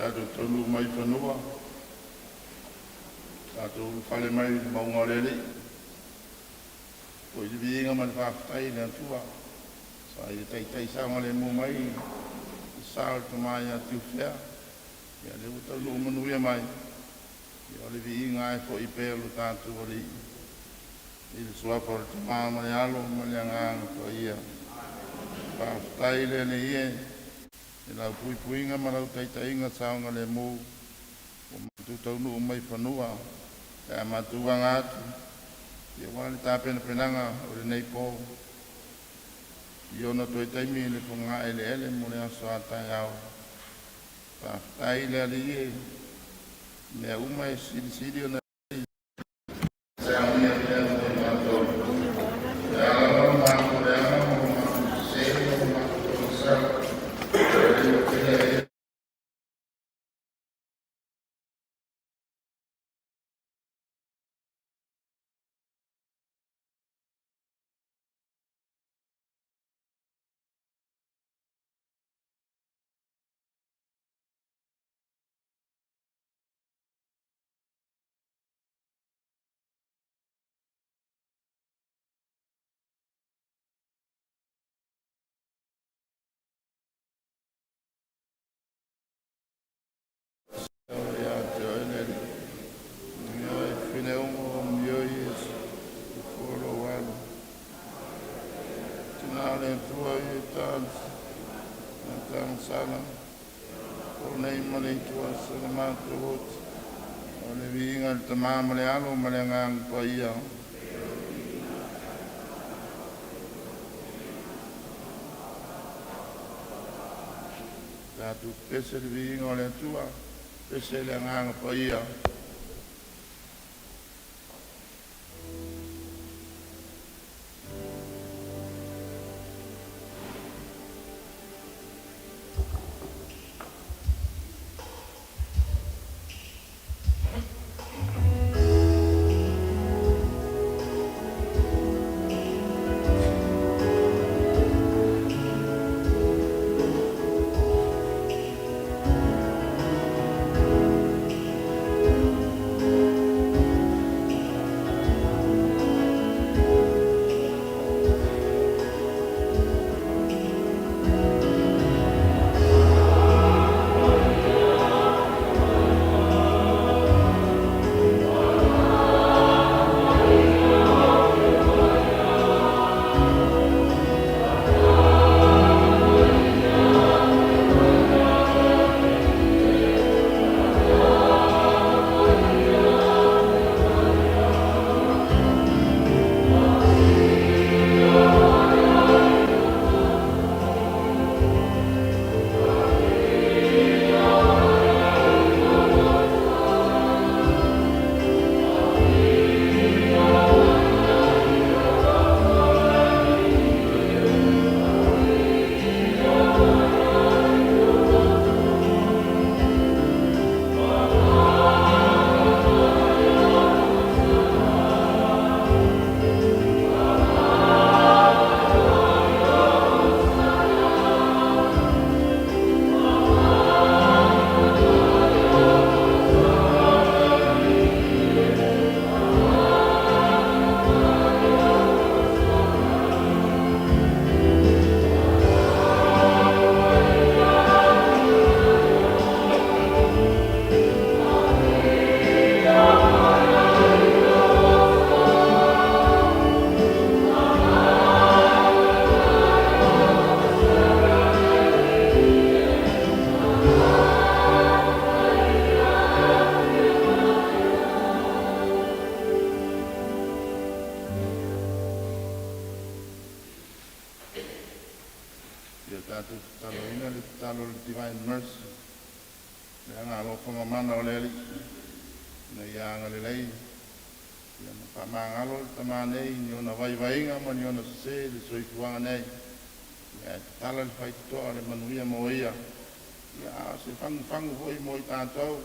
Tatou taunuu mai i fanua, tatou ulufale mai i le mauga o le Alii. Foi le viiga ma le faafetai i le Atua sa Ia taitai saogalemu mai le sa o le Tama ia Tiufea. Ia lea ua taunuu manuia mai. Ia o le viiga lava e foi pea i lo tatou Alii i le suafa o le Tama ma le Alo ma le Agaga Paia. Faafetai le Alii e i lau puipuiga ma lau taitaiga saogalemu ua matou taunuu mai fanua pe a matou aga atu ia aua le tapenapenaga o lenei po i ona toe taimi i le fogaeleele mo le aso a taeao. Faafetai le Alii e mea uma e silisili ona saunia pea mo i matou. O le a lava lo matou leaga ma lo matou sese ma lo matou fagasala, e le pele e ia te oe le Alii. Ioe fine uma o mio Iesu, fua lou alu. Tina o le Atua i e tasi, na tagasala, o nei ma le itu aso na matou oti. O le viiga i le Tama ma le Alo ma le Agaga Paia. Tatou pese le viiga o le Atua, pese le Agaga Paia. Ia tatou tataloina le tatalo o le Divine Mercy, le agalofa mamana o le Alii, ina ia agalelei ia ma faamagalo le tama nei i ni ona vaivaiga ma ni ona sese i le soifuaga nei. Ia ae tatala le faitotoa o le manuia mo ia, ia a o se fagufagu foi mo i tatou,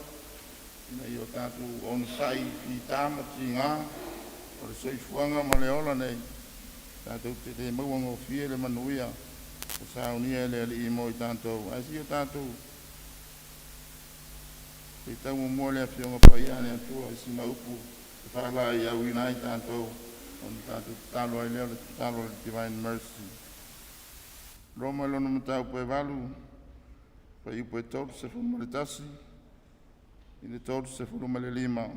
ina ia o tatou onosai i fita ma tiga o le soifuaga ma le ola nei, tatou te le maua gofie le manuia ua saunia e le Alii mo i tatou. Ae si o tatou Faitau muamua le Afioga Paia a le Atua i sina upu e faalaeiauina ai tatou ona tatou tatalo ai lea, o le tatalo a le Divine Mercy. Roma i lona mataupu e 8, fuaiupu e 31 i le 35.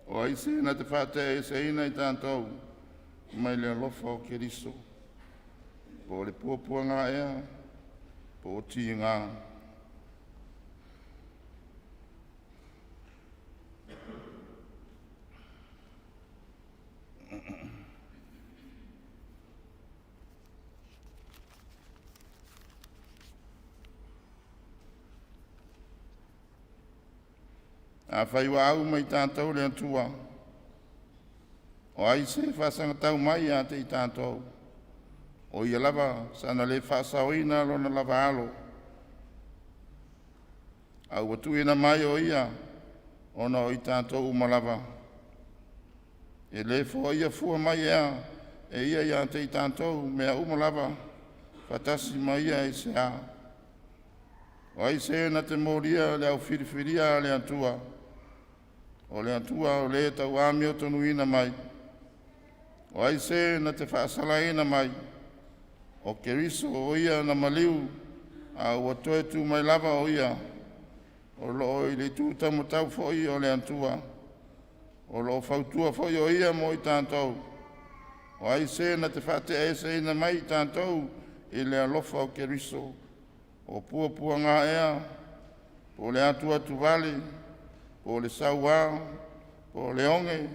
O ai se na te faateaeseina i tatou mai le alofa o Keriso? Po o le puapuaga ea, po o tiga, Afai ua au mai tatou le Atua, o ai se faasagatau mai ia te i tatou? O ia lava sana le faasaoina lona lava Alo, a ua tuuina mai o Ia ona o i tatou uma lava. E le foaia fua mai ea e ia ia te i tatou mea uma lava faatasi ma Ia aisea? O ai se na te molia le au filifilia a le Atua? O le Atua o le tauamiotonuina mai. O ai se na te faasalaina mai? O Keriso o Ia na maliu a ua toe tu mai lava o Ia, o loo i le itu taumatau foi o le Atua, o loo fautua foi o Ia mo i tatou. O ai se na te faateaeseina mai i tatou i le alofa o Keriso? O puapuaga ea, po o le atuatuvale, po o le sauā, po o le oge,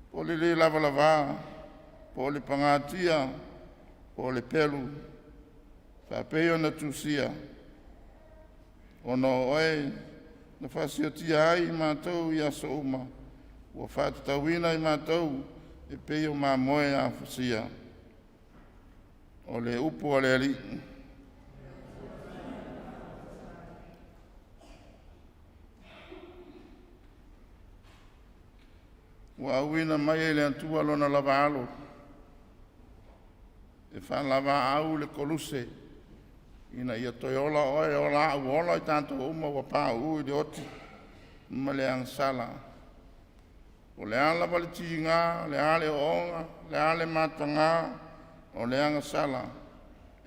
po o le lē lavalava, po o le pagatia, po o le pelu, faapei ona tusia, “Ona o Oe na faasiotia ai i matou i aso uma, ua faatatauina i matou e pei o mamoe afusia.” O le upu a le Alii. Ua auina mai e le Atua Lona lava Alo e faalavaau i le koluse ina ia toe ola oe, ola au, ola i tatou uma ua pauu i le oti ma le agasala. O le a lava le tiga, o le a le ooooga, o le a le mataga, o le agasala,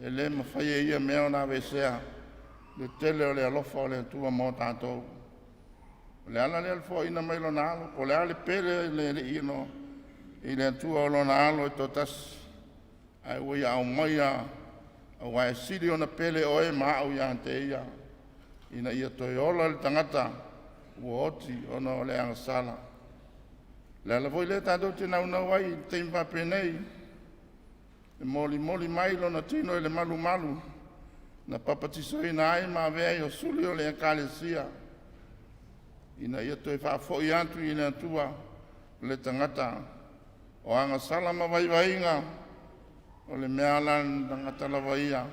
e le mafai e ia mea ona aveesea le tele o le alofa o le Atua mo tatou. O le ala lea o le foaiina mai o Lona Alo, po o le a le pele i le Alii i le Atua o Lona Alo e toatasi, ae ua ia aumaia aua e sili ona pele oe ma au ia te Ia, ina ia toe ola le tagata ua oti ona o le agasala. O le ala foi lea tatou te naunau ai i le taimi faapenei e molimoli mai Lona tino i le malumalu na papatisoina ai ma avea ai o suli o le Ekalesia, ina ia toe faafoi atu i le Atua le tagata o agasala ma vaivaiga. O le mea la le tagata lava ia,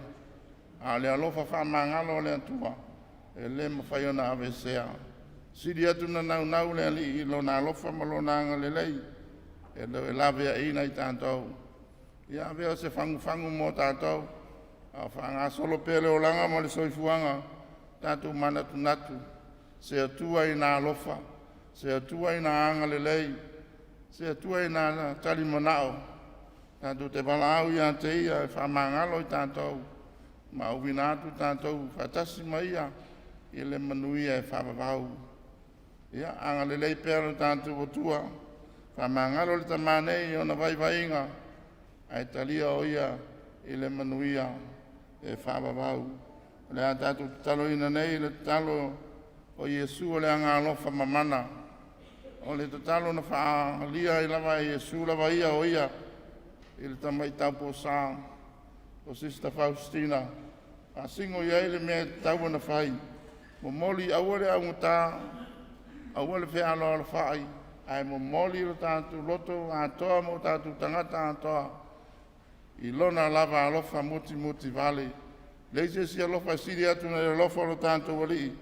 a o le alofa faamagalo o le Atua e le mafai ona aveesea. Sili atu ona naunau le Alii i Lona alofa ma Lona agalelei e le laveaiina i tatou. Ia avea o se fagufagu mo tatou, a o faagasolo pea le olaga ma le soifuaga, tatou manatunatu se Atua ina alofa, se Atua ina agalelei, se Atua ina talimanao. Tatou te valaau ia te Ia e faamagalo i tatou ma auina atu tatou faatasi ma Ia i le manuia e faavavau. Ia agalelei pea lo tatou Atua, faamagalo le tama nei i ona vaivaiga, ae talia o ia i le manuia e faavavau. O le a tatou tataloina nei le tatalo o Iesu o le Agaalofa Mamana. O le tatalo na faaalia ai lava e Iesu lava ia o Ia i le tamaitai posa o Sisita Faustina, faasino i ai le mea e tatau ona fai, momoli aua le augata, aua le fealoalofai, ae momoli lo tatou loto atoa ma o tatou tagata atoa i Lona lava alofa mutimutivale. E leai se isi alofa e sili atu na i le alofa o lo tatou Alii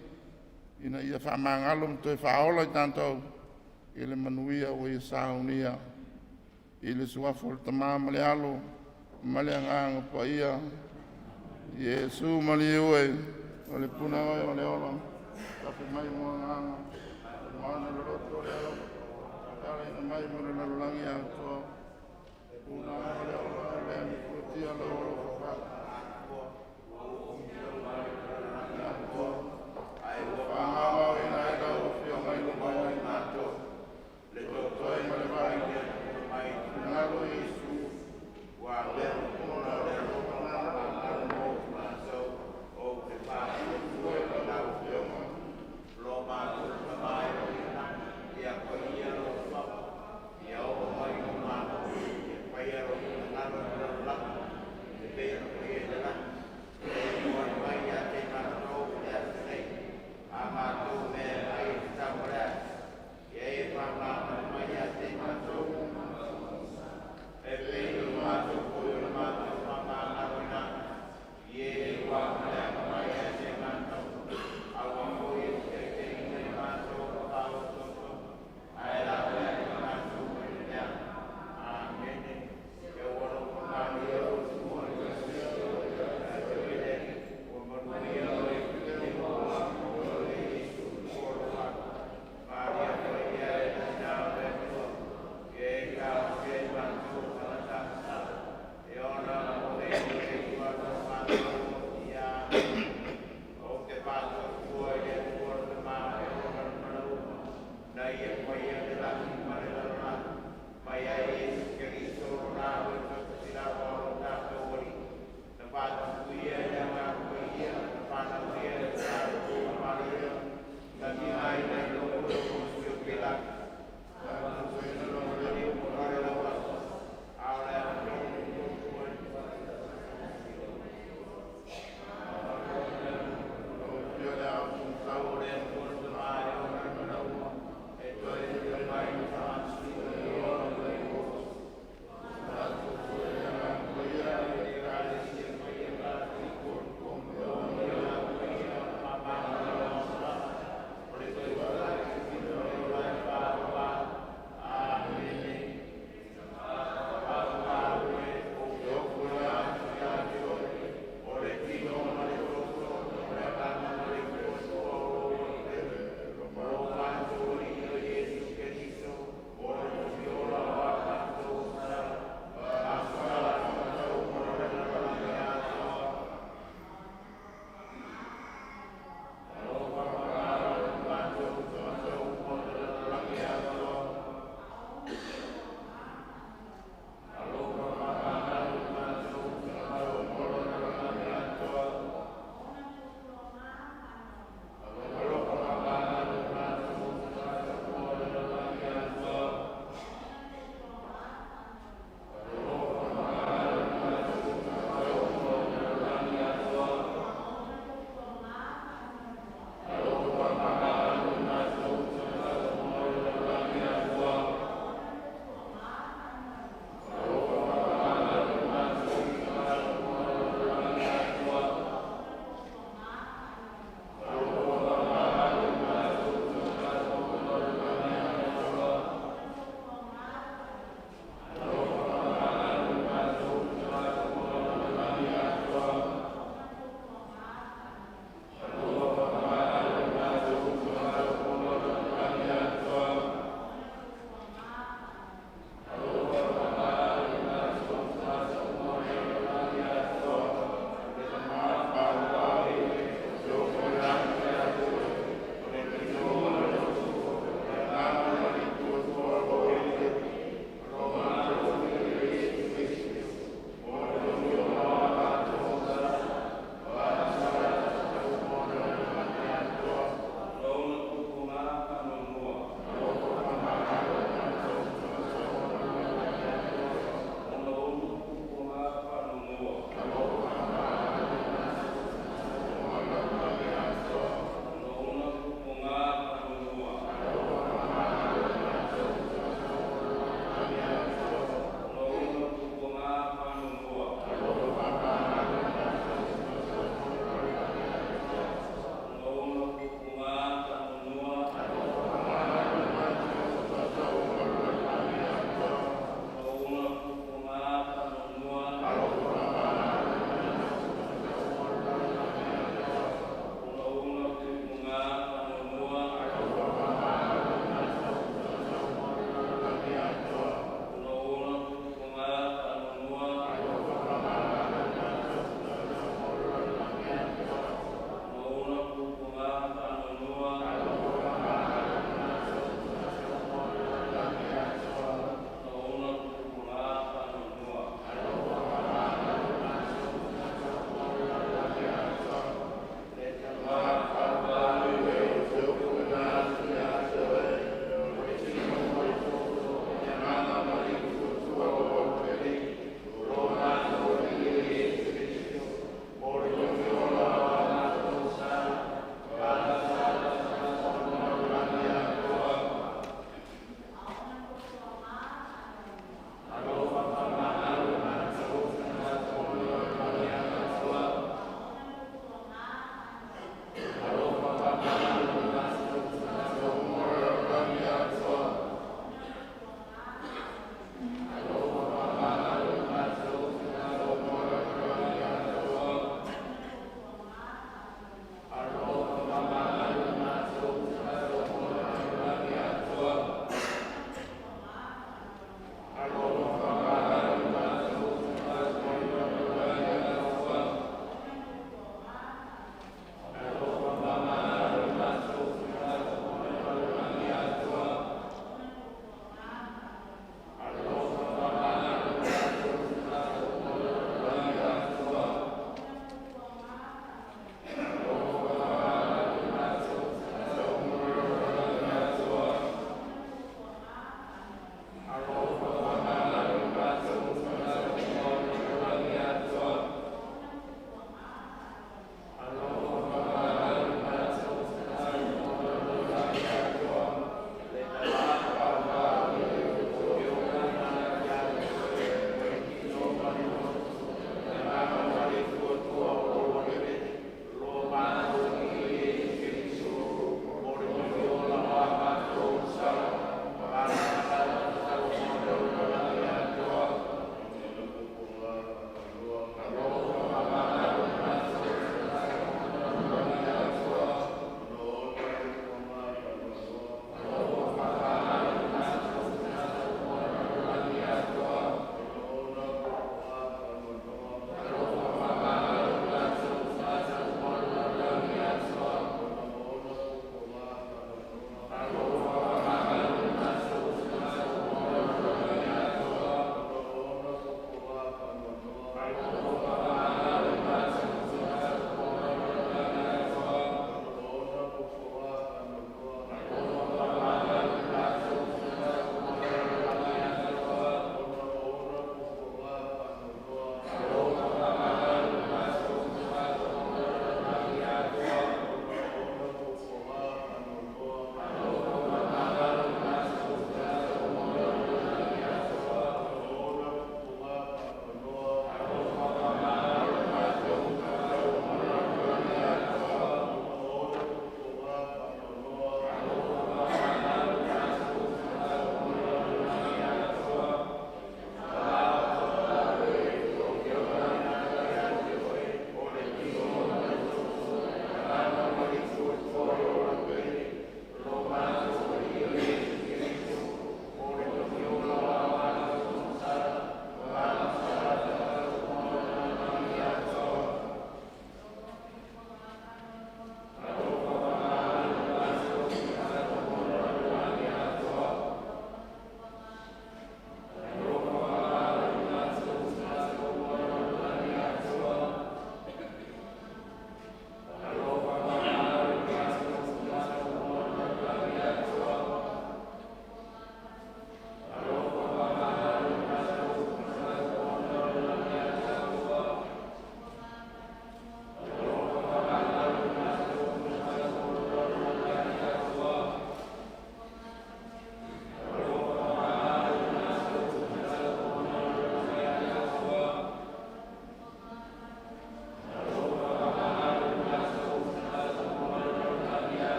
ina ia faamagalo ma toe faaola i tatou i le manuia ua ia saunia. I le Suafa o le Tama ma le Alo ma le Agaga Paia. Iesu maliu e, o le puna oe o le ola, tafe mai mo agaga, moana le loto o le alofa, e ala mai mo le lalolagi atoa. Puna o le ola, le amifuatia lau alofa atoa. Faamauina ai lau Afioga i luma o i matou, totoe ma le vai, finagalo Iesu, puna o le alofa, lau Afioga.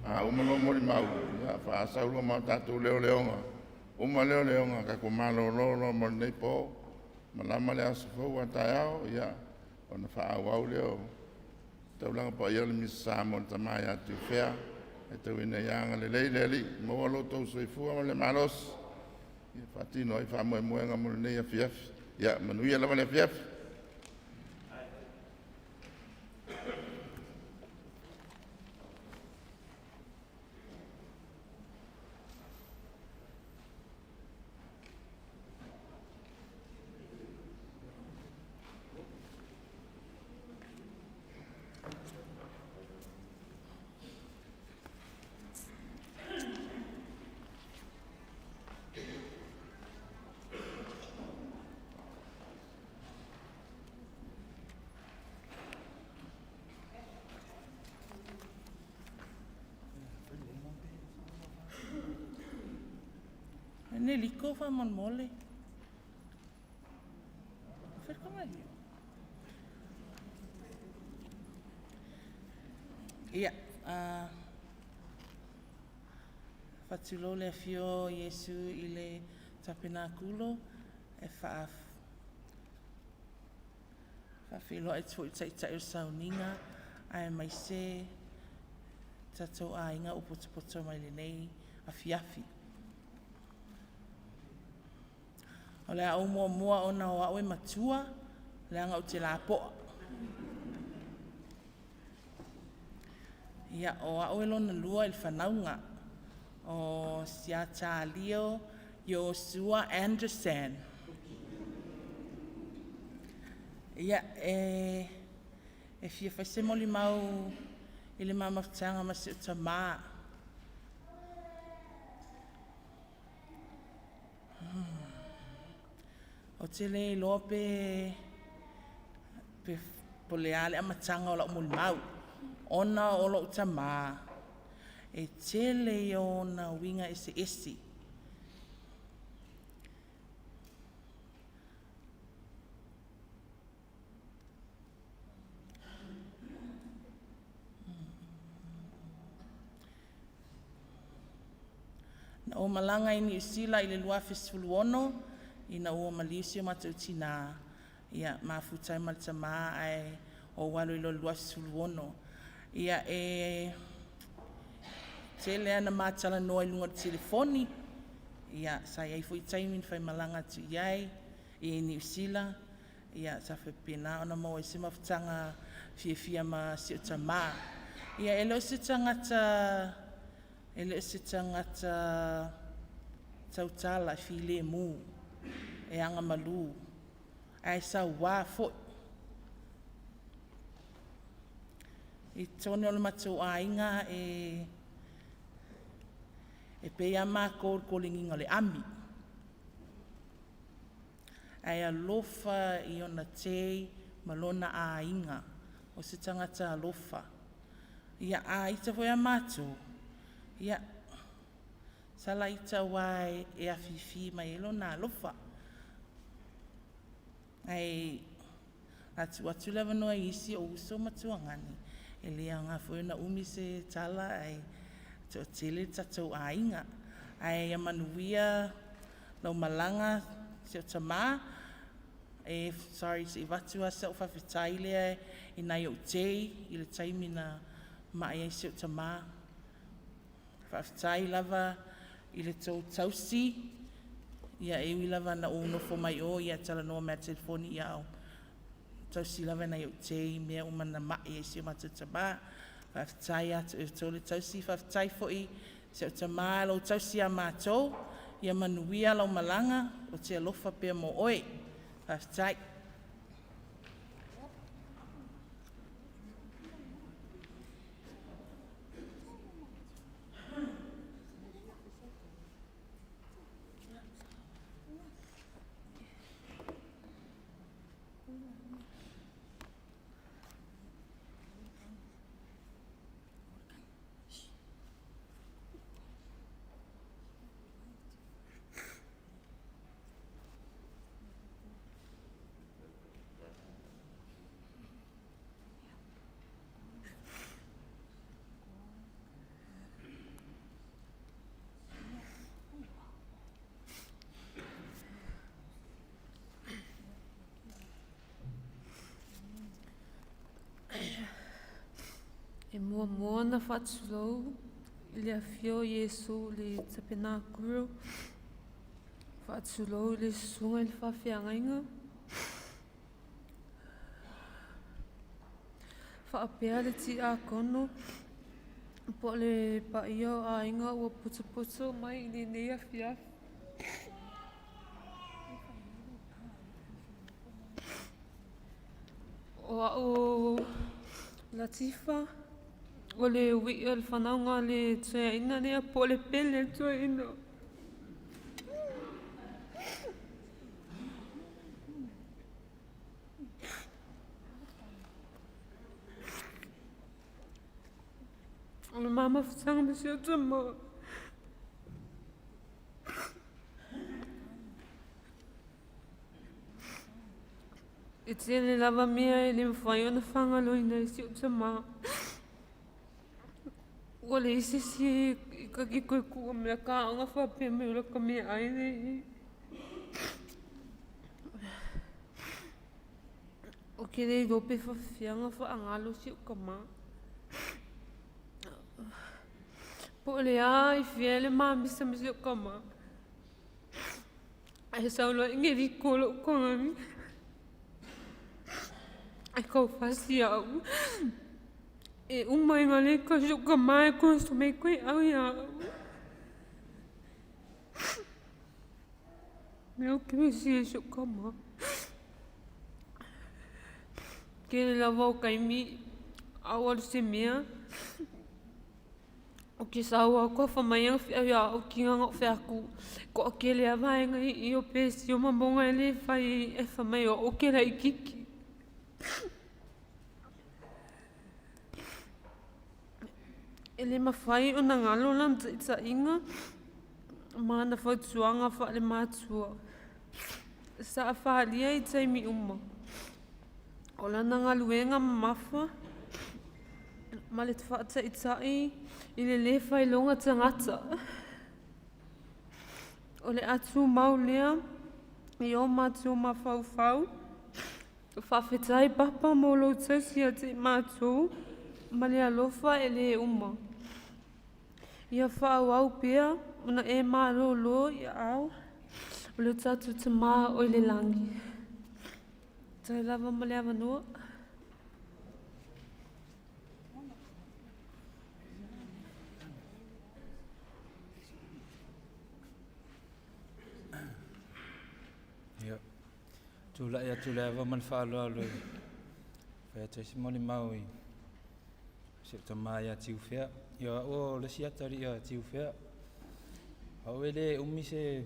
A uma loa molimau, ia faasau loa ma tatou leoleoga. Uma leoleoga, tatou malolo loa mo lenei po. Malama le aso fou a taeao, ia ona faaauau lea o Taulaga Paia o le Misa Samoa i le Tama ia Tiufea. Ia tau ina ia agalelei le Alii, maua lo outou soifua ma le malosi e faatino ai faamoemoega mo lenei afiafi. Ia manuia lava le afiafi. Liko faamolemole. Ia, faatulou le afio o Iesu i le Tapenakulo e faafeiloai atu foi i le Taitai o le Sauniga Aemaise tatou aiga ua potopoto mai lenei afiafi. O le a ou muamua ona o au e matua, leaga ou te lapoa. Ia, o au e lona lua i le fanauga o Siatalio Iosua Anderson. Ia, e fia fai se molimau i le ma mafutaga ma si ou tamā. Ou te le iloa pe po o le a le amataga o lau molimau, ona o lou tamā, e tele ia o ona uiga eseese. Na ou malaga i Niu Sila i le 2016 ina ua maliu si o matou tinā, ia mafuta ai ma le tamā ae ou alu ai loa i le 2016. Ia e tele lava ina ma talanoa i luga o le telefoni, ia sa i ai foi taimi na faimalaga atu i ai i Niu Sila, ia sa faapena ona maua ai se mafutaga fiafia ma si ou tamā. Ia e le o se tagata e le o se tagata tautala e filemu, e agamalu, ae saua foi. I totonu o le matou aiga e pei lava matou o le koligiga o le ami, ae alofa i ona tei ma lona aiga. O se tagata alofa. Ia a ita foi a matou, ia sala ita aua e afifi mai ai lona alofa. Ae a tuu atu le avanoa i isi ou uso ma tuagane, e le aoga foi ona umi se tala ae toatele le tatou aiga. Ae ia manuia lau malaga si ou tamā. Sorry se i avatu lava sau faafetai lea i nai ou tei i le taimi na ma'i ai si ou tamā. Faafetai lava i le tou tausi, ia e ui lava na ou nofo mai o ia talanoa mai lava i le telefoni a o tausi lava e nai ou tei mea uma na ma'i ai si o matou tamā. Faafetai ia te outou le tausi, faafetai foi si ou tamā i lou tausi ia matou, ia manuia lau malaga, ou te alofa pea mo oe. Faafetai. E muamua ona faatulou i le afio o Iesu i le Tapenakulu, faatulou i le Susuga i le Faafeagaiga, faapea le Tiakono po o le paia o aiga ua potopoto mai i lenei afiafi. O au Latifa, o le ui'i o le fanauga a le toeaina lea po o le pele a le toeaina. O le ma mafutaga ma si ou tama. E tele lava mea e le mafai ona faagaloina e si ou tamā. Ua leai se isi e ta te toe tuua mea ta aoga faapea mai o lata meaai lea i i. Ou te le iloa pe faapefea ona faagalo si ou tamā. Po o le a i fea le mamisamisi o kama. Ae sau loa ige liko lo'u kogagi. Ae kaufasi a'u. E uma iga le kasi o kama e kosome koe au ia a'u. Mea o ke misi e si o kama. Tele lava o taimi a'u alu se mea. O ke sau a koa fa mai aga feau ia a'u kiga na o feaku. To'atele a vaega i i o pesi o mamoga e lē fai ai ae fai mai o a'u ou te laitiiti. E lē mafai ona galo lana taʻitaʻiga ma ana fautuaga faale-matua sa afalia i taimi uma. O lana galuega mamafa ma le faataʻitaʻi i le lē failoga tagata. O le a tumau lea i o matou mafaufau. Faafetai papa mo lou tausi ia te i matou ma le alofa e lē uma. Ia faaauau pea ona e malōlō i aao o le tatou Tamā o i le lagi. Faafetai lava mo le avanoa. Ia, tulai atu le ava ma le faaaloalo e fai atu ai se molimau i si ou tama ia Tiufea. Ia, o au o le isi atalii a Tiufea. O au e le umi se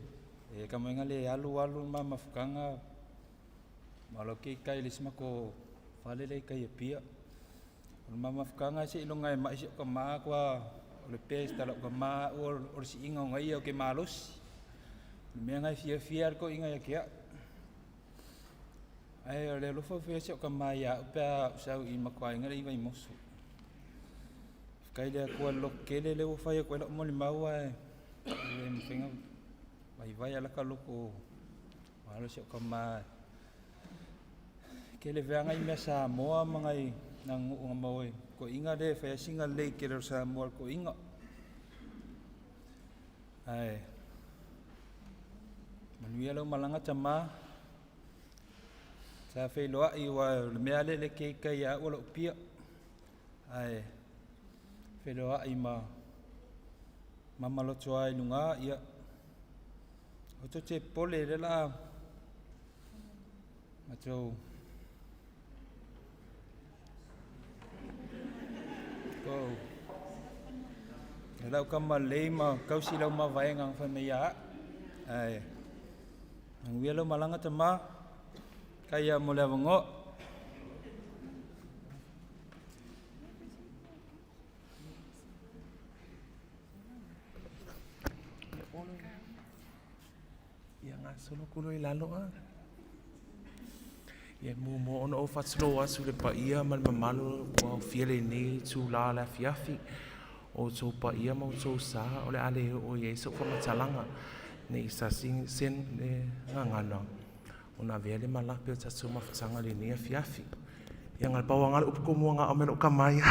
e kama le alu alu ma mafutaga ma o lau ke kai le isi matou fale lea i tai Apia. O le ma mafutaga seiloga e ma'i si ou tama toa o le best a lau tama a'u o le si'iga o gaia ou te malosi. O le mea lena e fiafia ai le toeaina ia te a'u. Ae o le alofa ua fai ai si o'u tama ia a'u pe a ou sau i matou aiga lea i Vaimoso. Faafetai i le Atua i le lototele lea ua fai atu ai la'u molimau ae e le mafai ona vaivai lava lata loto ua alo si o'u tama e tele foi lava nai mea Samoa ma nai aganuu na maua i le toeaina lea e fai lava sina lelei tele o le Samoa a le toeaina. Ae manuia lau malaga tama. Sa feiloai aua o le mea lava lea e le keikei ia a'u o lo'u pia. Ae feiloai ma mama lotoa i luga ia aua tou te popole o lea o le a matou O lau tama lelei ma tausi lau mavaega na fai mai ia a'u. Ae manuia lau malaga tama. Faafetai lava mo le avanoa. Ia gasolo kulo i lalo a. Ia muamua ona ou faatulou atu i le paia ma le mamalu ua aofia lenei itulā o le afiafi. O outou paia ma outou sa o le a le oo i ai sau faamatalaga ne i sasi se gagana ona avea le malape o tatou mafutaga i lenei afiafi. Ia na o le pau lava lena o le upu tomua na aao mai lou tama ia.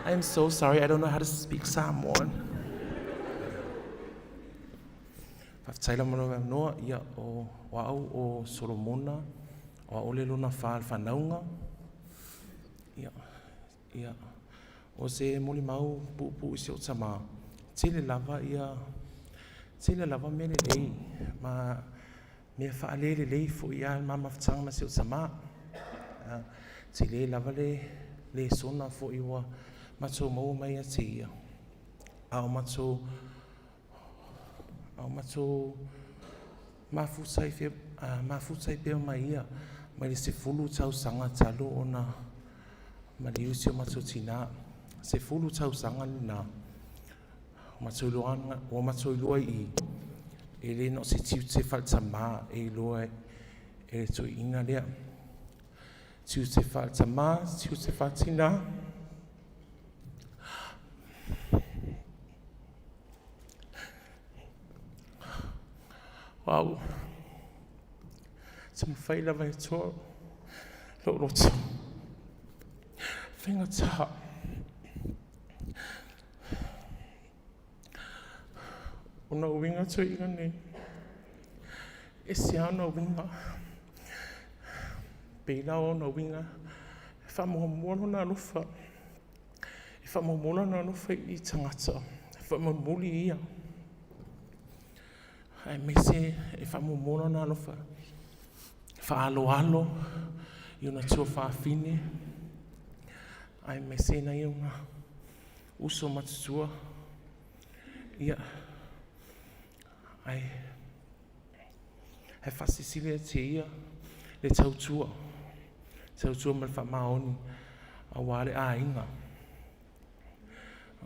I am so sorry, I don't know how to speak Samoan. Faafetai lava mo lou avanoa. Ia, o au o Solomona, o au le lona fa o le fanauga. Ia, ia, o se molimau puupuu i si ou tama, tele lava ia, tele lava mea lelei ma mea faalelelei foi lava le ma mafutaga ma si ou tama. Tele lava le lesona foi ua matou maua mai ia te ia, a o matou a o matou mafuta ai, mafuta ai pea ma ia mai le 10 tausaga talu ona maliu si o matou tinā. 10 tausaga lena ua matou iloa i i, e le na o se tiute faale-tamā e iloa e le toeaina lea. Tiute faale-tamā, tiute faa-tinā. O au, taumafai lava e toa lou loto. Faigata. Ona uiga toeaina nei, e ese lava ona uiga. Pei la o ona uiga, e faamuamua lona alofa, e faamuamua lona alofa i tagata, e faamulimuli ia, aemaise e faamuamua lona alofa faaaloalo i ona tuafafine, aemaise nai ona uso matutua. Ia, ae ae faasilisili ia te ia le tautua, tautua ma le faamaoni aua le aiga.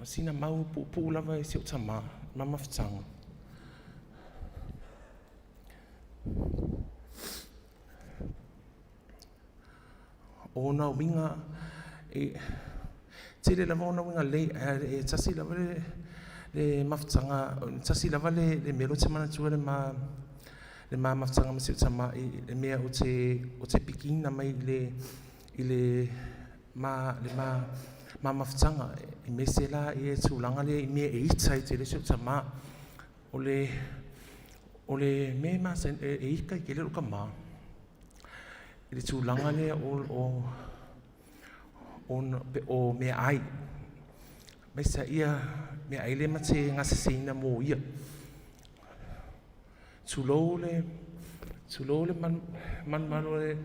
O sina mau puupuu lava i si ou tamā, ma mafutaga. O ona uiga e tele lava ona uiga lelei, ae tasi lava le le mafutaga, tasi lava le le mea lea ou te manatua le ma le ma mafutaga ma si ou tama i le mea ou te ou te pikiina mai i le i le ma le ma ma mafutaga, aemaise la i le tulaga lea i mea e ita ai tele si ou tama. O le o le mea e masani e ita ai tele lou tama i le tulaga lea o o meaai, aemaise ia meaai lea ma te gaseseina mo ia. Tulou le tulou le malumalu o le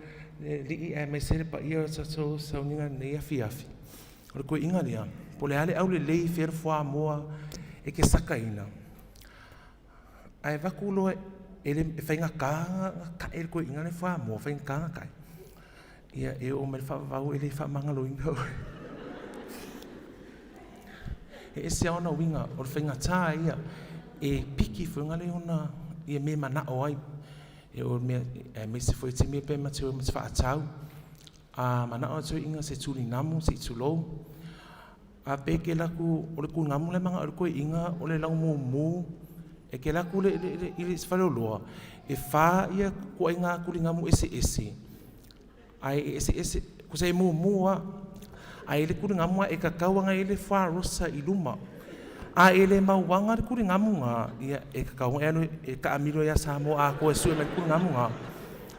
alii aemaise le paia o le tatou sauniga i lenei afiafi. O le toeaina lea, po o le a le aulelei i fea le fuamoa e te sakaina, ae avatu loa e le faigata ona tae e le toeaina le fuamoa, faigata ona tae. Ia, e oo mai i le faavavau e le faamagaloina oe. E ese lava ona uiga, o le faigata ia e piki foi lea ona ia mea e manao ai. E oo i le mea, aemaise foi le taimi pe ma te o e faatau. A manao le toeaina i se tuligamu se i tulou, a pe te alu atu, o le tuligamu la e manao i ai le toeaina o le laumumu, e te alu atu i le faleoloa, e fa ituaiga tuligamu eseese, ae e eseese, tusa e mumu lava. Ae i ai le tuligamu lena e tatau lava ona i ai le fuarosa i luma. A e le mauaga le tuligamu lena, ia e tatau ona e alu e taamilo ia Samoa atoa e sue mai le tuligamu lena,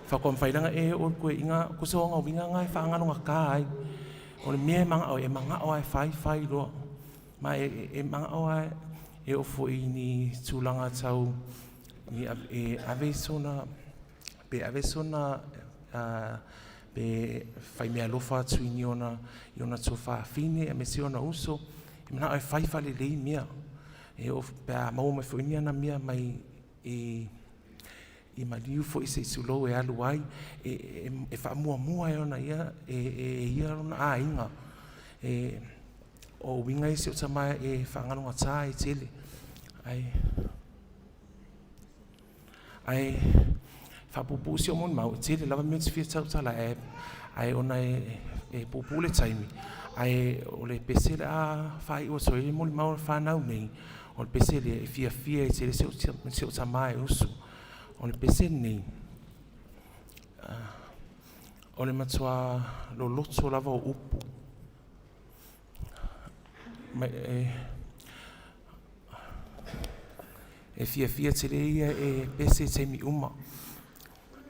faatoa mafai lea ona e oo i le toeaina. Tusa o ona uiga na e faagalogata ai. O le mea e manao ai, e manao lava e fai fai loa. Ma e manao lava e oo foi i ni tulaga tau e ave sona pe ave sona pe fai meaalofa atu i ni ona i ona tuafafine aemaise ona uso, e manao e fai faalelei mea. E oo pe a maua mai foi ni ana mea mai i i maliu foi se i tulou e alu ai, e faamuamua e ona ia e ia lona aiga. E o uiga ia si ou tama e faagalogata ai tele. Ae Ae faapuupuu si ou molimau, e tele lava mea ou te fia tautala ai, ae ona e puupuu le taimi, ae o le pese o le a faaiu atu ai le molimau a le fanau nei, o le pese lea, e fiafia ai tele si ou tama e usu. O le pese lenei, o le matua loloto lava o upu. E fiafia tele ia e pese i taimi uma.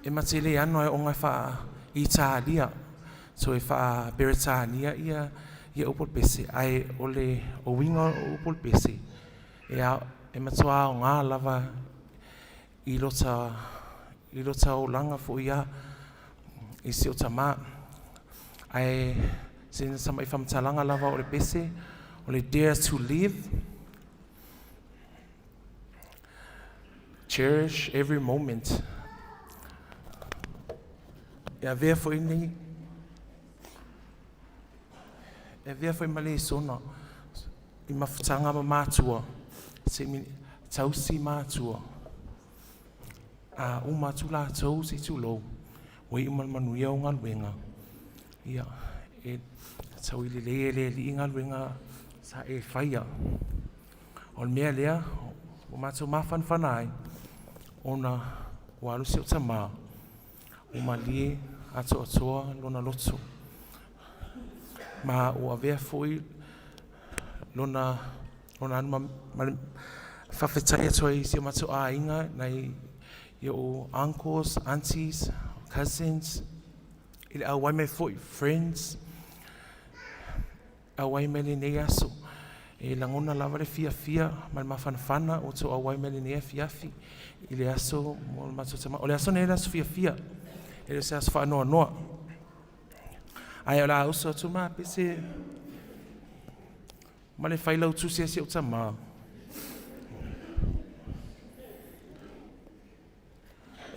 E mate le ano ai ona e faa-Italia, so e faa-Peretania ia ia upu o le pese, ae o le uiga o upu o le pese, e, e matua aoga lava i lota, i lota olaga foi a i si ou tamā. Ae sina tamai faamatalaga lava o le pese, o le dare to live, cherish every moment. E avea foi nei, e avea foi ma lesona i mafutaga ma matua, se mi tausi matua. A uma atu latou se i tulou, ua iu ma le manuia o galuega, ia, e tau i lelei e le Alii galuega sa e faia. O le mea lea ua matou mafanafana ai, ona ua alu si ou tamā, ua malie atoatoa lona loto. Ma ua avea foi lona lona alu ma le faafetai atu ai i si o matou aiga, nai i o'u uncles, aunties, cousins, i le auai mai foi, friends, auai mai lenei aso. E lagona lava le fiafia ma le mafanafana ua outou auai mai lenei afiafi i le aso mo le matou tama. O le aso nei le aso fiafia, e le o se aso faanoanoa. Ae o le a uso atu ma pese ma le failautusi a si ou tamā.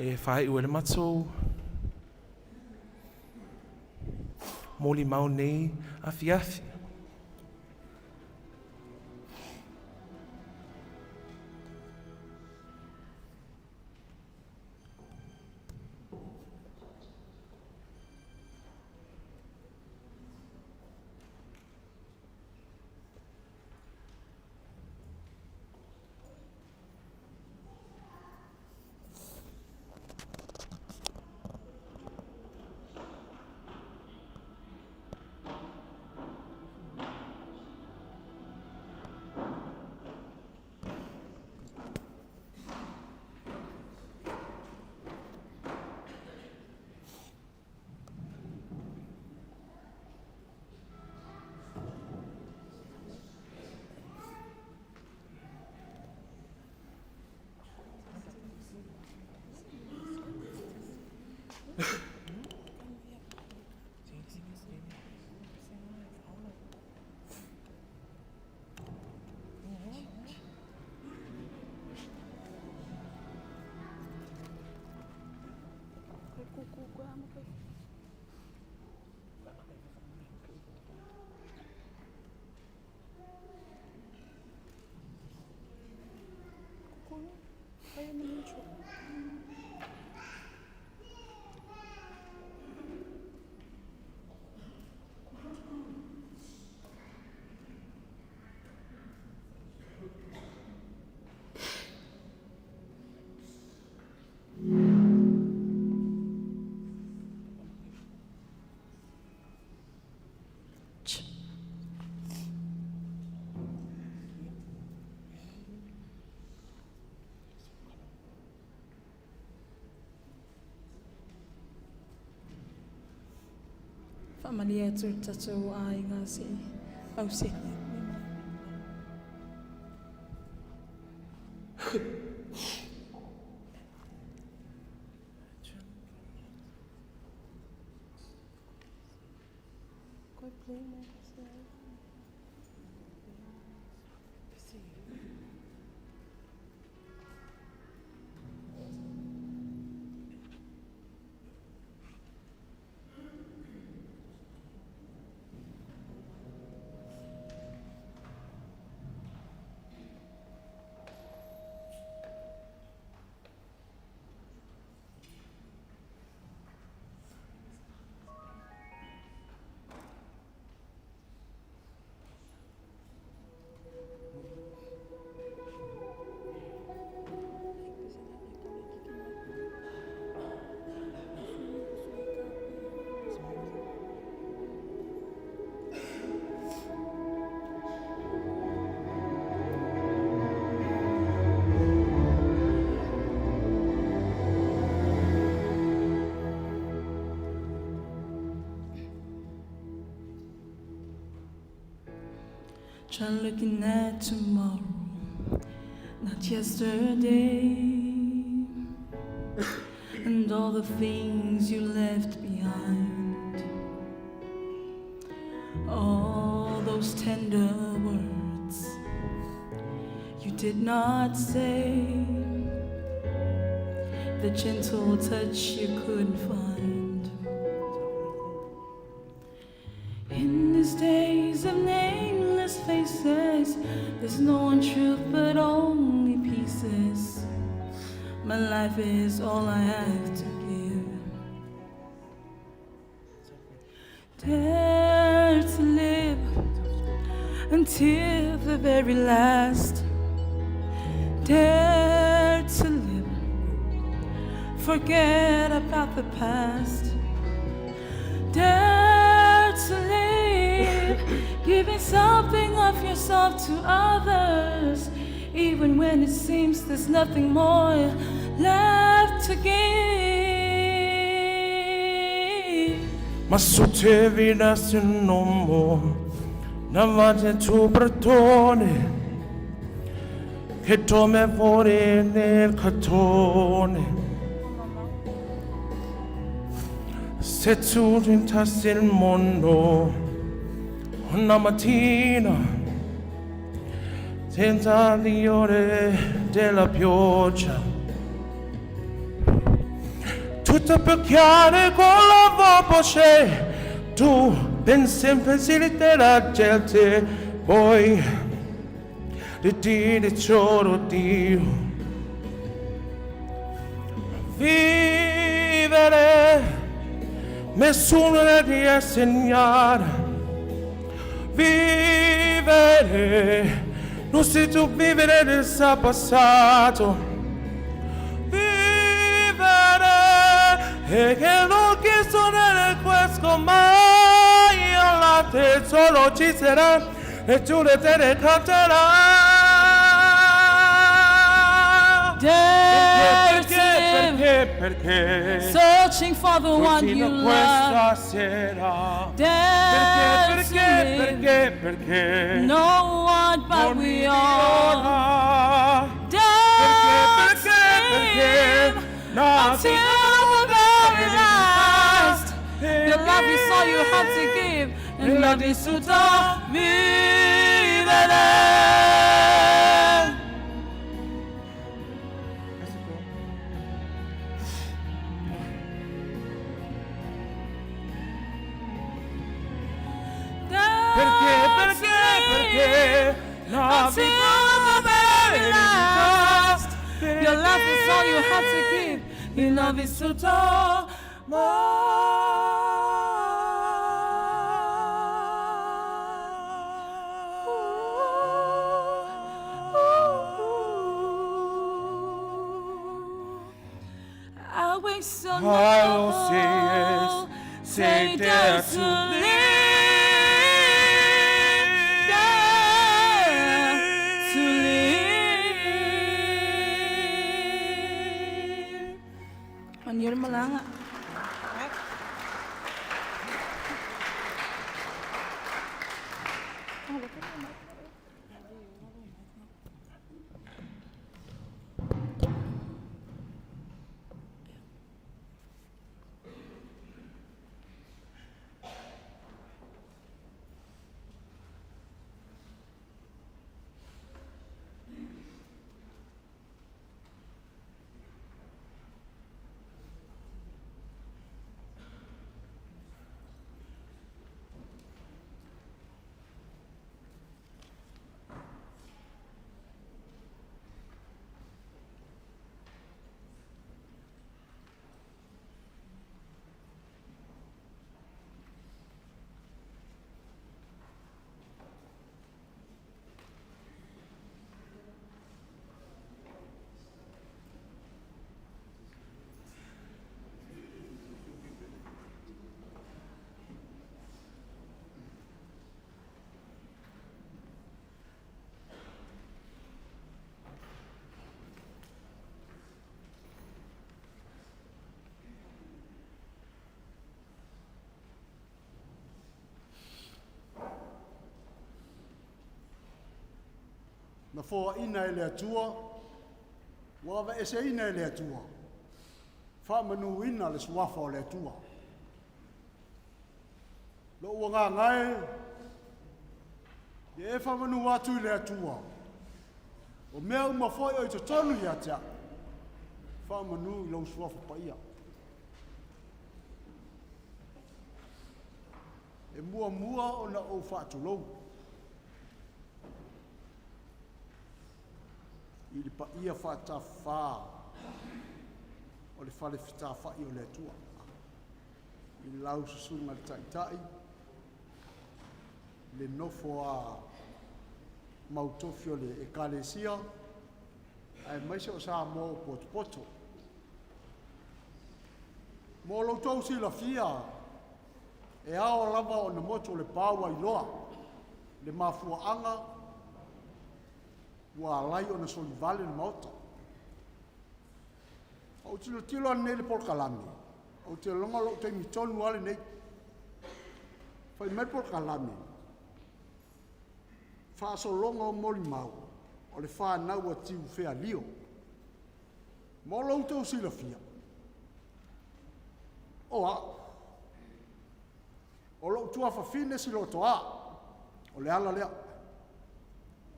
E faaiu ai le matou molimau nei afiafi. Faamalie atu i le tatou aiga se i pauseni atu. Try looking at tomorrow, not yesterday, and all the things you left behind. All those tender words you did not say, the gentle touch you couldn't find. In these days of nameless faces, there's no one truth but only pieces. My life is all I have to give. Dare to live until the very last. Dare to live, forget about the past. Dare to live. yourself to others, even when it seems there's nothing more left to give. Ma su te lassi un uomo davanti al tuo portone che dorme fuori nel cartone. Se tu rientrassi il mondo una mattina senza le ore della pioggia, tutto più chiaro con la voce, tu pensi in pensieri della gente, poi di dire solo Dio. Vivere, nessuno ne riesce a insegnare. Vivere, non sei tu vivere del passato. Vivere, e che non chiesto nel questo mai, alla te solo ci sarà, e tu le te ne canterai. Dare to Perché, live, perché, perché, searching for the one fino you a love. questa sera. Dare Perché, to perché, live, perché, perché no one but non we mi all. ora. Dare Perché, to perché, perché, live no, until the very last. Your love is all you have to give, and love is tutto vivere. Perché, perché, perché, la Until the very last. Your love is all you have to give. Your love is tutto I waste on I will say yes, say say dare dare to to live, dare to live. Manuel Malanga. Na foaina e le Atua, ua aveeseina e le Atua. Faamanuina le suafa o le Atua. Lo'u agaga e, ia e faamanu atu i le Atua. O mea uma foi o i totonu ia te a'u, faamanu i lou suafa paia. E muamua ona ou faatulou i le paia faatafafā o le fale fetafa'i o le Atua i lau susuga le Ta'ita'i, le nofo a mautofi o le Ekalesia, aemaise o Samoa o potopoto. Mo loutou silafia, e ao lava ona motu o le pau ailoa le mafuaaga. Ua alai ona solivale le Maota. Ou tilotilo ananei i le polokalame, ou te lagona o lou taimi tonu lava lenei. Fai mai le polokalame, faasologa o molimau o le fanau a Tiufea Lio. Mo lo outou silafia, o au, o lou tuafafine Silotoa, o le ala lea.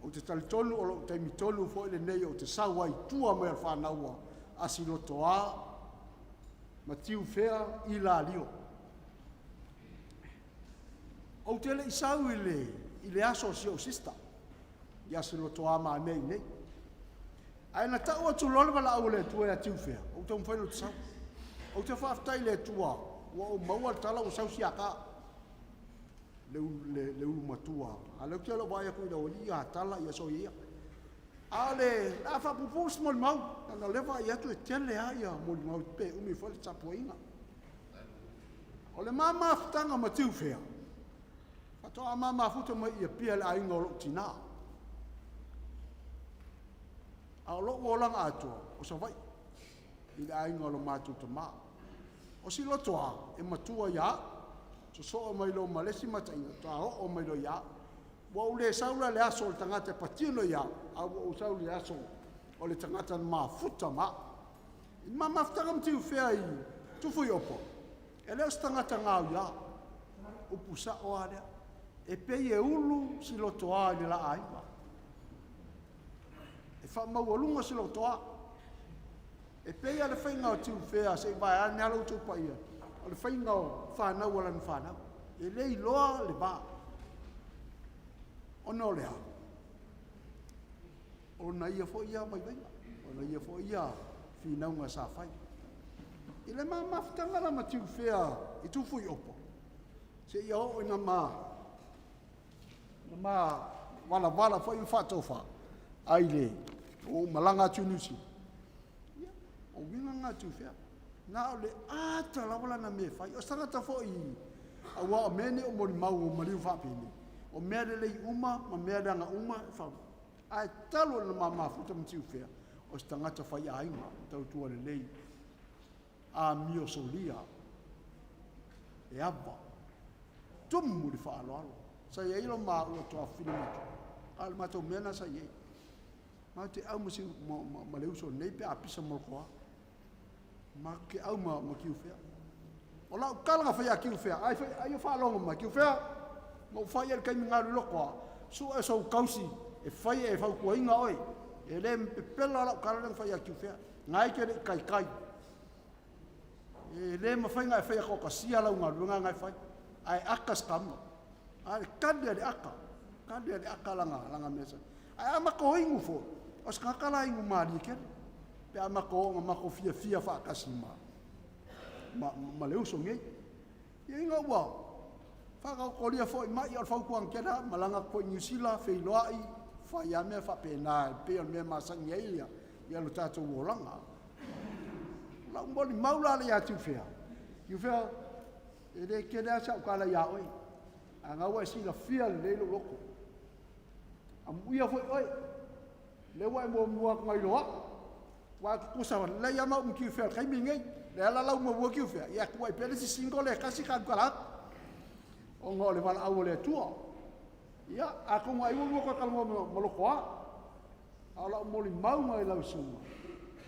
Ou te talitonu o lou taimi tonu foi lenei ou te sau ai i tua mai o le fanau a Silotoa ma Tiufea Ilalio. Ou te le i sau i le, i le aso o si ou sister, ia Silotoa Mamea iinei. Ae na tau atu loa le valaau a le Atua ia Tiufea, ou taumafai loa ou te sau. Ou te faafetai i le Atua ua ou maua le tala ua sau siaka, le, le, le ulu matua. A o lea ou te le o vaai atu i le aualii ia Tala ia soia ia. A o le, le a faapuupuu se molimau, leaga o lea e vaai atu e tele lava ia molimau pe umi foi le tapuaiga. O le ma mafutaga ma Tiufea, faatoa ma mafuta mai i Apia i le aiga o lou tinā. A o lou olaga atoa, o Savaii, i le aiga o lo matou tamā. O Silotoa, e matua ia au, sosoo mai loa ma le isi mataiga, faatoa oo mai loa ia au. Ua ou le sau la i le aso o le tagata e patino ia au, a ua ou sau i le aso o le tagata na mafuta ma au. I ma mafutaga ma Tiufea i Tufuiopo, e le o se tagata gaoiā, upu sao lava lea. E pei e ulu Silotoa i le la aiga. E faamaualuga Silotoa. E pei lava le faiga o Tiufea se i vaeane lava lo outou paia, o le faiga o fanau a lana fanau. E le iloa le va. Ona o le a? Ona ia foi ia vaivaiga, ona ia foi ia finauga sa fai. I le ma mafutaga la ma Tiufea i Tufuiopo, seia oo ina ma, na ma valavala foi ma faatofa, ai le ua ou malaga atu i Niu Sila, ia, o uiga na a Tiufea. Na o le ata lava lana mea e fai. O se tagata foi, aua o mea nei o molimau o maliu faapenei, o mea lelei uma ma mea leaga uma e fau. Ae talu ona ma mafuta ma Tiufea, o se tagata faiaiga, tautua lelei, amio solia, e ava, tumu i le faaaloalo. Sa i ai lo maua tuafafine matua, a o le matou mea lena sa i ai. Matou te au ma, si, ma, ma, ma le uso nei pe a pisa ma lokoa. Matou te au ma, ma Tiufea. O lau tala na fai ia Tiufea, ai, fai, ai o faalogo mai, Tiufea, na ou fai i le taimi na alu i lokoa, sue sou tausi e fai e fautuaina oe. E le pepela lau tala lea na fai ia Tiufea. Na e te le i taitai. E le mafai ona e faia toatasia lau galuega na e fai. Ae ata se tama. A le tali a le ata. Tali a le ata lana, lana mea sa. Ae a matou inu foi, o se tagata la inu malie tele. Pe a matou oo ina matou fiafia faatasi ma, ma, ma le uso nei. Ia ina ua faataotolia foi mai, o le fautuaga tele lava, malaga atu foi i Niu Sila, feiloai, fai lava mea faapena e pei o le mea e masani ai ia, ia lo tatou olaga. O lau molimau la le ia Tiufea, Tiufea, e le tele lava sau tala ia oe, a na ua e silafia lelei lou loto. Amuia foi oe, lea ua e muamua atu nai lo au. Ua tutusa lelei lava maua ma Tiufea i le taimi lenei. Le ala la ua muamua Tiufea, ia tuuai pea le isi single e tasi ta alu tala atu. Ona o le valaau a le Atua. Ia, atonu ai ua lua toe talanoa ma, ma Lotoa. A o lau molimauga i lau susuga,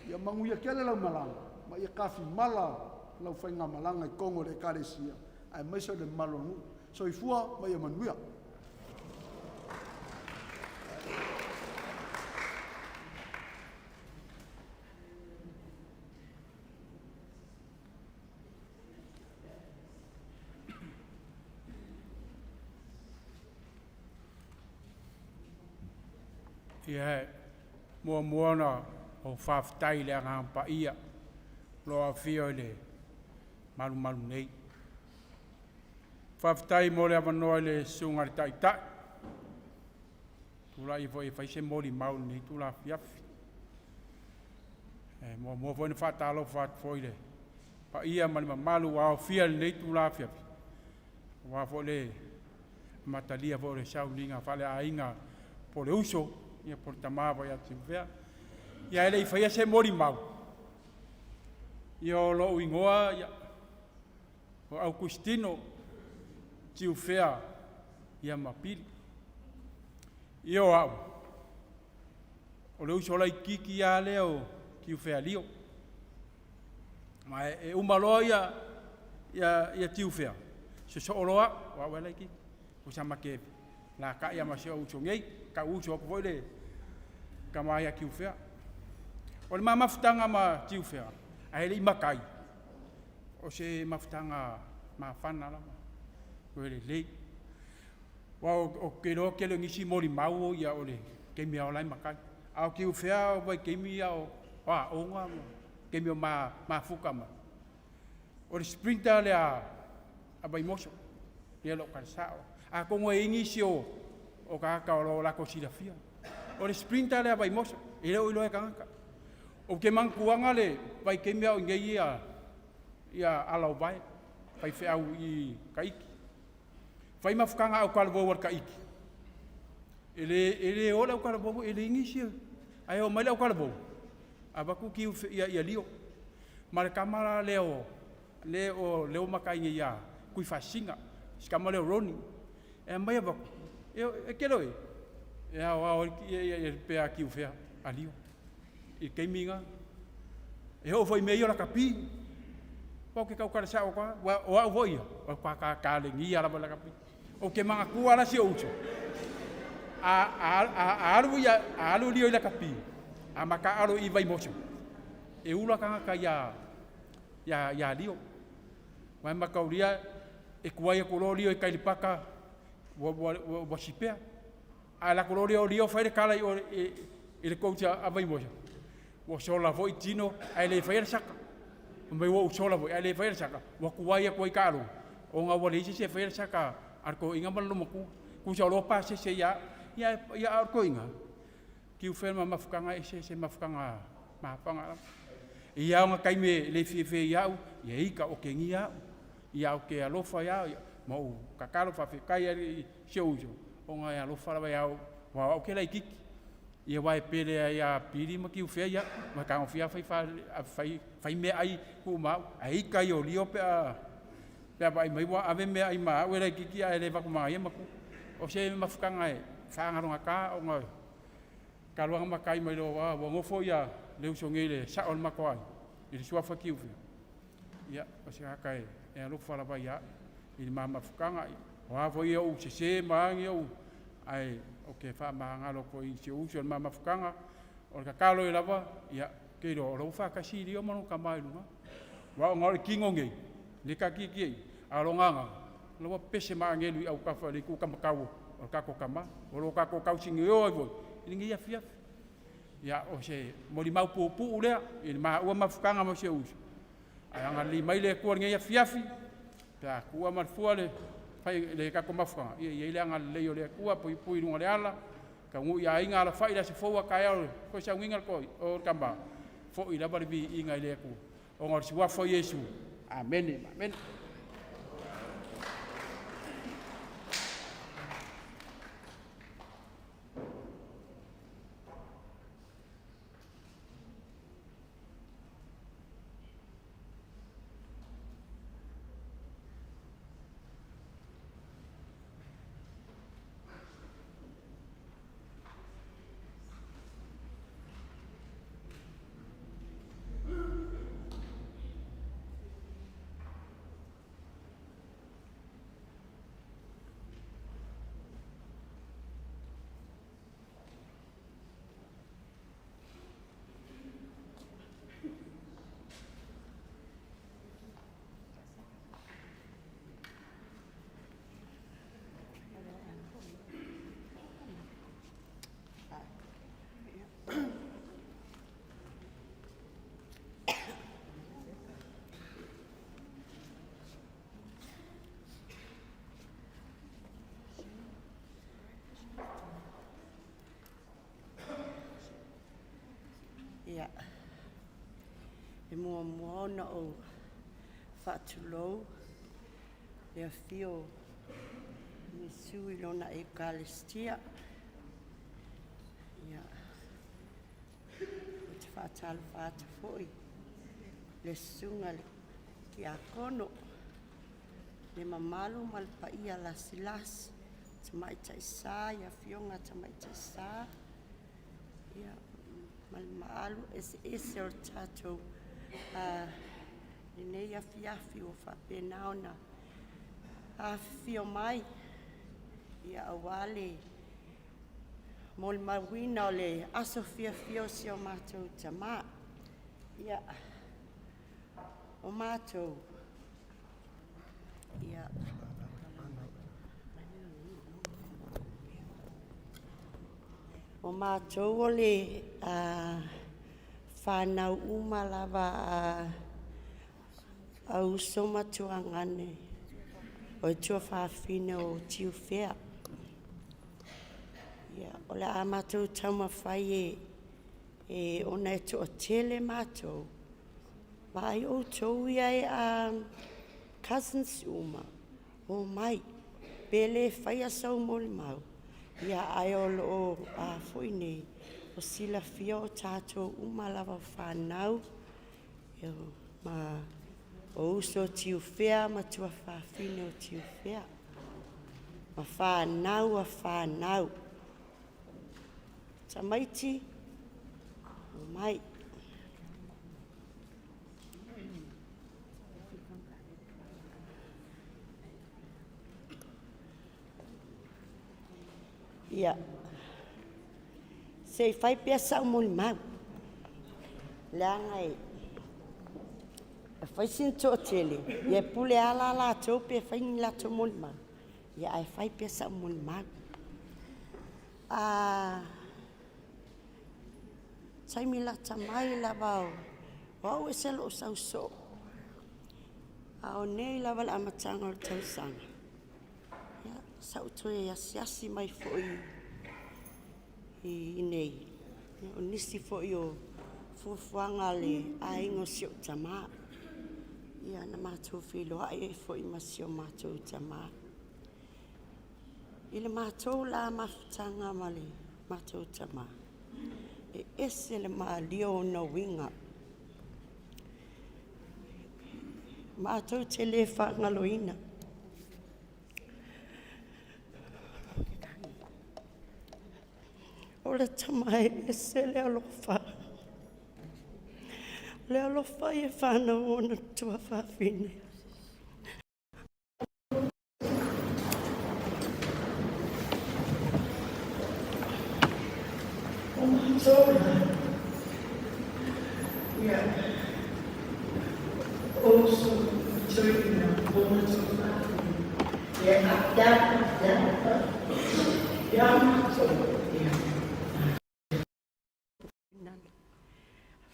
ia manuia tele lau malaga, ma ia tafimala lau faigamalaga i totonu o le Ekalesia, aemaise o le mamalu o le nuu. Soifua ma ia manuia. Ia, e muamua ona ou faafetai i le Agaga Paia o lo o afio i le malumalu nei. Faafetai mo le avanoa i le susuga i le Taitai, tulai foi e fai se molimau i lenei itula afiafi. E muamua foi ona faatalofa atu foi i le paia ma le mamalu ua aofia i lenei itula afiafi, aua foi le amatalia foi o le sauniga faaleaiga po o le uso. Ia po o le tama foi ia Tiufea. Ia e le i faia se molimau, ia o lou igoa ia, o Aukustino Tiufea ia ma Pili. Ia o au, o le uso laitiiti lava lea o Tiufea Lio. Ma e uma loa ia, ia, ia Tiufea, sosoo loa au, o au e laitiiti. O sa ma te laka'i lava ma si ou uso nei, tau uso atu foi le tama ia Tiufea. O le ma mafutaga ma Tiufea, ae le i matai, o se mafutaga mafana lava, toe lelei. Aua ou te iloa o le tele o nisi molimau ia o le taimi lava o la e matai. A o Tiufea o vaitaimi ia o aoga ma taimi o mafuta mai. O le sprinter lea a Vaimoso, ia lou tala sao. Atonu e i ai nisi o tagata o lo o latou silafia. O le sprinter lea a Vaimoso, e le o iloa e tagata. Ou te manatuaina le vaitaimi a o i inei ia Alaovae, faifeau i Tahiti. Fai mafutaga autalavou a le Tahiti, e le o le autalavou, e leai nisi, ae oo mai le autalavou, avatu kiu ia Lio. Ma le tama la lea o lea o lea ua matai nei ia Tuifaasisina, si tama lea o Ronnie, e aumai avatu, e te iloa e, e aoao ai pe a Tiufea a Lio i le taimi lena. E oo foi i mea ia o lakapi, aua ou te tautala sao atu lava, aua o au foi ia, o le matua talenia lava o le lakapi. Ou te manatua la si ou uso, a alu Lio i lakapi, a ma taaalo i Vaimoso, e ula tagata ia Lio. Aua e mataulia e tuai atu loa Lio i tai i le paka ua sipea. Ae alu atu loa lea o Lio fai le tala i o i le coach a Vaimoso, ua sola foi tino ae le faia le saka. Fai mai ua ou sola foi ae le faia le saka, ua tuai atu ai taaloga ona ua leai se isi e faia le saka a le toeaina ma le loomatua. Tusa o lo o pasese ia au, ia a o le toeaina, Tiufea ma mafutaga eseese, mafutaga mafana lava. E i ai lava ona taimi e le fiafia ai au, ia ita otegia au, ia ou te alofa ia au, ma ou tatalo faafetai ai i si ou uso, ona e alofa lava ia au, aua o au ou te laitiiti. Ia aua e pele lava ia Pili ma Tiufea ia, ma tagofia fai, fai meaai tuu ma au, ae ita ia o Lio pe a vaai mai ua ave meaai ma au e laitiiti ae le avatu ma ia matua. O se mafutaga e faagalogata ona talu lava ona matai mai loa ua nofo ia le uso nei i le sao o le matou aiga i le suafa Tiufea. Ia, o se tagata e alofa lava ia au i le ma mafutaga. O a foi ou sese ma a ni ou, ae ou te faamagalo atu foi i si ou uso i le ma mafutaga. O le tatalo ai lava, ia, ou te iloa o la ua faatasi Lio ma lona tama i luga. Aua ona o le tino nei, lea e taatiatia i i, a o lona agaga, o la ua pese ma agelu i autafa i le itu kamatau o le tatou tama. O lo o tatou tausinio ai foi i lenei afiafi. Ia, o se molimau puupuu lea i le maua mafutaga ma si ou uso. Ae agalelei mai le Atua i lenei afiafi, pe a tuua ma le fua le, fai, le tatou mafutaga, ia i ai le agalelei o le Atua, puipui i luga o le ala, taunuu i aiga alafai i le aso fou a taeao, toe sauniga le toi, o le tama, foi lava le viiga i le Atua. Ona o le suafa o Iesu. Amene. Amene. Ia, e muamua ona ou faatulou le afio o Iesu i lona Ekalesia. Ia, Faatalofa atu foi le susuga i le Tiakono, le mamalu ma le paia lasilasi, Tamaitai Sa i Afioga Tamaitai Sa, ia ma le mamalu eseese o le tatou lenei afiafi ua faapena ona afifio mai aua le molimauina o le aso fiafia o si o matou tama. Ia, o matou, ia, o matou o le fanau uma lava a uso ma tuagane o tuafafine o Tiufea. Ia, o le a matou taumafai e ona e toatele matou, vaai outou ia a cousins uma, omai. Pe le faia sou molimau, ia ae o lo o a foi nei, o silafia o tatou uma lava o fanau ma o uso o Tiufea ma tuafafine o Tiufea ma fanau a fanau. Tamaiti, omai. Ia, se i fai pea sau molimau, leaga e fai sina toatele, ia e pule lava la latou pe fai ni latou molimau, ia ae fai pea sau molimau. Taimi lata mai lava o au e ese lou sau soo, a o nei lava i le amataga o le tausaga, ia sa ou toe asiasi mai foi i inei, o nisi foi o fuafuaga a le aiga o si ou tama, ia na matou feiloai ai foi ma si o matou tama. I le matou la mafutaga ma le matou tama, e ese le malie o ona uiga, matou te le faagaloina. O le tama e ese le alofa, o le alofa ia e fanau i ona tuafafine. O matou la, ia, o uso toeaina o matou fafine, ia up down, up down, ia matou, ia,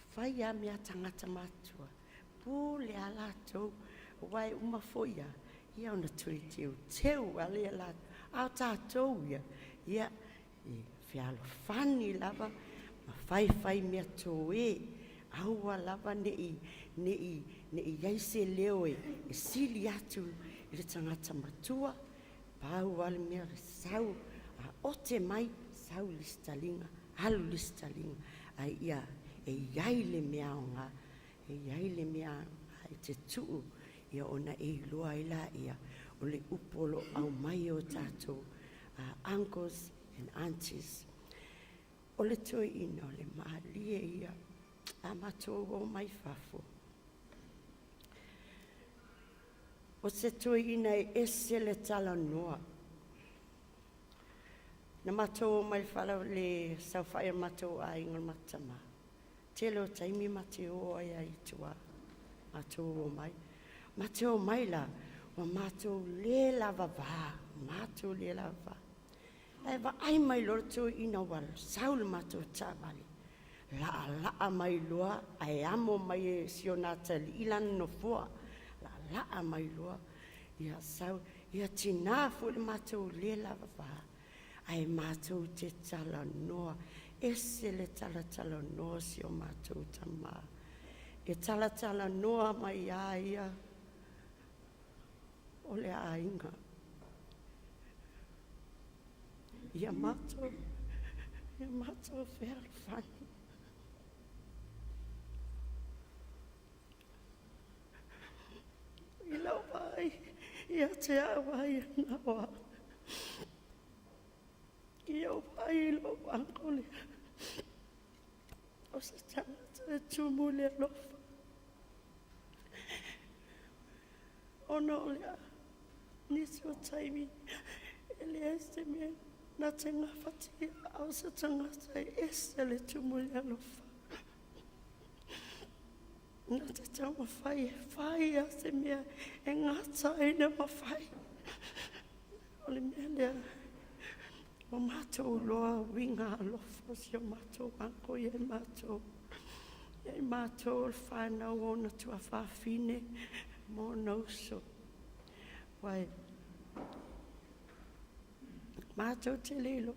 fai lava mea a tagata matutua, pule lava latou, aua e uma foi lava, ia ona toe teuteu lava lea e latou. A o tatou ia, ia e fealofani lava ma faifai mea toe, aua lava ne i i ai se leo e sili atu i le tagata matua. Pau lava le mea, sau a ote mai, sau le isi taliga, alu le isi taliga, ae ia e i ai le mea aoga, e i ai le mea e te tuu ia ona e iloa ai lea o le upu o lo o aumai e o tatou uncles and aunties. O le toeaina o le malie ia, a matou o mai fafo, o se toeaina e ese le talanoa. Na matou omai i le saofai a le matou aiga o le matou tama, tele o taimi ma te o ai lava i tua, matou omai. Matou omai la, ua matou le lavava, matou le lavava. Ae vaai mai loa le toeaina ua sau le matou taavale, laalaa mai loa ae amo mai e si ona atalii lana nofoa, laalaa mai loa, ia sau. Ia tiga foi le matou le lavava, ae matou te talanoa, ese le talatalanoa o si o matou tama. E talatalanoa mai lava ia o le aiga. Ia matou fealofani. Ia te au lava ia na o au. Ia ou vaai i lou uncle lea. O se tagata e tumu i le alofa. Ona o le a nisi o taimi e leai se mea na te gafatia, a o se tagata e ese le tumu i le alofa. Na te taumafai e fai lava se mea e gata ai le mafai. O le mea lea ua matou iloa uiga alofa o si o matou uncle ia i matou. Ia i matou o le fanau o ona tuafafine ma ona uso. Aua e matou te le iloa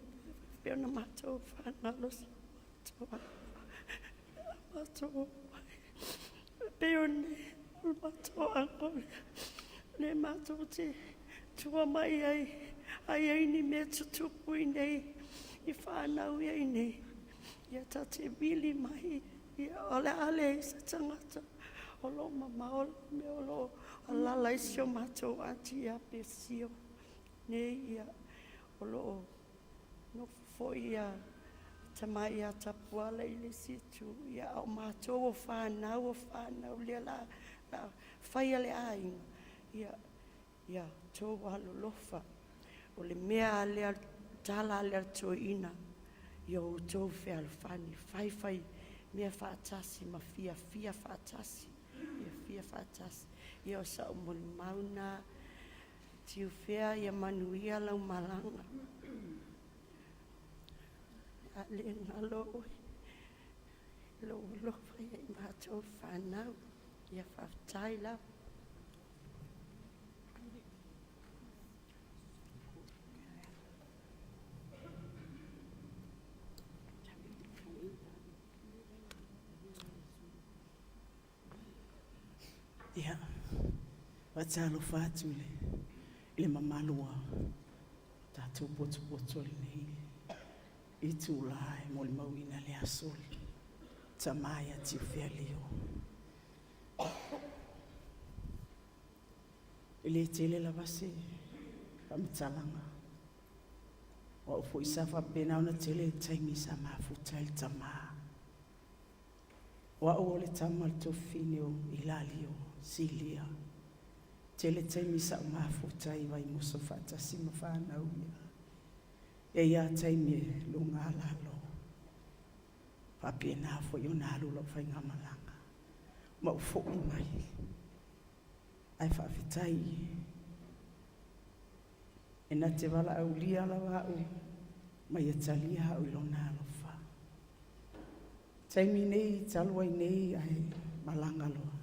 pe ona matou faagalo si o matou matou omai. Pei o le matou uncle lea, lea matou te tua mai ai, a i ai ni mea tutupu i inei i fanau ia i inei, ia ta te vili mai, ia, o le a leai se tagata o lo o mamao le mea o lo o alaala ai si o matou aunty ia Pesio nei, ia, o lo o nofo foi ia tama ia Tapuala i le isi itu, ia, a o matou o fanau, o fanau lea la faia le aiga, ia, ia outou alolofa. O le mea lea, le tala lea a le toeaina, ia outou fealofani, faifai mea faatasi ma fiafia faatasi, fiafia faatasi. Ia o sau molimau lena. Tiufea, ia manuia lau malaga. A le galo oe i lou alofa ia i matou le fanau. Ia faafetai lava. Ia, faatalofa atu i le mamalu ua tatou potopoto i lenei itula e molimauina le aso o le tama ia Tiufea Leo. E le tele lava se faamatalaga. O au foi sa faapena ona tele taimi sa mafuta ai le tama. O au o le tama o le tuafafine o Ilalio Silia. Tele taimi sa ou mafuta ai i Vaimoso faatasi ma fanau ia. E i ai lava taimi e luga lalo. Faapena foi ona alu lau faigamalaga ma ou foi mai. Ae faafetai e na te valaaulia lava au ma ia talia au i lona alofa. Taimi nei talu ai nei ae malaga loa.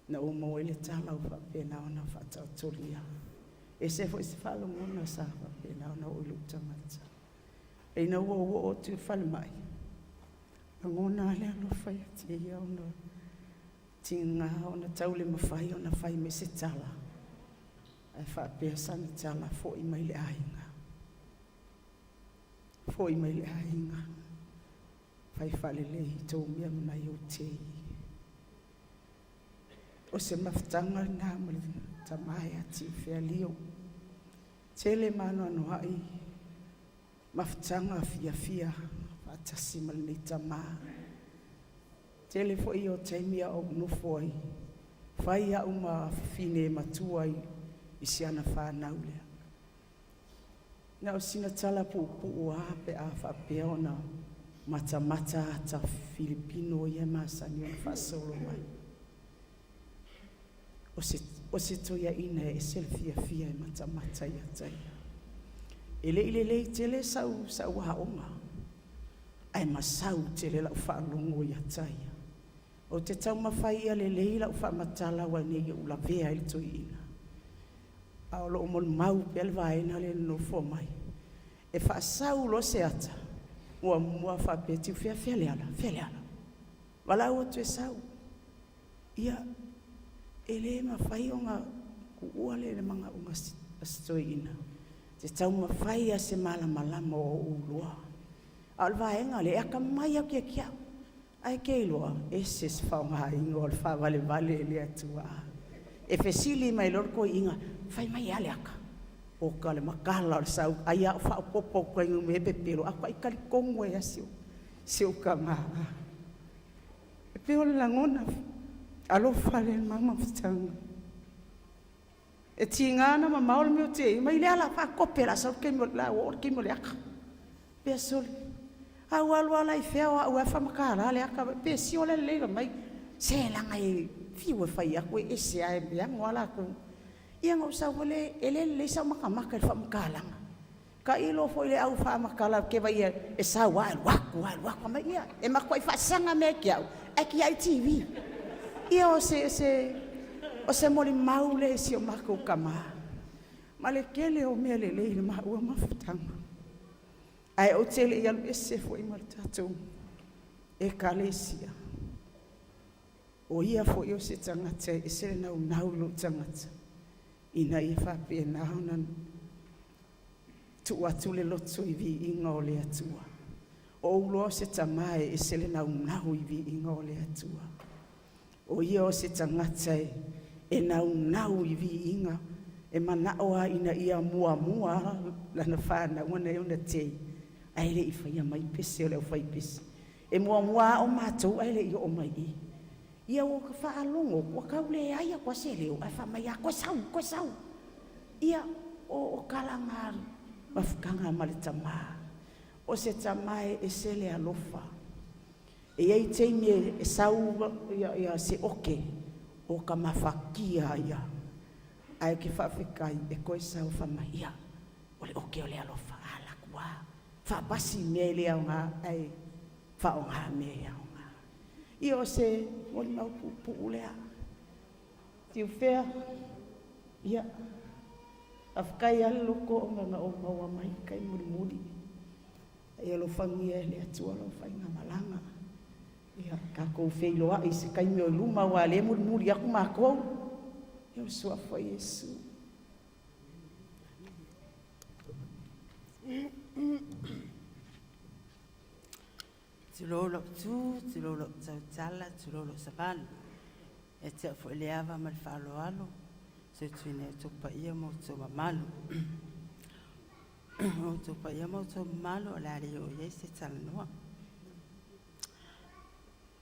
Na ou maua ai le tala ua faapena ona faataotolia. E ese foi se faalogona sa faapena ona oo i lou tagata. Ina ua ou oo atu i le falemai, lagona lava le alofa ia te ia ona tiga ona tau le mafai ona fai mai se tala, ae faapea sana tala, foi mai le aiga, foi mai le aiga, fai faalelei tou mea ma nai ou tei. O se mafutaga lena ma le tama ia Tiufea Leo. Tele ma anoanoai mafutaga fiafia faatasi ma lenei tama. Tele foi o taimi a ou nofo ai, fai au ma fafine matua i si ana fanau lea. Na o sina tala puupuu lava pe a faapea ona matamata ata Filipino ia e masani ona faasolo mai. O se toeaina e ese le fiafia e matamata i ata ia. E le i lelei tele sau aoga, ae masau tele lau faalogo i ata ia. Ou te taumafai ia lelei lau faamatala aua ne i ou lavea ai le toeaina. A o loo molimau pea le vaega lea e nonofo mai. E faasau loa se ata, muamua faapea, Tiufea, fea le ala, fea le ala. Valaau atu e sau. Ia, e le mafai ona tuua le manaoga a si toeaina. Te taumafai lava se malamalama o ou iloa. A o le vaega lea, e atamamai atu ia te au. Ae te iloa, e ese se faaaogaina o le faavalevale e le Atua. E fesili mai loa le toeaina, fai mai e a le aka? Oka le matala o le sau, ai lava o faaopoopo atu ai i mea pepelo, ae matuai talitonu ai lava si ou tama. E pei o le lagona alofa lea i le ma mafutaga. E tiga ona mamao le mea ou te i ai, mai lea o le a faatope o le a sau le taimi o le a oo le taimi o le aka. Pea sole, a ua alu lava la i fea o au lava e faamatala le aka, pe sio la le lelei mai, se leaga e fiu e fai atu e ese lava, e ano lava latou. Ia ona ou sau foi lea, e le lelei sau matamata i le faamatalaga. Tailo foi i le au faamatala ou te vaai e sau lava ae alu atu lava alu atu. Fai mai, ia, e matuai faasaga mea ia te au ae tiai le TV. Ia o se o se molimau lea i si o matou tama ma le tele o mea lelei i le maua mafutaga. Ae ou te le i alu ese foi ma le tatou Ekalesia. O ia foi o se tagata e ese le naunau i lou tagata ina ia faapena ona tuu atu le loto i viiga o le Atua. O ou iloa o se tama e ese le naunau i viiga o le Atua. O ia o se tagata e naunau i viiga, e manao lava ina ia muamua lana fanauga nai ona tei, ae le i faia mai pese o le aufaipese. E muamua ao matou ae le i oo mai i i. Ia ua ta faalogo atu ua tau leai atu lava se leo ae fai mai lava, toe sau, toe sau. Ia, o tala na mafutaga ma le tama. O se tama e ese le alofa. E i ai taimi e sau se ote o ta mafatia ai lava, ae ou te faafetai e toe sau fai mai, ia, o le ote o le alofa, a alu atu lava faapasi mea e le aoga ae faaaoga mea e aoga. Ia o se molimau puupuu lea. Tiufea, ia, faafetai lava le loto ona na ou maua mai i le taimi mulimuli. Ia alofagia e le Atua lau faigamalaga. Ia tatou feiloai i se taimi o i luma aua o lea e mulimuli atu matou. Ia o le suafa o Iesu. Tulou lou tu, tulou lou tautala, tulou lou savali. E te au foi le ava ma le faaaloalo, se tuina e outou paia ma outou mamalu. O outou paia ma outou mamalu o le a le oo i ai se talanoa.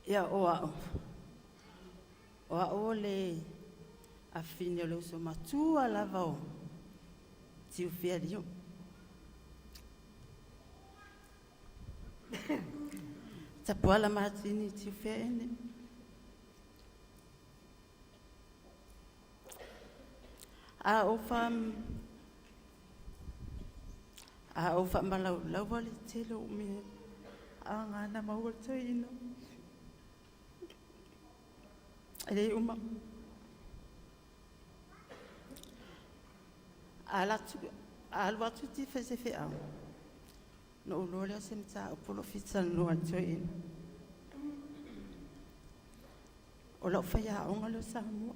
Ia o au, o au o le afine o le uso matua lava o Tiufea Lio. Tapuala Matini Tiufea ene. A ou fa a ou faamalaulaua le tele o mea agana maua le toeaina. E le uma. A alu atu ti faifeau, na ou iloa lea o se mataupu o lo o fia talanoa i le toeaina. O lau faiaoga lea o Samoa.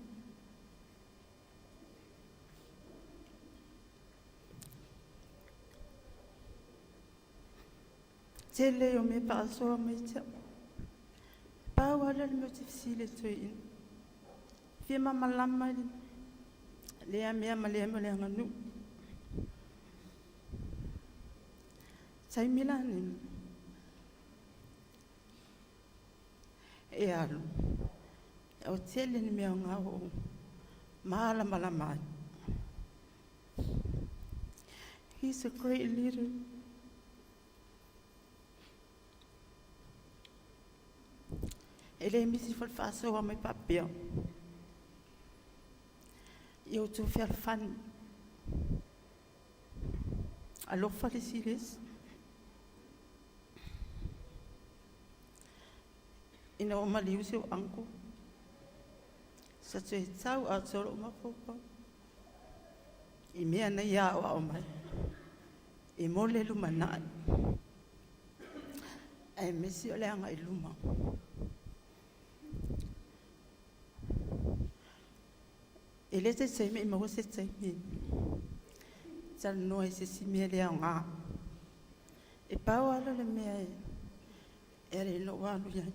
Tele o mea faasoa mai ia te au. Pau lava lea o le mea ou te fesili ai i le toeaina. Fia malamalama i lea mea ma lea mea o le aganuu. Taimi la nei, e alu, o tele ni mea aoga ua ou malamalama ai. He's a great leader. E le misi foi le faasoa mai faapea, ia outou fealofani, alofa le isi i le isi. Ina ua maliu si ou uncle, sa toe tau atoa lou mafaufau i mea na ia aoao mai, e mo le lumanai, aemaise o le agai i luma. E le se taimi e maua se taimi e talanoa i se isi mea le aoga. E pau lava lea o le mea e ala ai ona ou alu i ai,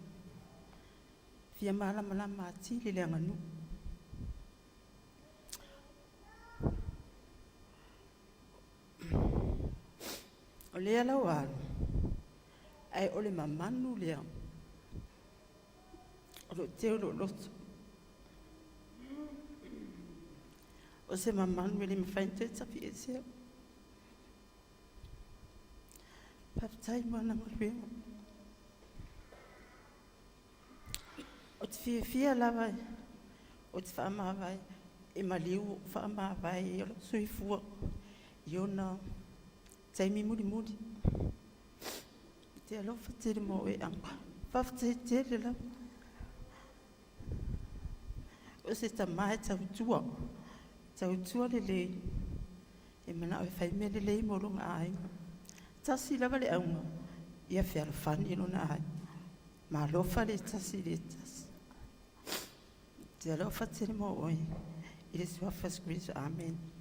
fia malamalama atili i le aganuu. O lea la ua alu, ae o le mamanu lea o loo teu i lou loto. O se mamanu e le mafai ona toe tafiesea. Faafetai mo ana galuega. Ou te fiafia lava ou te faamavae, e maliu ou faamavae i lou soifua i ona taimi mulimuli. Ou te alofa tele mo oe Uncle. Faafetai tele lava. O se tama e tautua, tautua lelei, e manao e fai mea lelei mo lona aiga. Tasi lava le auga, ia fealofani lona aiga, ma alofa le tasi i le tasi. Ou te alofa tele mo oe, i le suafa o Iesu Keriso. Amene.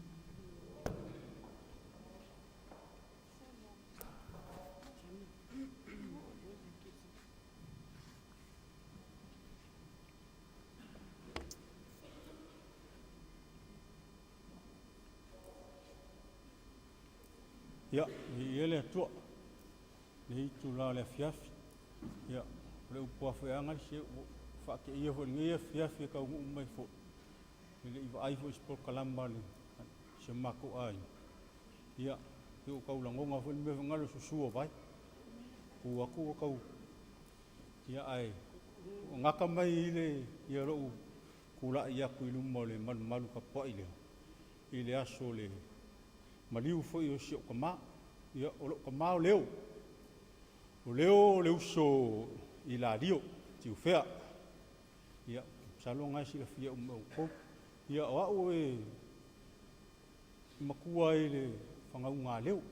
Ia, viia le Atua i lenei itula o le afiafi. Ia, o le upu lava foi a gai, se ua faateia foi i lenei afiafi e taunuu mai foi, e le i vaai foi i se polokalama a si o matou aiga. Ia, pei ua tau lagona foi le mea foi lena o le susu o vai. Tu atu ua tau, ia ae ua gata mai i le ia lou tulai atu i luma o le malumalu tapuai lea i le aso o le maliu foi o si ou tama. Ia, o lou tama o Leo. O Leo o le uso i Lalio, Tiufea. Ia, masalo o lena e silafia uma e outou. Ia, o au e matua i le fanauga a Leo.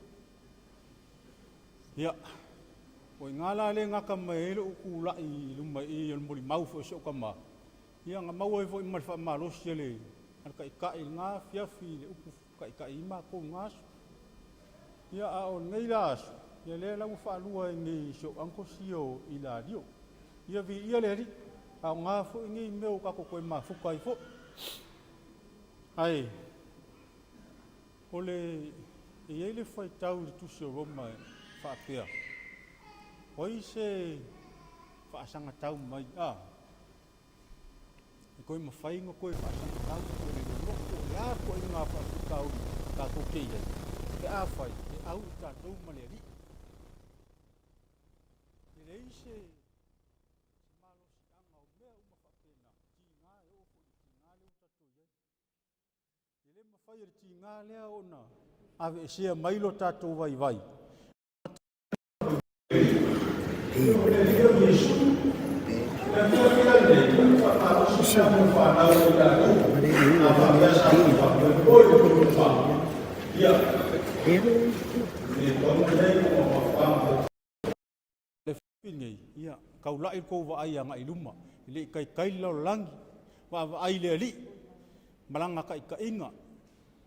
Ia, o i ina la lea e gata mai ai lou tulai i luma i i o le molimau foi a si ou tama, ia na maua ai foi ma le faamalosi a le Taitai i lena afiafi i le upu taitai ai matou i lena aso. Ia, a o lenei la aso, ia lea la ua faalua ai nei e si ou uncles ia o Ilalio. Ia viia le Alii, aoga foi nei mea ua tatou toe mafuta ai foi. Ae o le e i ai le faitau i le tusi o Roma e faapea, o ai se faasagatau mai, a? E toe mafai ona toe faasagatau po o le loloto o le a ituaiga faafitauli tatou te i ai, pe afai e au i tatou ma le Alii. E leai se malosiaga o mea uma faapena, tiga e oo foi i le tiga lea ua tatou i ai. E le mafai e le tiga lea ona aveesea mai lo tatou vaivai. Nei, ia, taulai le tou vaai agai i luma, e le i taitai le lalolagi, vaavaai i le Alii ma lana taitaiga.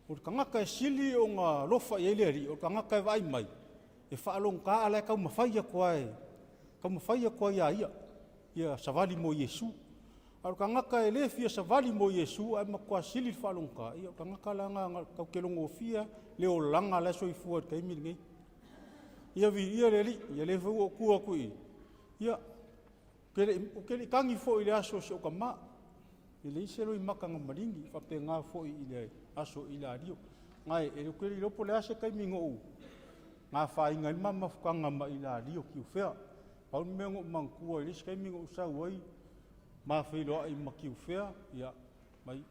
O le tagata e sili ona alofa i ai le Alii, o le tagata e vaai mai, e faalogogata a la e taumafai atu lava e taumafai atu lava ia ia, ia savali mo Iesu. A o le tagata e le fia savali mo Iesu ae matua sili le faalogogata, ia o le tagata la lena tatou te logofia le olaga la e soifua i le taimi lenei. Ia viia le Alii, ia lea foi ua ou tu atu i i, ia, ou te le i tagi foi i le aso o si ou tama, e leai se loimata na maligi, faapena foi i le aso i Lalio. Ae e ou te le iloa po o le a se taimi na ou afaina ai le ma mafutaga ma Ilalio Tiufea. Pau le mea na ou manatua i le isi taimi na ou sau ai ma feiloai ma Tiufea, ia, mai,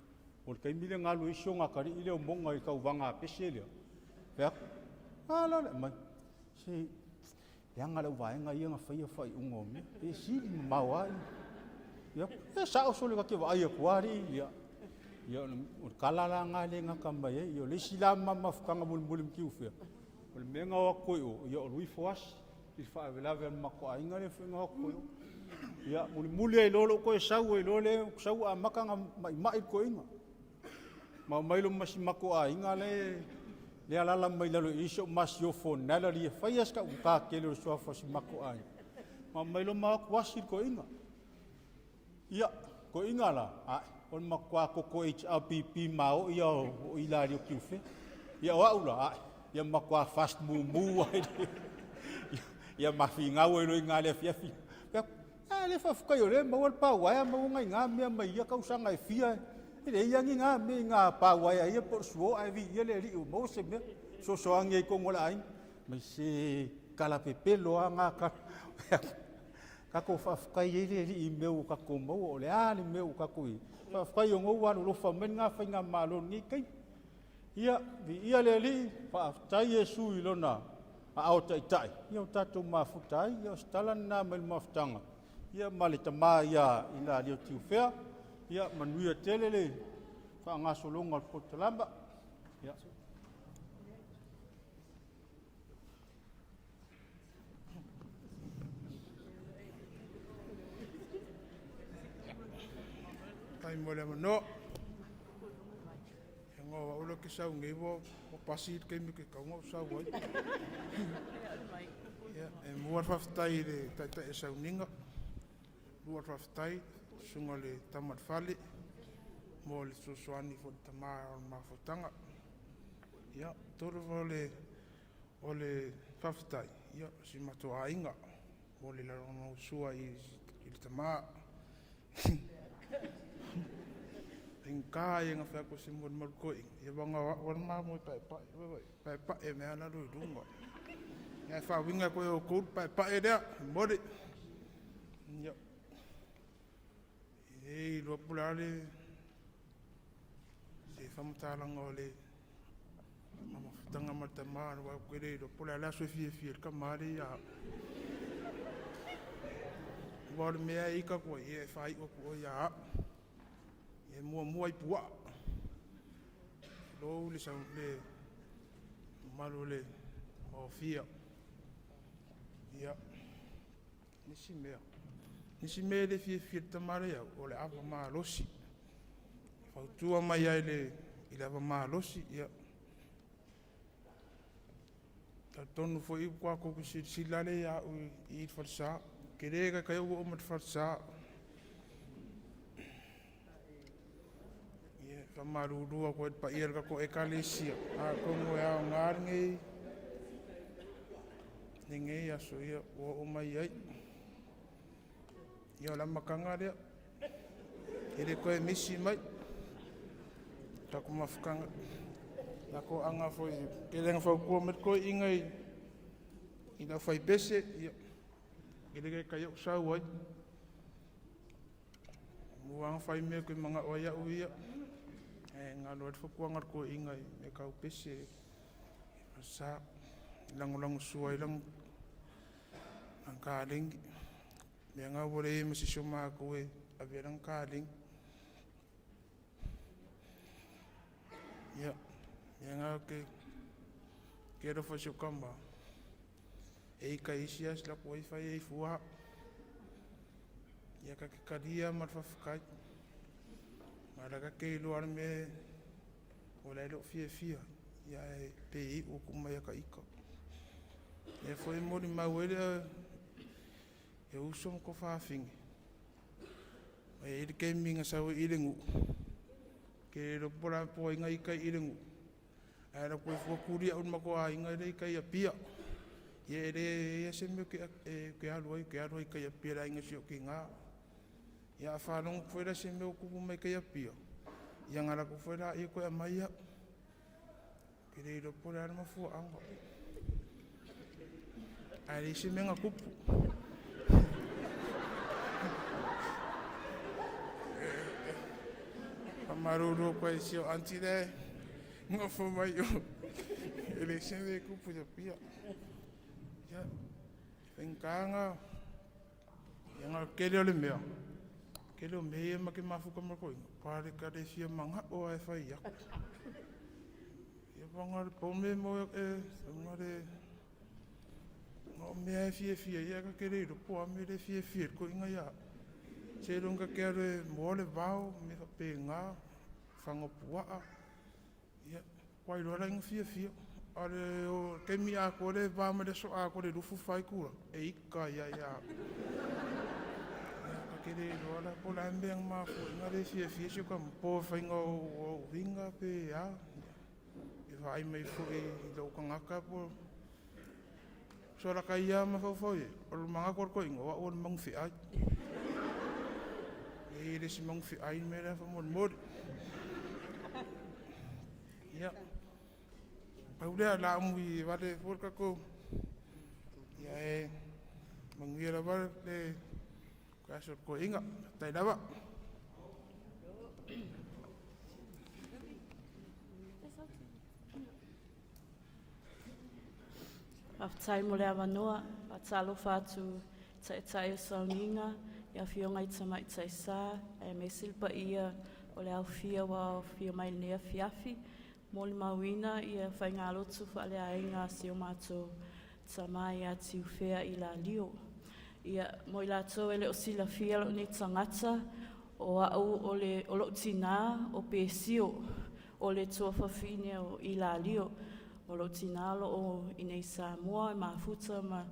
o le taimi lea na alu ai si ona atalii lea o Mona i le tauvaga a pese lea. Fai atu, a la le aumai, se leaga lau vaega ia na faia faaiuga o mea, e sili mamao lava. Ia, e sao sole ta te vaai atu lava alii, ia. Ia, o le tala la lena lea e gata mai ai. Ia, o le isi la mafutaga mulimuli ma Tiufea, o le mea na o atu ai o, ia o Lui Foasi, i le faalavelave a le matou aiga lea foi na o atu ai o. Ia, mulimuli ai loa lou toe sau ai loa lea, ou sau ua amata ona maimai le toeaina. Ma omai loa ma si matou aiga lea e alaala mai lalo i i si ou masiofo Natalie e fai lava si taugata tele o le suafa o si matou aiga. Ma omai loa ma o atu asi le toeaina. Ia, toeaina la, ae, o le matua toto HRBP maoi lava o Ilalio Tiufea. Ia o au la, ae. Ia matua fast mumu ai ia mafinau ai loa i ina i le afiafi. Fai atu, a lea faafetai o lea e maua le pa uaea maua nai na mea mai ia tausaga e fia e leai lava ni na mea i na pa uaea ia po o le suo ae viia le Alii ua maua se mea fesoasoani ai i totonu o le aiga. Mai se tala pepelo lava na tala. Tatou faafetai ai le Alii i mea ua tatou maua, o le a le mea ua tatou i ai. Faafetai ona ua alolofa mai lena faigamalo i lenei taimi. Ia, viia le Alii, faafetai Iesu i lona aao taitai, ia ua tatou mafuta ai. Ia o se tala lena mai le mafutaga, ia ma le tama ia Ilalio Tiufea. Ia manuia tele le faagasologa o le polokalama. Ia. Faafetai mo le avanoa. Ia o au lea ou te sau nei ua pasi le taimi ou te tatau ona ou sau ai. Ia, e mua le faafetai i le Taitai o Sauniga, lua le faafetai i le Susuga i le Tama a le Fale mo le fesoasoani foi i le tama o le mafutaga. Ia, tolu foi o le faafetai, ia o si o matou aiga mo le lagolagosua i le tama. E faigata ia ona fai atu o se molimau i le toeaina, ia aua na o au lava le mamoe paepae. Ua vaai, e paepae mai lava lalo i luga. Ae faauiga atu e outou le paepae lea, momoli. Ia, e le iloa po o le a le se faamatalaga o le mafutaga ma le tama, aua ou te le iloa po o le a le aso e fiafia ai le tama lea ia au. Aua o le mea e ita atu ai, ia e faaiu atu loa ia au. Ia e muamua i puaa. Tulou le mamalu o le maofia. Ia, nisi mea, nisi mea e le fiafia i le tama lea ia au, o le ava malosi. E fautua mai lava i le ava malosi, ia, talitonu foi ua tou silasila lea ia au i i le falesa. Ou te le taitai ou oo mai i le falesa. Ia, e faamalulu atu ai i le paia o le tatou Ekalesia, atonu e aoga lenei aso ua oo mai ai. Ia o le amataga lea, e le toe misi mai tatou mafutaga. La toaga foi, tele ina fautua mai le toeaina i le aufaipese, ia, e le taitai ou sau ai. Mua lava ona fai mea ou te manao ai au ia, ae galo ai le fautuaga a le toeaina i mea tau pese i falesa, e lagolagosua ai lana taleni. Mea lena ua leai ai ma se isi o matou e avea lana taleni. Ia, o mea na ou te alofa i si ou tama, e ita i isi aso, alu atu ai fai ai fua au. Ia ta te talia ma le faafetai. Aua o la e ta te iloa lava le mea o la e le o fiafia, ae pei e iu atu uma ia ita. O lea foi e molimau ai le uso ma tuafafine, e i ai le taimi na sau ai i le nuu, ou te le iloa po o le a po o ai na ita ai i le nuu, ae alu atu ai fua tuli au e le matou aiga lea i tai i Apia. Ia e leai lava se mea ou te alu ai, ou te alu lava i tai i Apia i le aiga o si ou tina. Ia a faalogo atu foi la i se mea ua tupu mai tai i Apia, ia ona alu atu foi lea toe aumai au. Ou te le iloa po o le a le mafuaaga. Ae leai se mea na tupu. Faamalulu atu ai i si ou aunty lea e nofo mai o, e leai se mea e tupu i Apia. Ia, e faigata na, ia na o le tele o le mea, tele o mea ia ma te mafuta ma le toeaina, pa le ta le fia manao lava e fai atu. Ia paga le pau mea e maua e na o mea lava e fiafia ai ae ta te le iloa po o a mea la e fiafia ai le toeaina ia au. Seiloga ta te alu e moa le vao, mea faapena, faga o puaa, ia matua iloa lava la ona fiafia. A o le taimi atoa lea e va mai le aso atoa i le 24 itula, e ita ai lava ia au. Ia ta te le iloa la po o le a le mea na mafua ai ona le fiafia si ou tama, po o le faiga o ou uiga pe a. vaai mai foi i lou tagata po o ia mafaufau i ai, o le manatu o le toeaina, o au o le manu feai. E le isi manu feai le mea lea faamolemole. Ia, pau lea la umui vale foi le tatou. Ia e manuia lava le aso o le toeaina. Faafetai lava. Faafetai mo le avanoa. Faatalofa atu i taitai o sauniga, i afioga i tamaitai sa, aemaise le paia o le aofia ua aofia mai i lenei afiafi, molimauina ia faigalotu faaleaiga a si o matou tama ia Tiufea Ilalio. Ia, mo i latou e le o silafia lou nei tagata, o au o, le, o lou tinā o Pesio, o le tuafafine o Ilalio. O lou tinā o loo i nei Samoa e mafuta ma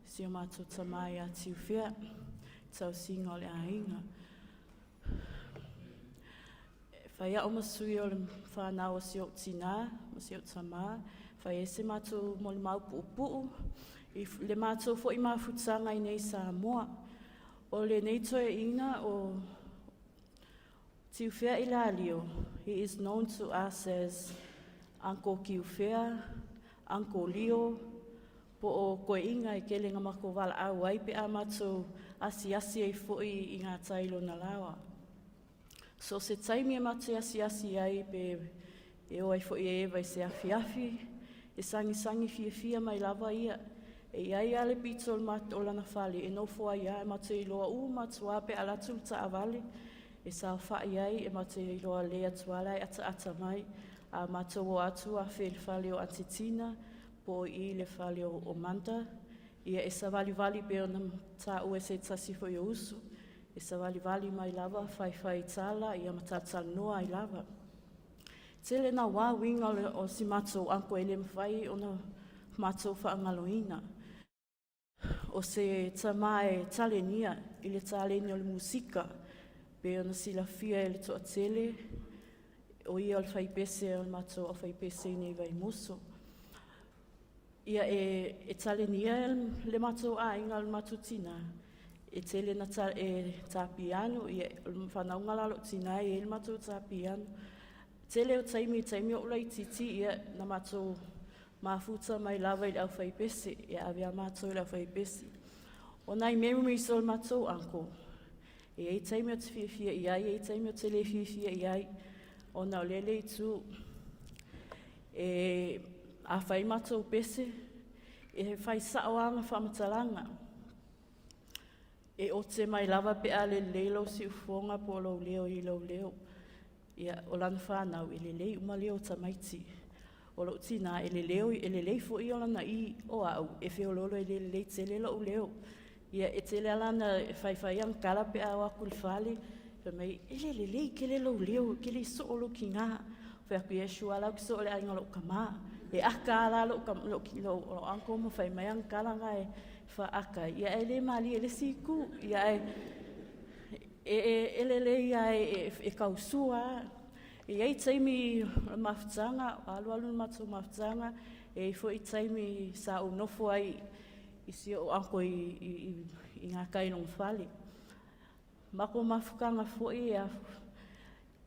si o matou tama ia Tiufea, tausiga o le aiga. E fai au ma sui o le whanau o si ou tinā, ma si ou tamā, fai e se matou molimau puupuu, i le matou foi mafutaga i nei Samoa. O lenei toeaina o Tiufea Ilalio, he is known to us as Uncle Tiufea, Uncle Leo, po o koeina e kele nga mako wala au ai pe a matou asiasi ai foi i ngā tai lona lawa. So se taimi e matou asiasi ai pe e o ai foi e Eva i se afiafi, e sangisangi fiafia mai lava ia. E iai a le pito o le o lana fale e nofo ai a e matou iloa uma atu a pe alu atu le taavale e saofai ai e matou iloa le atu a la e ataata mai a matou o atu a fe le fale o Atitina po o i le fale o Manda ia e savalivali pe ona taua e se tasi foi o uso e savalivali mai lava faifai tala ia ma talatalanoa ai lava. Tele na wā uiga o si matou uncle e le mafai ona matou faagaloina. O se tamā e talenia i le taleni o le musika pe ona silafia e le toatele o ia o le faipese o le matou aufaipese i nei Vaimoso. Ia e, e talenia le matou aiga o le matou tinā e tele na ta, e tā piano ia o le whanauga la lou tinā e le matou tā piano. Tele o taimi, taimi o laitiiti ia na matou mafuta mai lava i le aufaipese e ave a matou i le aufaipese. O nai memories o le matou uncle, e ai taimi o te fiafia i ai, e ai taimi o te le fiafia i ai, ona o lele itu e a fai matou pese, e fai sao anga whamatalanga. E o te mai lava pe a le lei lau siufoga po o lou leo i lou leo. Ia, o lana whanau, e lelei uma leo tamaiti. O lou tinā, e leleo, e lelei foi o lana i o au, e feololo e le lelei tele lou leo. Ia, e tele alana e fai fai ang kala pe a o aku le fale, fai mai, e le lelei ke le lou leo, ke le so o lou kinga. Fai aku, ia shua lau ki so o le ainga lou kama. E aka ala lou, lou, lou, lou uncle ma fai mai ang kala nga e whaaka. Ia e le mali e le siku. Ia e, e, e, e lelei ia e, e, e kausua. E ai taimi o le mafutaga, alualu le matou mafutaga, e ai foi taimi sa ou nofo ai i si ou uncle i, i, i, i ngā kai longa fale. Mako mafukanga foi a,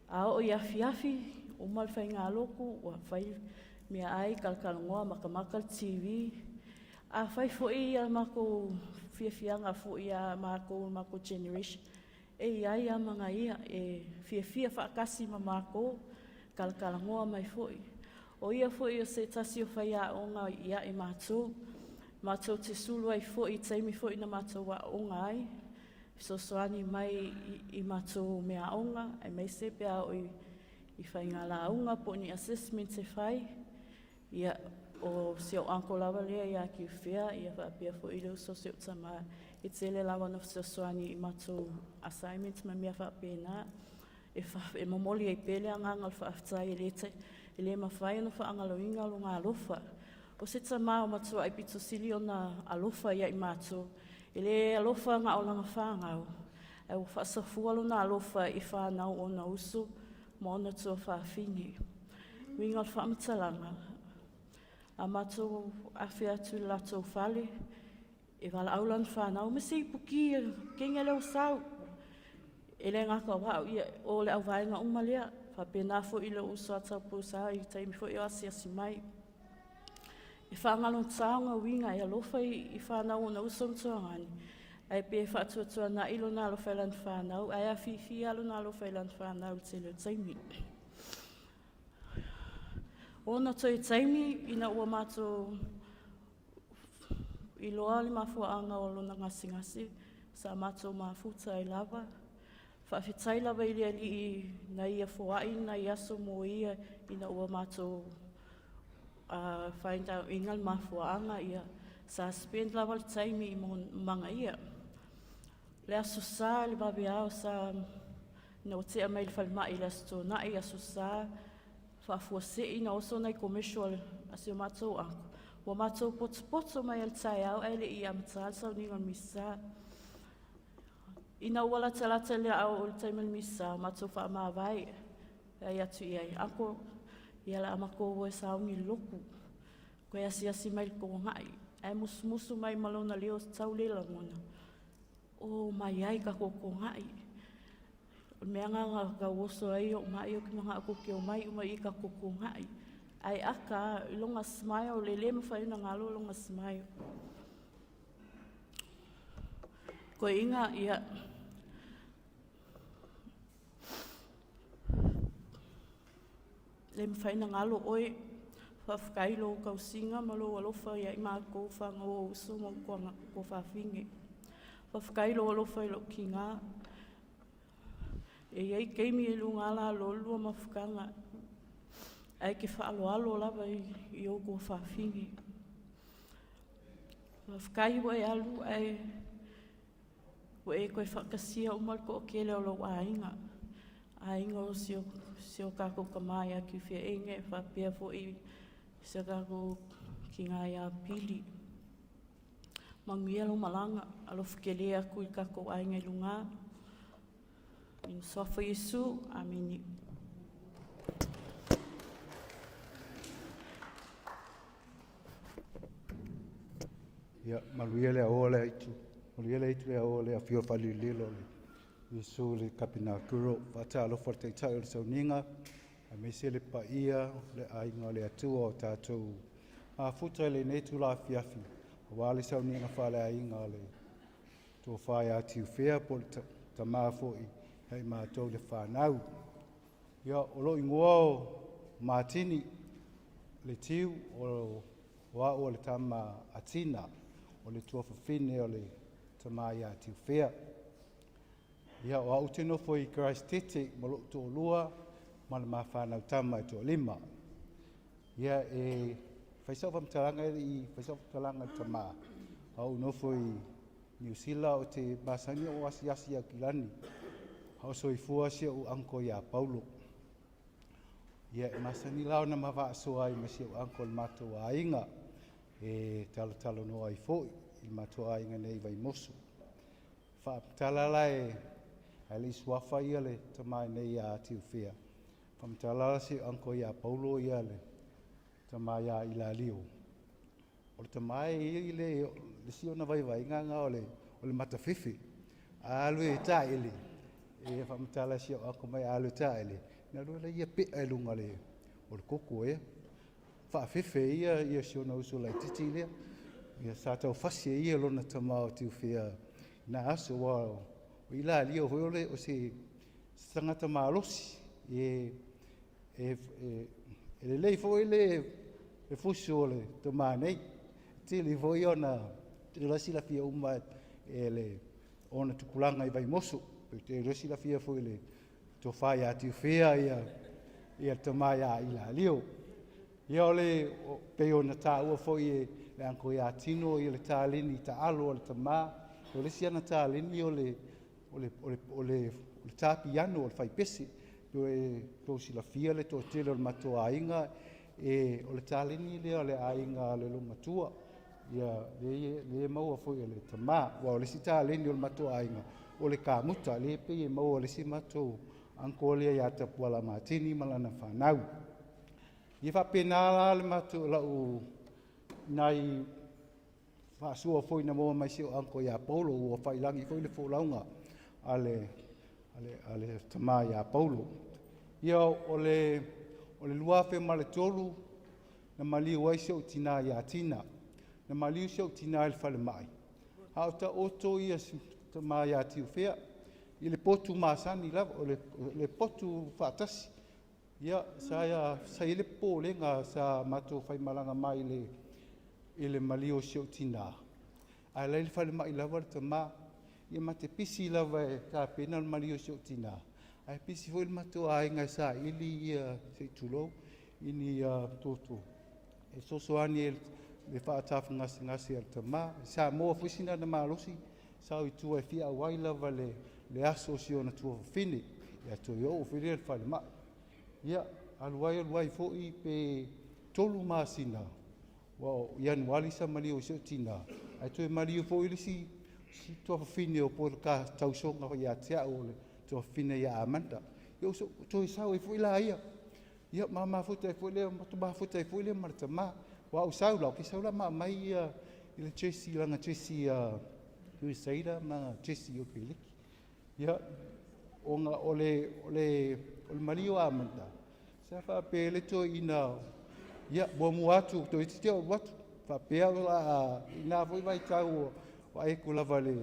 a oo i afiafi, uma le faigalotu, ua fai mea ai, kalakalagoa, makamaka le TV. A fai foi ia makou fiafiaga foi a makou, makou generation, e iai a ma ia e fiafia faatasi ma makou, kalakalagoa mai foi. O ia foi o se tasi o faiaoga ia e matou, matou te sulu ai foi i taimi foi na matou aoga ai, fesoasoani mai i, i matou meaaoga, aemaise pe a oo i, i faigalauga po o ni assessment e fai, ia o si ou uncle lava lea ia Kiufea, ia faapea foi le uso o si ou tamā, e tele lava na fesoasoani i matou assignments ma mea faapena, e, fa, e momoli ai pea le agaga o le faafetai e le, te, e le mafai ona faagaloina loga alofa. O se tamā o matuai pito sili ona alofa ia i matou, e le alofa na o lana whanau, ae ua faasafua lona alofa i whanau ona uso ma ona tuafafine. Uiga o le faamatalaga, A matou afe atu i le latou fale, e valaau lana fanau, ma se ipuki kenge leo sau. E le gata o au, ia, o le auvaega uma lea. Faapena foi i lou uso a Taupusa i taimi foi o asiasi mai. E faagalogata ona uiga e alofa i fanau ona uso ma tuagane, ae pe faatuatuanai lona alofa i lana fanau, ae afifi lona alofa i lana fanau i le tele o taimi. Ona toe taimi ina ua matou iloa le mafuaaga o lona gasegase, sa matou mafuta ai lava. Faafetai lava i le Alii na ia foai nai aso mo ia ina ua matou find out ina le mafuaaga ia sa spend lava le taimi i Magaia. Le Aso Sa i le vaveao sa ina ua tea mai le falemai i le Aso Toonai, Aso Sa, faafuasei na oso nai komesio a si o matou uncle. Ua matou potopoto mai le taeao ae le i amata le sauniga o le Misa. Ina ua latalata le ao o le taimi o le Misa, matou faamavae ai atu i ai, uncle, ia la matou o e sauni i le lotu. Koe asiasi mai le togai, ae musumusu mai ma lona leo tau le lagona, o mai ai ka togai. O le mea nga tau oso ai o mai o ki mga ko ke o mai uma i ka togai. Ai aka i longa smile, le le mawhai na ngalo longa smile. Koe inga ia le mawhai na ngalo oe whawhakai lo kausinga ma lo alofa ia i mākou whangaua uso mo ko whawhinge. Whawhakai lo alofa i lo ki ngā. E iai keimi e lunga la lo lua mafukanga. Ai ke whaaloalo lava i o ko whawhinge. Whawhakai wa e alu ai wa e koe whakasia umal ko o kele o lau ainga. Ainga o sio kako ka mai a ki whia enge, whapea fo i sio kako ki ngā ia pili. Manguia lo malanga, alofa kele aku i kako ainga i lunga. In sofa Yesu, amini. Ia, maluia le aoa le aitu. Maluia le aitu le aoa le afio whalililo le Yesu le kapina kuro. Whata alofa le taitai o le sauniga. A mese le paia le ainga le atua o tātou. Mafuta i lenei tula afiafi. Aua le sauniga whale ainga le tō whai a tiufea po le tamā foi hei mātou le whanau. Ia, o lo ingoa o Martini, le tiu o o le tama atina, o le tuafafine o le tama ia tiufea. Ia, o au te nofo i Christ Tete, ma lou to'olua, ma le mawhanau tama e to'alima. Ia, e whaisau whamtalanga i whaisau whamtalanga i tama. Au nofo i New Zealand o te masani o asiasi au kilani. Hao soifua si au anko ia Paulo. Ia, e masani lao na mawaasoa ai ma si au anko le matou aiga. E talotalo noa ai foi i le matou aiga nei Vaimoso. Faamatala la e ai le isuafa ia le tamai nei ia Tiufea. Faamatala la si au anko ia Paulo ia le tamai ia Ilalio. O le tamai i le si ona vaivaiga nga o le matafefe. Alu e taele. E faamatala si au anko mai alu e taele. Na lua le ia pea e lunga le o le koko e. Faafefe ia ia si ona uso laititi lea. Ia sa tau fasi e ia lona tama o Tiufea. Na aso wa o Ilalio hoi ole o se sangata malosi. E e lelei foi le fusu o le tama nei. Tili foi ona te rasi la fia uma e le ona tupulaga i Vaimoso. Pe te rasi la fia foi le tofa ia Tiufea ia tama ia Ilalio. Ia o le pe ona tāua foi e le anko ia Tino ia le tālini taalo o le tama. O le siana tālini o le tāpiano o le whaipese. E tō silafia le tō tele o le matua ainga e o le tālini lea o le ainga le lomatua. Ia le maua foi o le tama. Ua o le si tālini o le matua ainga o le kamuta le pe e maua le si matou anko lea ia Tapuala Martini ma lana whanau. Ia whapena la le matou lau nai faasua foi na maua mai si ou uncle ia Paulo, ua faailagi foi le folauga a le, a le, a le tamā ia Paulo. Ia, o le, o le 2003, na maliu ai si ou tinā ia Tina. Na maliu si ou tinā i le falemai, a o taoto ia si tamā ia Tiufea, i le potu masani lava, o le, le potu faatasi. Ia, sa, sa i ai le popolega sa matou faimalaga mai i le, i le maliu o si ou tinā, ae la i le falemai lava le tamā. Ia ma te pisi lava e tapena le maliu o si ou tinā, ae pisi foi le matou aiga e saili ia, se i tulou, i ni toto e fesoasoani i le faatafagasegase a le tamā. I Samoa foi sina na malosi, sa o i tua e fia auai lava le, le aso o si ona tuafafine, ia toe oo foi lea i le falemai. Ia, alu ai alu ai foi pe 3 masina, ua o Ianuari sa maliu ai si ou tinā, ae toe maliu foi le isi si tuafafine o Poleka tausoga ia te au o le tuafafine ia Amanda. Ia, toe sau ai foi la ia. Ia, ma mafuta ai foi lea, mafuta ai foi lea ma le tamā. Ua au sau la, ke sau la ma mai ia i le Jesse, lana Jesse Crusader ma Jesse o Peleki. Ia, ona o le, o le, o le maliu o Amanda, sa faapea le toeaina, ia, muamua atu, toeitiiti ou atu, faapea o la, i na foi vaitau o vaai atu lava le,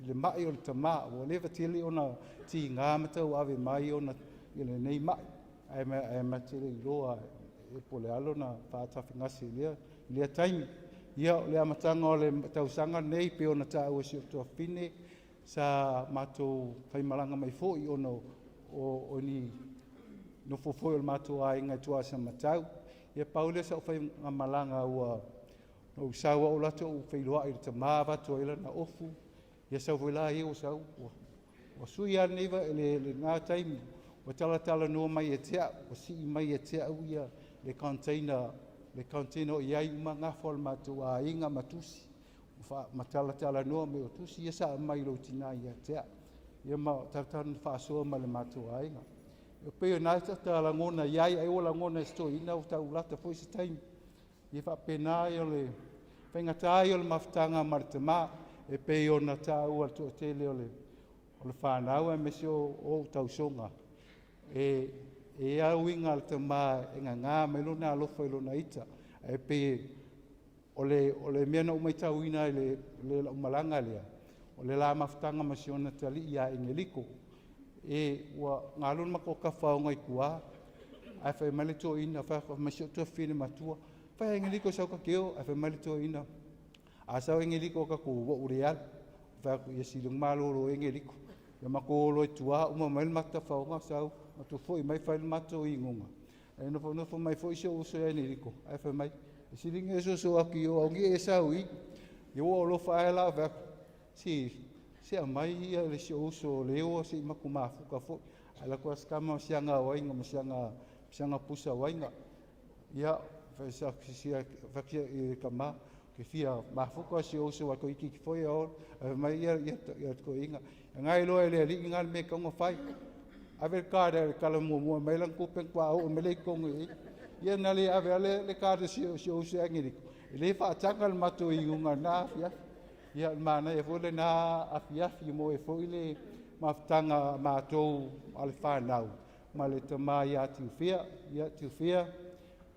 le mai o le tamā, ua leva tele ona tiga ma tauave mai ona i lenei mai, ae, ae ma te le iloa e po o le a lona faatafegase i lea, i lea taimi. Ia, o le amataga o le tausaga lenei, pei ona taua e si ou tuafafine, sa matou faimalaga mai foi ona o, o, o ni nofo foi o le matou aiga i Tuasamatau. Ia pau lea sa ou faigamalaga ua ou sau au latou ou feiloai i le tamā avatu ai lana ofu. Ia sau foi la ia ua sau, ua, ua sui lava lenei le, lena taimi, ua talatalanoa mai ia te au, ua sii mai ia te au ia le container, le container o i ai uma gafa o le matou aiga ma tusi, ma talatalanoa mai o tusi ia sa aumai i lou tinā ia te au. Ia ma talatala faasoa ma le matou aiga. E pei o na ta lagona i ai, ai ua lagona e se toeaina ua taulata foi se taimi. Ia faapena ia o le faigata ia o le mafutaga ma le tamā, e pei ona taua le toatele o le, o le fanau aemaise o, o ou tausoga. E, e a uiga le tamā e gagā mai lona alofa i lona ita, ae pei o le, o le mea na ou matauina i le, le lau malaga lea, o le la mafutaga ma si ona talii ia Engeliko, e ua galo le matou tafaoga i tua, ae fai mai le toeaina, fai mai si ou tuafafine matua, fai Engeliko sau takeo, ae fai mai le toeaina, a sau Engeliko tatou ua ou le alu. Fai atu, ia sili ona malolo Engeliko. Ia matou o loa i tua, uma mai le matou tafaoga sau, matou foi mai fai le matou inuga. Ae nofonofo mai foi si ou uso ia Engeliko, ae fai mai, e sili ona e soso atu i o au ni e sau i. Ia ua alofa ae la fai atu, si, se aumai ia le si ou uso o Leo se i matou mafuta foi. Ae alu atu lava si tama ma siaga auaiga ma siaga, siaga pusa auaiga. Ia, fai sa sia fai i le tama, ke fia mafuta si ou uso a toeitiiti foi a o, ae fai mai ia ia ia toeaina. E ngai loa e le alii nga le mea e tatau ona fai. Ave le card le tala muamua mai lana tupe na oo mai lea i totonu i i. Ia na le ave lava le, le card si, si ou uso ia Engeliko. E le faataga le matou inuga i lena afiafi. Ia, o le manaia foi lena afiafi mo e foi le mafutaga a matou a le fanau ma le tamā ia Tiufea. Ia, Tiufea,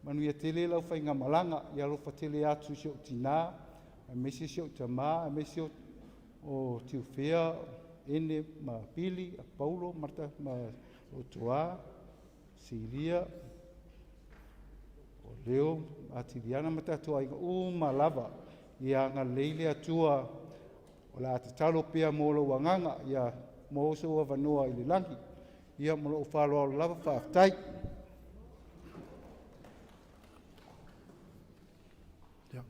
manuia tele lau faigamalaga. Ia alofa tele atu i si ou tinā, aemaise si ou tamā, aemaise o, o Tiufea, Ene ma Pili, a Paulo ma, ma Otoa, Silia, o Leo, Atiliana ma tatou aiga uma lava. Ia agalelei le Atua o le a tatalo pea mo lou agaga, ia maua sou avanoa i le lagi. Ia ma lou faaaloalo lava, faafetai. Ia,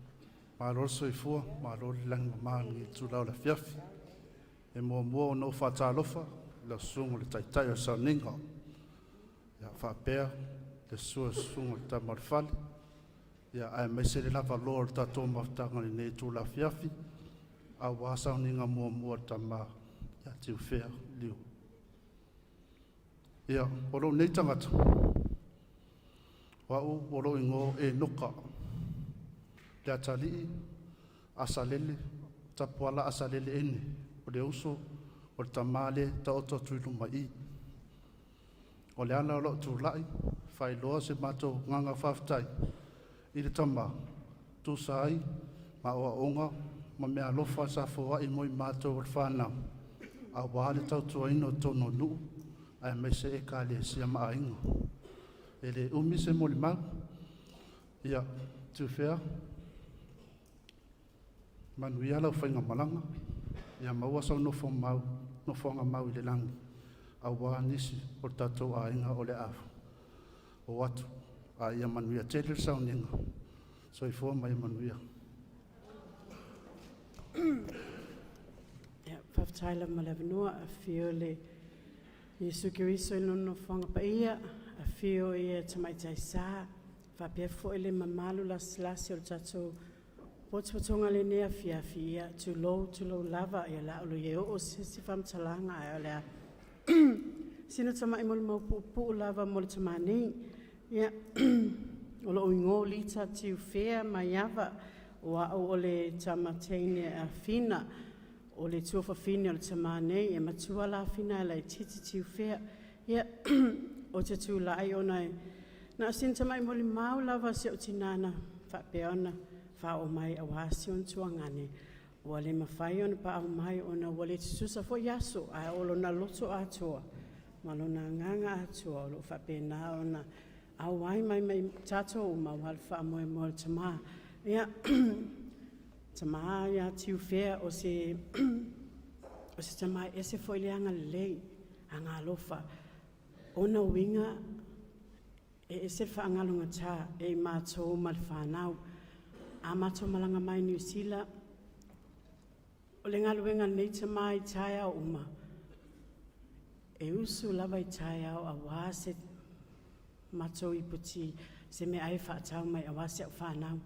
malo le soifua, malo le lagi mama i lenei itula o le afiafi. E muamua ona ou faatalofa i lau susuga i le Taitai o le Sauniga, ia faapea le susu o le susuga i le Tama o le Fale, ia aemaise le lavaloa o le tatou mafutaga i lenei itula afiafi, aua sauniga muamua a le tama ia Tiufea Lio. Ia, o lou nei tagata, o au o lou igoa o Enoka. Le atalii Asalele Tapuala Asalele Ene, o le uso o le tamā lea e taoto atu i luma i i. O le ala o lou tulai, faailoa se matou agaga faafetai i le tamā, tusa ai ma aoaoga ma meaalofa sa foai mo i matou o le fanau, aua le tautuaina o totonu o nuu aemaise ekalesia ma aiga. E le umi se molimau, ia Tiufea, manuia lau faigamalaga, ia maua sau nofo mau, nofoaga mau i le lagi, aua nisi o le tatou aiga o le a o atu, a ia manuia tele le sauniga. Soifua ma ia manuia. Ia, faafetai lava mo le avanoa. Afio le Iesu Keriso i lona nofoaga paia, afio ia Tamaitai Sa, faapea foi le mamalu lasilasi o le tatou potopotoga i lenei afiafi. Ia, tulou, tulou lava, ia o le a ou le oo se isi faamatalaga, ae o le a sina tamai molimau puupuu lava mo le tama nei. Ia, o lou igoa o Lita Tiufea Maiava, o au o le tama teine a Fina, o le tuafafine o le tama nei, e matua la Fina ae laitiiti Tiufea. Ia, ou te tulai ona na o sina tamai molimau lava a si ou tina na faapea ona faaoo mai aua si ona tuagane, ua le mafai ona paau mai ona ua le tutusa foi aso, ae o lona loto atoa ma lona agaga atoa o lo o faapena ona auai mai ma tatou uma aua le faamoemoe o le tama. Ia, tama ia Tiufea, o se tama e ese foi le agalelei, agaalofa. Ona uiga e ese le faagalogata e i matou ma le fanau. A matou malaga mai Niu Sila, o le galuega a lenei tama i taeao uma, e usu lava i taeao aua se matou iputi, se meaai e faatau mai aua si au fanau.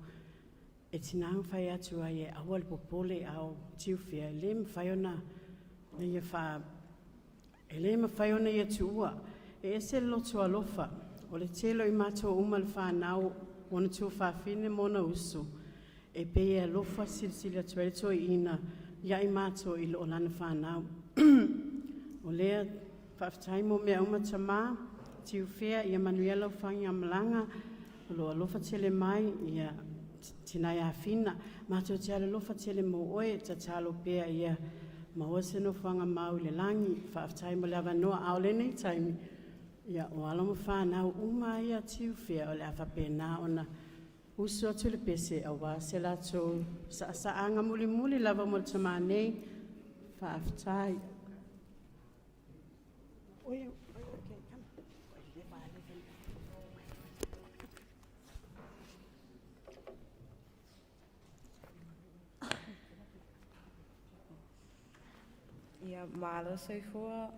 E tiga ona fai atu ai e aua le popole, a o Tiufea, e le mafai ona ia e le mafai ona ia tuua. E ese le loto alofa, o le tele o i matou uma le fanau, ona tuafafine ma ona uso, e pei e alofa silasila atu ai le toeaina ia i matou i lo lana fanau. O lea, faafetai mo mea uma tama, Tiufea, ia manuia lau faigamalaga, o lo o alofa tele mai ia tina ia Fina. Matou te alolofa tele mo oe, tatalo pea ia maua se nofoaga mau i le lagi. Faafetai mo le avanoa, a o lenei taimi, ia, o alo ma fanau uma ia Tiufea o le a faapena ona usu atu le pese aua se latou saasaaga mulimuli lava mo le tama nei. Faafetai. Ia malo soifua.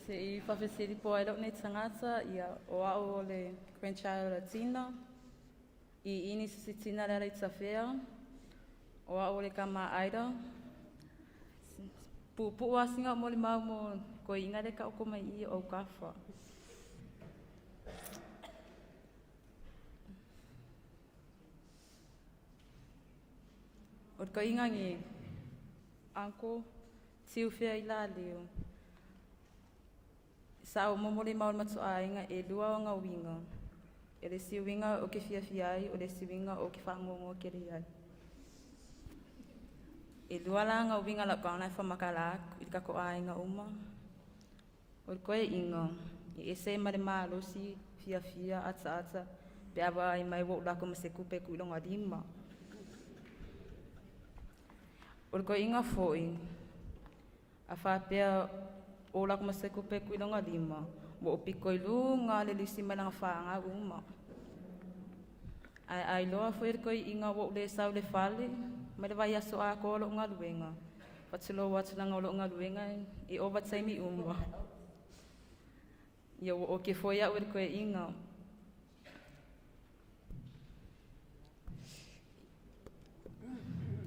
Se i faafesili po o ai lou nei tagata, ia o au o le grandchild a Tina. I ini se tina le ala i tafea, o au o le kama a Aida. Puupuu lava sina molimau mo toeaina lea e taoto mai i i o autafa. O le toeaina nei, uncle, Tiufea Ilalio. Sa ou molimau i le matou aiga e lua ona uiga. E le isi uiga ou te fiafia ai, o le isi uiga ou te faanoanoa tele i ai. E lua la ona uiga o lau tago e faamatala atu i le tatou aiga uma. O le toeaina, e ese ai ma le malosi, fiafia, ataata, pe a vaai mai ua ou alu atu ma se tupe e tuu i lona lima. O le toeaina foi, a faapea ua ou alu atu ma se tupe e tuu i lona lima, ua ou pito i luga le lisi mai lana fanau uma. Ae a iloa foi e le toeaina ua ou le sau i le fale, mai le vaiaso atoa o lou galuega, faatulou atu leaga o lou galuega e ova taimi uma. Ia ua oke foi au e le toeaina.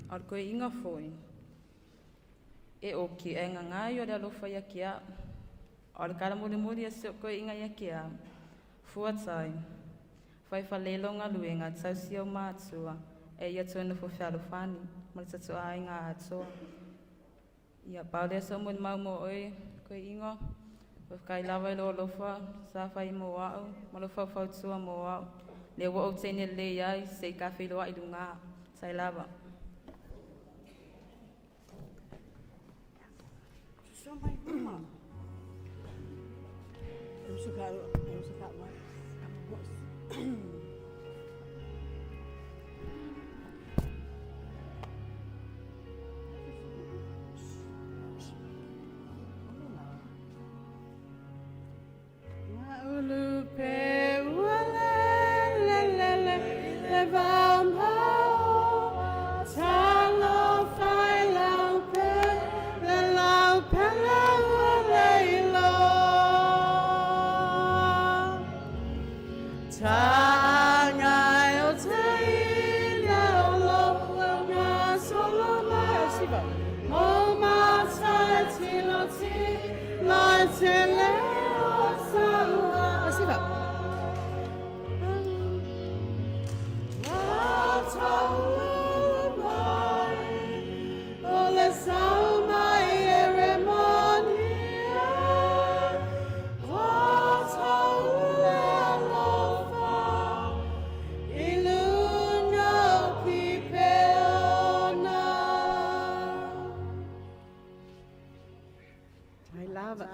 A o le toeaina foi, e oke ae gagae o le alofa ia te au. A o le tala mulimuli a si ou toeaina ia te au, Fuatai. Faifalelo galuega tausia o matua e ia toe nofo fealofani ma le tatou aiga atoa. Ia pau lea sa molimau mo oe toeaina, faafetai lava i lou alofa sa fai mo a'u ma lou faufautua mo a'u, lea ua ou teine lelei ai se i ta feiloai i luga. Sai lava. Susu mai luma. I love it.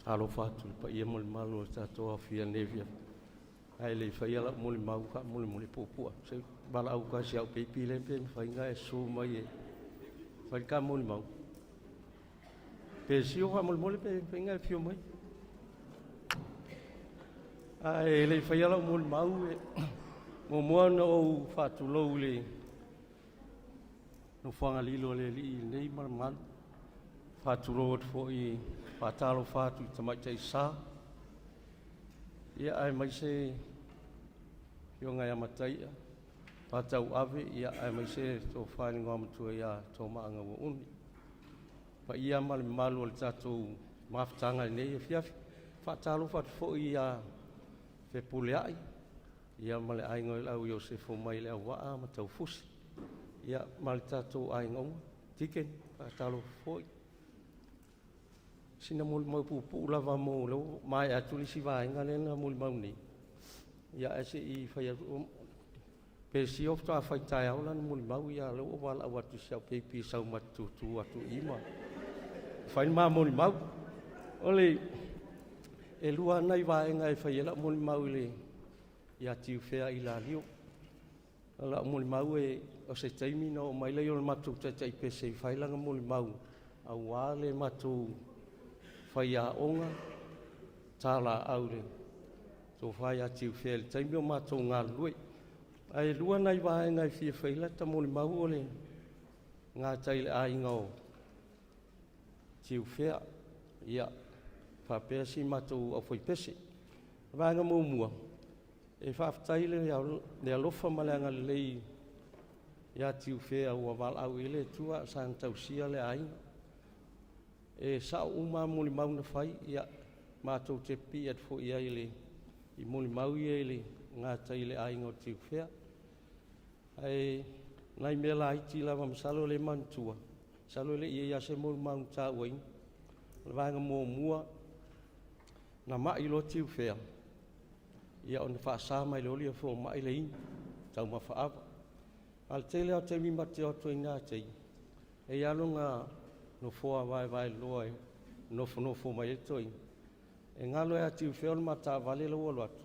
Alofa atu i le paia ma le mamalu o le tatou aofia i lenei afiafi. Ae le i faia lau molimau faamolemole puupuu atu, se i valaau atu lava i si au peipi lea pe mafai ona e susu mai e fai le ta molimau. Pe sio faamolemole pe mafai ona e afio mai. Ae le i faia lau molimau, e muamua ona ou faatulou i le nofoaga lilo a le Alii i lenei malamalu. Faatulou atu foi, faatalofa atu i Tamaitai Sa, ia aemaise Afioga ia Mataia, Patauave, ia aemaise le Tofa i le Igoamatua ia Toomaaga Uauni. Paia ma le mamalu o le tatou mafutaga i lenei afiafi. Faatalofa atu foi ia Fepuleai, ia ma le aiga o le au Iosefo mai le Auvaa ma Taufusi, ia ma le tatou aiga uma. Tiken, faatalofa foi. Sina molimau puupuu lava mo lea ua maea atu le isi vaega lea na molimau nei. Ia ae se i fai atu, pe sio faatoa fai taeao lana molimau, ia lea ua ou valaau atu i si au peipi e sau ma te tutu atu i i ma fai le ma molimau. O le e lua nai vaega e fai ai lau molimau i le ia Tiufea Ilalio. O lau molimau e o se taimi na oo mai lea o le matou taitai pese e fai lana molimau aua le matou faiaoga talaau i le tofa ia Tiufea i le taimi o matou galulue. Ae lua nai vaega e fia fai lata molimau o le gatai i le aiga o Tiufea, ia faapea si matou aufaipese. Vaega muamua, e faafetai le alofa ma le agalelei ia Tiufea ua valaau i ai le Atua a o sana tausia le aiga. E sao uma lava molimau na fai, ia matou te pipii atu foi i ai i le i molimau ia i le gatai i le aiga o Tiufea. Ae nai mea laiti lava masalo o lea e manatua, masalo e le i i ai lava se molimau na tauaina. O le vaega muamua, na mai loa Tiufea, ia ona faasa mai loa lea e fomai le inu, taumafa ava. A o le tele lava o taimi matou te o atu ai i gatai, e i ai lava lona nofoa vaevaeloa e nofonofo mai ai le toeaina. E galo ia Tiufea o le ma taavale la ua alu atu,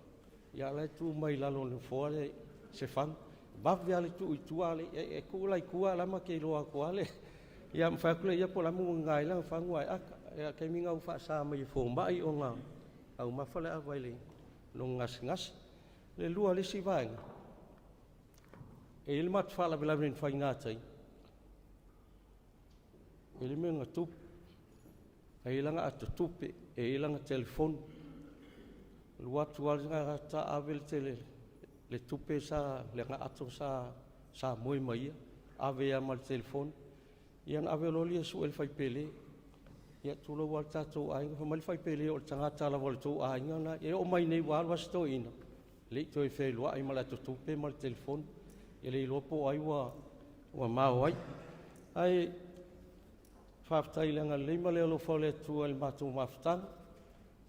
ia a o la e tu mai lalo o le nofoa le, se fagu, vave lava le tuu i tua, e tuu la i tua a o la e ma te iloa atu lava le… Ia ma fai atu lea po o le a le mea ua nana ai lana fagu ae aka. Ia o le taimi lena ua faasa mai e fomai ona taumafa le ava i lona gasegase. Le lua o le isi vaega, e i ai le matou faalavelave na fai i gatai, e i ai le mea na tupu. E i ai lana atotupe, e i ai lana telefoni. Alu atu lava le tagata ave le tele, le tupe sa, le ato sa, sa moe ma ia, ave lava ma le telefoni. Ia ona ave loa lea e sue le faipele. Ia tulou lava le tatou aiga, fai mai le faipele o le tagata lava o le tou aiga lena. E oo mai nei ua alu lava si toeaina, e le i toe feiloai ma le atotupe ma le telefoni. E le iloa po o ai ua, ua mao ai. Ae faafetai i le agalelei ma le alofa o le Atua i le matou mafutaga.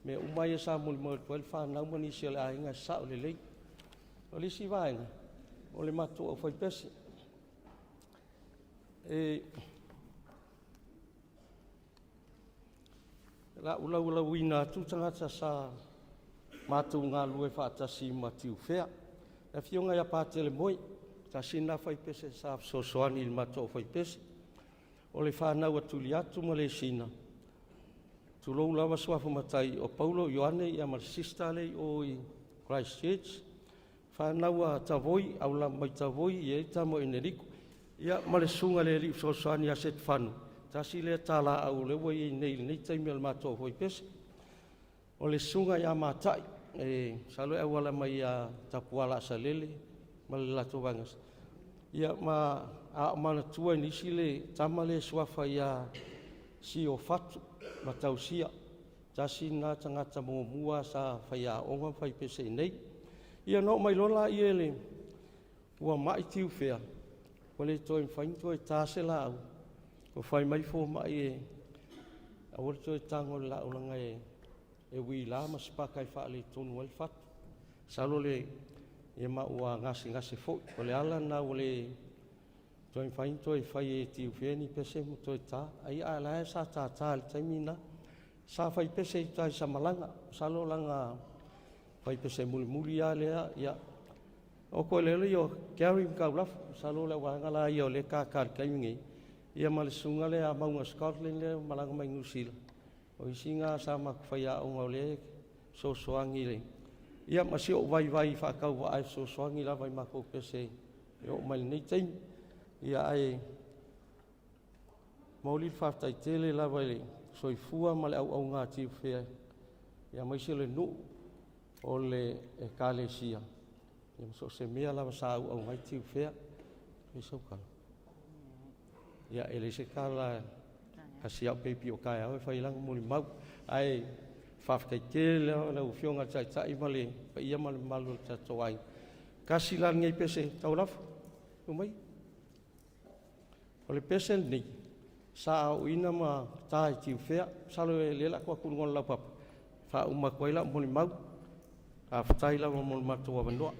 Mea uma ia sa molimoli atu ai le fanau ma nisi o le aiga e sao lelei. O le isi vaega, o le matou aufaipese. E la'u laulauina atu tagata sa matou galulue faatasi ma Tiufea. Le afioga ia Patele Moe, tasi lena faipese sa fesoasoani i le matou aufaipese. O le fanau a Tuliatu ma Lesina, tulou lava suafa matai o Paulo Ioane ia ma le sister lea i o i Christchurch. Fanau a Tavoi, Aula mai Tavoi, ia i tama o Enerico. Ia ma le susuga i le alii fesoasoani ia Setefano, tasi lea talaau o lea ua i ai nei i lenei taimi o le matou aufaipese. O le susuga ia Matai, e masalo e auala mai ia Tapuala Asalele ma le latou vaega. Ia ma a o manatua i nisi le tama lea e suafa ia Siofatu Matausia, tasi lena tagata muamua sa faiaoga ma faipese i inei. Ia ona oo mai loa lea i le ua mai Tiufea, ua le toe mafai ona toe ta se laau. Ua fai mai fomai e aua le toe tago i le laau leaga e uila ma sipaka e faaletonu ai le fatu. Masalo le ia ma ua gasegase foi. O le ala lena ua le toe mafai ona toe fai e Tiufea ni pese ma toe ta. Ai a o la e sa tātā i le taimi lena. Sa fai pese i uta i Samalaga. Masalo o lana fai pese mulimuli lava lea. Ia, o koe lele o Gary Makaulafu. Masalo o le auvaega la ia o lea e kākā i le taimi nei. Ia ma le susuga lea a Mauga Scotland lea malaga mai Niu Sila. O isi na sa matou faiaoga o lea e fesoasoani i le ia ma si ou vaivai faatauvaa e fesoasoani lava i matou pese e oo mai lenei taimi. Ia ae momoli le faafetai tele lava i le soifua ma le auaunaga a Tiufea, ia aemaise le nuu o le ekalesia, ia ma so o se mea lava sa auauna ai Tiufea. E sau tala? Ia, e leai se tala a si au peipi o taeao e fai ai lana molimau. Ae faafetai tele lava lau Afioga i le Taitai ma le paia ma le mamalu o le tatou aiga. Tasi la lenei pese taulafo, tuu mai. O le pese lenei, sa aoina ma ta i Tiufea. Masalo e lea o le a tuu atu i luga o le laupapa, faauma atu ai lau molimau. Faafetai lava mo le matou avanoa.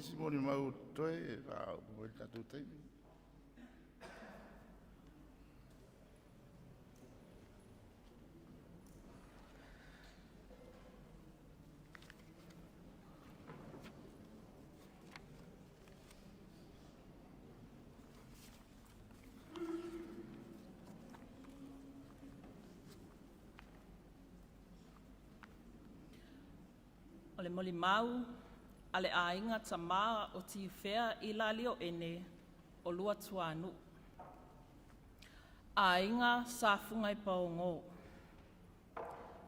nisi molimau o totoe e faaopoopo ai le tatou taimi. O le molimau a le aiga tamā o Tiufea i Lalioene o Luatuanuu. Aiga Sa Fugaipaogo.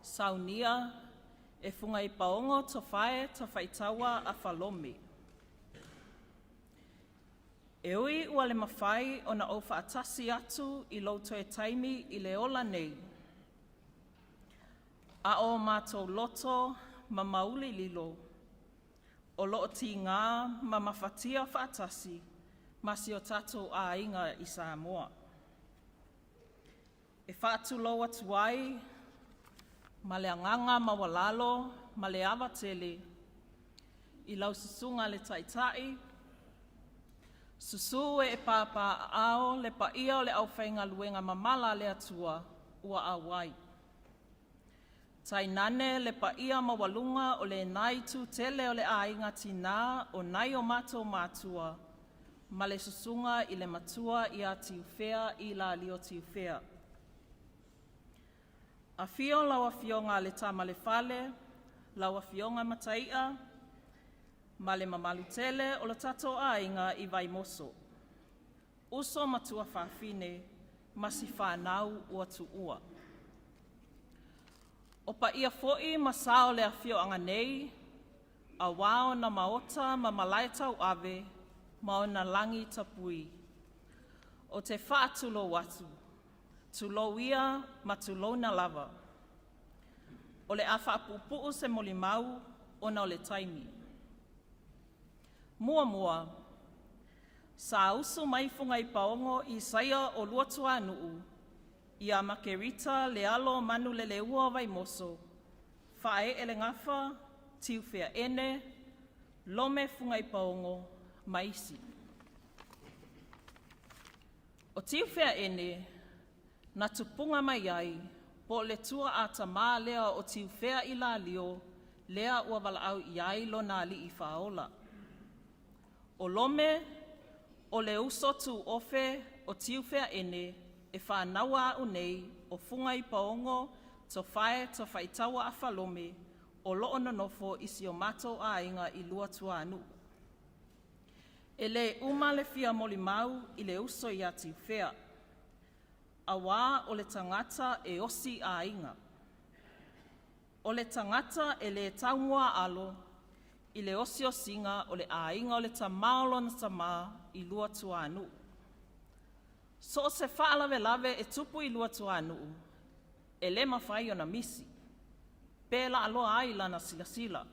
Saunia e Fugaipaogo Tofae Tafaitaua Afa Lome. E ui ua le mafai ona ou faatasi atu i lou toe taimi i le ola nei, a o matou loto ma mauli lilo, o lo o tiga ma mafatia faatasi ma si o tatou aiga i Samoa. E faatulou atu ai ma le agaga maualalo ma le ava tele i lau Susuga i le Taitai, susu ee papaaao le paia o le aufaigaluega mamala a le Atua ua auai. Tainane le paia maualuga o lena itu tele o le aiga tina o nai o matou matua, ma le susuga i le matua ia Tiufea Ilalio Tiufea. Afio lau Afioga le Tama a le Fale, lau Afioga Mataia ma le mamalu tele o le tatou aiga i Vaimoso. Uso ma tuafafine ma si fanau ua tuua. O paia foi ma sa o le afioaga nei, auā ona maota ma malae tauave ma ona lagi tapui. Ou te faatulou atu, tulou ia ma tulouna lava. O le a faapuupuu se molimau ona o le taimi. Muamua, sa usu mai Fugaipaogo Isaia o Luatuanuu ia Makerita le alo o Manuleleua o Vaimoso, faaee le gafa, Tiufea ene, Lome Fugaipaogo ma isi. O Tiufea ene, na tupuga mai ai, po o le tuaa tamā lea o Tiufea Ilalio, lea ua valaau i ai lona alii faaola. O Lome, o le uso tuofe o Tiufea ene e fanaua a'u nei o Fugaipaogo Tofae Tafaitaua Afa Lome, o loo nonofo i si o matou aiga i Luatuanuu. E lē uma le fia molimau i le uso ia Tiufea, auā o le tagata e osi aiga. O le tagata e lē taumuaalo i le osiosiga o le aiga o le tamā o lona tamā i Luatuanuu. So o se faalavelave e tupu i Luatuanuu, e le mafai ona misi, pe laaloa ai lana silasila.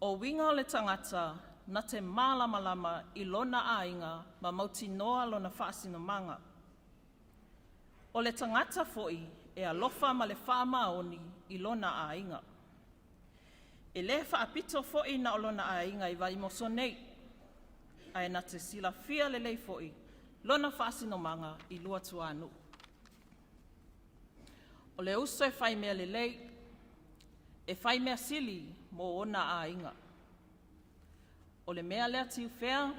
O uiga o le tagata na te malamalama i lona aiga ma mautinoa lona faasinomaga. O le tagata foi e alofa ma le faamaoni i lona aiga. E lē faapito foi na o lona aiga i Vaimoso nei, ae na te silafia lelei foi lona faasinomaga i Luatuanuu. O le uso e fai mea lelei, e fai mea sili mo ona aiga. O le mea lea Tiufea,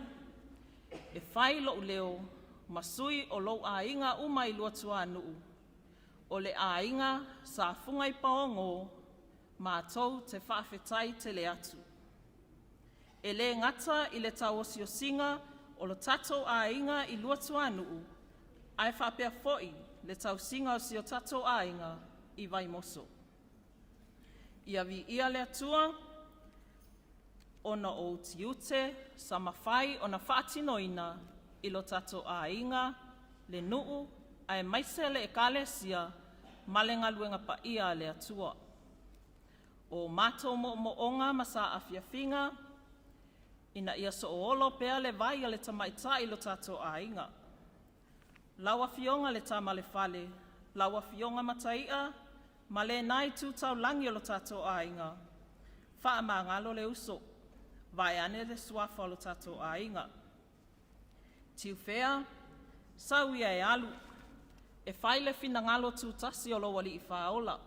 e fai lou leo ma sui o lou aiga uma i Luatuanuu, o le aiga Sa Fugaipaogo, matou te faafetai tele atu. E lē gata i le tauosiosiga o lo tatou aiga i Luatuanuu, ae faapea foi le tausiga o si o tatou aiga i Vaimoso. Ia viia le Atua ona o ou tiute sa mafai ona faatinoina i lo tatou aiga, le nuu aemaise le Ekalesia ma le galuega paia a le Atua. O matou moomooga ma saafiafiga ina ia sooolo pea le vai a le tamaitai i lo tatou aiga. Lau Afioga le Tama a le Fale, lau Afioga Mataia ma lena itu taulagi o lo tatou aiga, faamagalo le uso. Vaeane le suafa o lo tatou aiga. Tiufea, sau ia e alu, e fai le finagalo tutasi o lou Alii Faaola.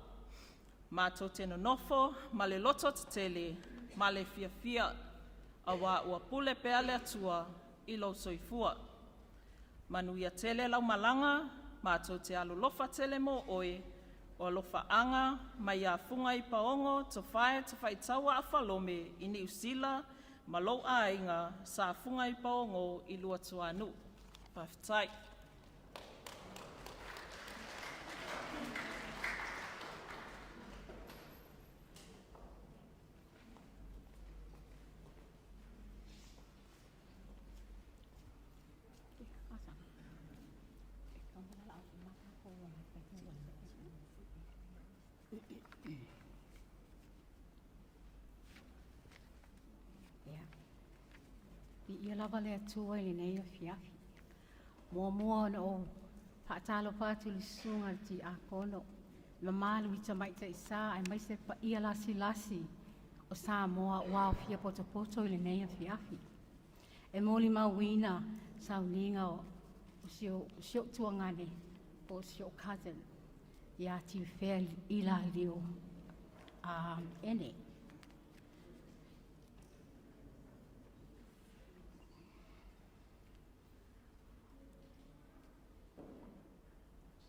Matou te nonofo ma le loto tetele ma le fiafia, auā ua pule pea le Atua i lou soifua. Manuia tele lau malaga, matou te alolofa tele mo oe, o alofaaga mai ia Fugaipaogo Tofae Tafaitaua Afolome i Niu Sila ma lou aiga Sa Fugaipaogo i Luatuanuu. Faafetai. Viia lava le Atua i lenei afiafi. Muamua ona ou faatalofa atu i le susuga i le Tiakono, mamalu i tamaitai sa aemaise paia lasilasi o Samoa ua aofia potopoto i lenei afiafi. E molimauina sauniga o si ou tuagane po o si ou cousin ia Tiufea Ilalio Ene.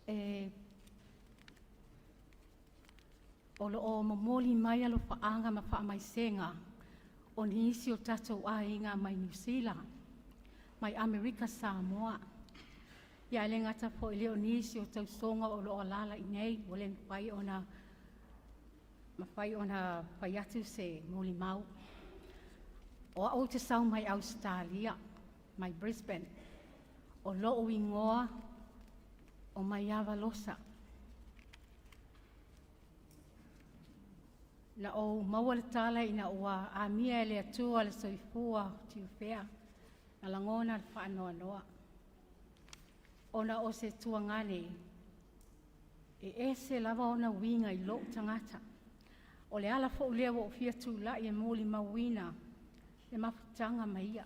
E o lo o momoli mai alofaaga ma faamaisega o nisi o tatou aiga mai Niu Sila, mai Amerika Samoa. Ia e le gata foi lea o nisi o tausoga o lo o alaala i inei ua le mafai ona fai atu se molimau. O au ou te sau mai Ausetalia, mai Brisbane. O lou igoa o Maiava Losa. Na ou maua le tala ina ua amia e le Atua le soifua o Tiufea, na lagona le faanoanoa. Ona o se tuagane, e ese lava ona uiga i lou tagata. O le ala foi lea ua ou fia tulai e molimauina le mafutaga ma ia.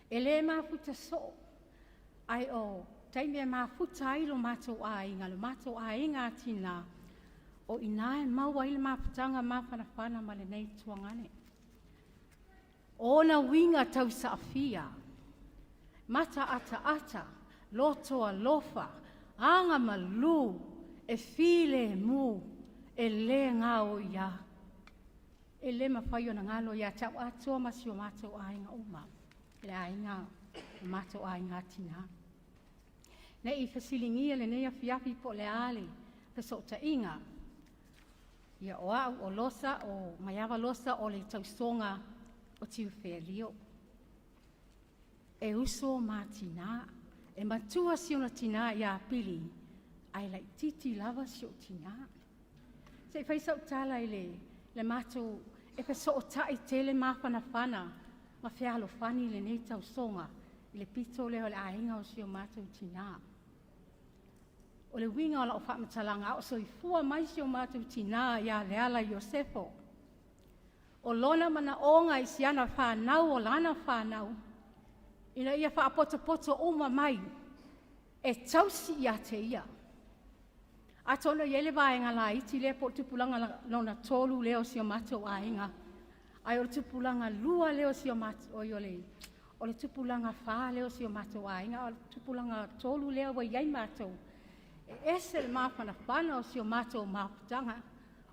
E le mafuta soo, ai o taimi e mafuta ai lo matou aiga, lo matou aiga atina, o ina e maua ai le mafutaga mafanafana ma lenei tuagane. O ona uiga tausaafia, mata ataata, loto alofa, aga malu, e filemu, e le gao ia. E le mafai ona galo ia te au atoa ma si o matou aiga uma, le aiga, o matou aiga atina. Nei fesiligia lenei afiafi po o le a le fesootaiga. Ia o au o Losa, o Maiava Losa o le tausoga o Tiufea Lio. E uso ma tina, e matua si ona tina ia Pili, ae laititi lava si o tina. Se i fai sau tala i le matou e fesootai tele mafanafana ma fealofani lenei tausoga i le pito lea o le aiga o si o matou tina. O le uiga o lau faamatalaga, a o soifua mai si o matou tina ia Leala Iosefo. O lona manaoga i siana whānau o lana whānau, ina ia whaapotopoto uma mai, e tausi ia te ia. Atonu i ai le vaega laiti lea po o le tupulaga lona tolu lea o si o matou aiga, ai o le tupulaga lua lea o si o matou, oi o le tupulaga fa lea o si o matou aiga, o le tupulaga tolu lea ua iai matou. E ese le mafanafana o si o matou mafutaga,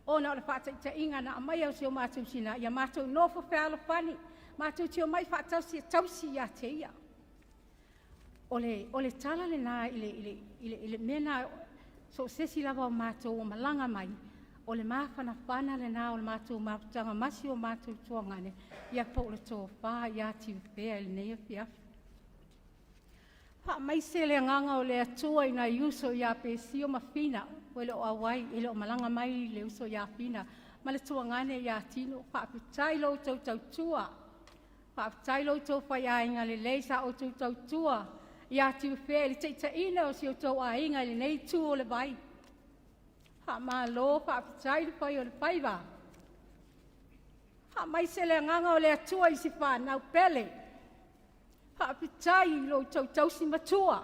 ona o le whaataitaiga na aumai o si o matou tina, ia matou nofo fealofani, matou te omai faatasi e tausi ia te ia. O le tala lena i le mea na so o se isi lava o matou o malaga mai, o le mafanafana lena o le matou mafutaga ma si o matou tuagane, ia po o le tofa ia Tiufea i lenei afiafi. Faamaise le agaga o le Atua i nai uso ia Pesio ma Fina, ua le o auai, e le o malaga mai le uso ia Fina, ma le tuagane ia Tino. Faafetai lo outou tautua, faafetai lo outou faiaiga lelei sa outou tautua ia Tiufea i le taitaiina o si outou aiga i lenei itu o le vai. Faamalo, faafetai le fai o le faiva. Faamaise le agaga o le Atua i si fanau pele. Faafetai i lo outou tausi matua.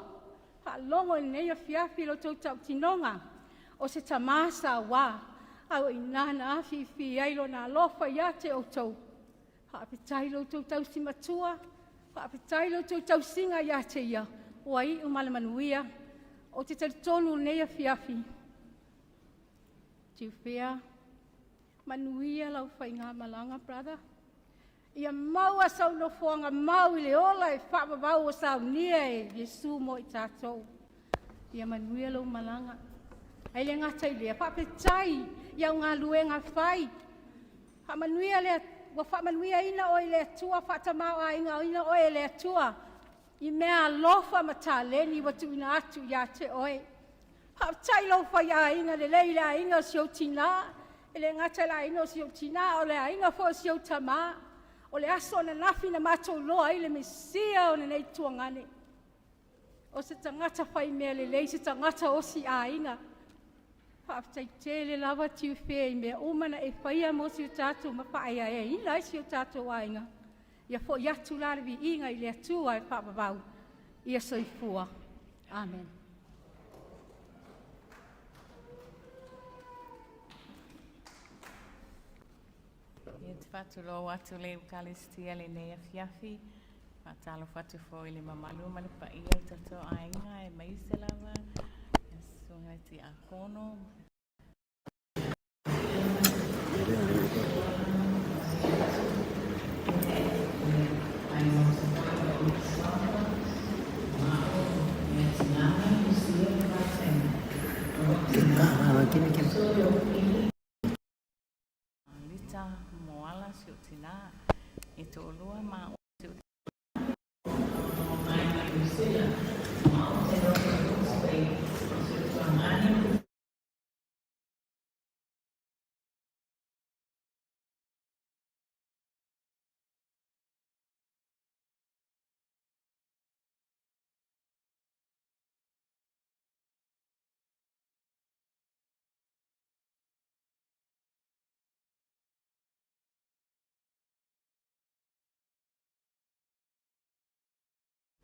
Faalogo i lenei afiafi i lo outou tautinoga. O se tamā sauā, a o i ina na afifi ai lona alofa ia te outou. Faafetai i lo outou tausi matua, faafetai i lo outou tausiga ia te ia, ua iu ma le manuia. Ou te talitonu i lenei afiafi, Tiufea, manuia lau faigamalaga, brother. Ia maua sau nofoaga mau i le ola e faavavau o saunia e Iesu mo i tatou. Ia manuia lou malaga. Ai le gata i lea, faafetai i au galuega fai. Faamanuia le ua faamanuiaina oe i le Atua, faatamaoaigaina oe e le Atua i mea alofa ma taleni ua tuuina atu ia te oe. Faafetai lou faiaiga lelei i le aiga o si ou tinā, e le gata i le aiga o si ou tinā, o le aiga foi o si ou tamā. O le aso ananafi na matou iloa ai le Mesia o lenei tuagane. O se tagata fai mea lelei, se tagata osi aiga. Faafetai tele lava Tiufea i mea uma na e faia mo si o tatou ma faaeaeaina ai si o tatou aiga. Ia foi atu la le viiga i le Atua e faavavau. Ia soifua. Amen. Ia te faatulou atu le Eukaristia lenei afiafi. Faatalofa atu foi i le mamalu ma le paia o le tatou aiga aemaise lava le susuga i le Tiakono. Lita Moala si ou tinā e toʻalua ma si ou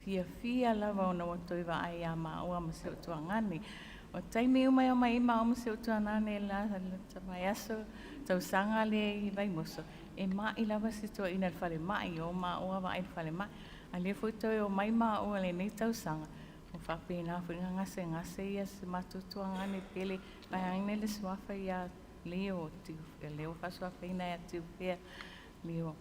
Fiafia lava ona ua toe vaai iā māua ma si ou tuagane. O taimi uma e omai ai māua ma si ou tuagane la vaiaso tausaga lea i Vaimoso, e ma'i lava si toeaina i le falemai, o māua vaai i le falemai. A o lea foi toe omai māua i lenei tausaga, ua faapena foi ona gasegase ia si matou tuagane pele, vaeane le suafa ia Leo, lea ua faasuafaina ia Tiufea Leo.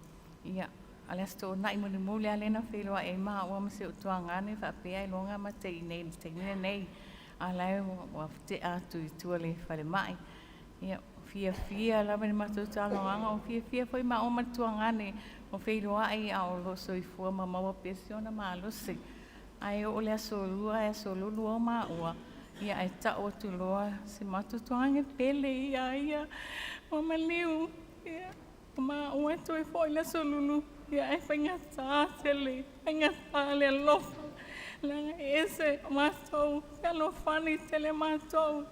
Ia, a o le Aso Toonai mulimuli lava lea na feiloai ai maua ma si ou tuagane faapea ailoga ma te i inei i le taimi lenei, a o la e ua tea atu i tua i le falemai. Ia, fiafia lava i le matou talanoaga, ua fiafia foi maua ma le tuagane ua feiloai a o lo o soifua ma maua pea si ona malosi. Ae oo i le aso Lua aso Lulu o maua, ia ae tau atu loa si matou tuagane pele ia ia, ua maliu, ia o maua e toe foi i le aso Lulu, ia ae faigata tele, faigata le alofa, leaga e ese o matou, fealofani tele matou,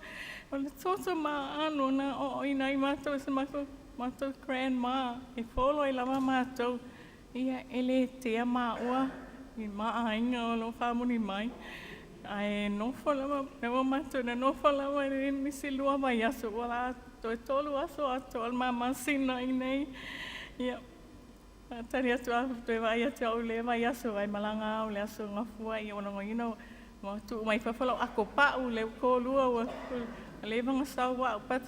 o le toto maano na aoaoina ai matou e si matou grandma, e folo ai lava matou. Ia, e le tea maua i maaiga o lo o faamuli mai, ae nofo lava, lea ua matou nonofo lava i nisi 2 vaiaso, ua la toe 3 aso atoa le ma masina i inei. Ia, faatali atu lava toe vaai atu au i lea vaiaso, ai malaga au i le aso Gafua, ia ua logoina ua tuu mai fafo lau akopa'u le kōlua ua leva ona sau au, but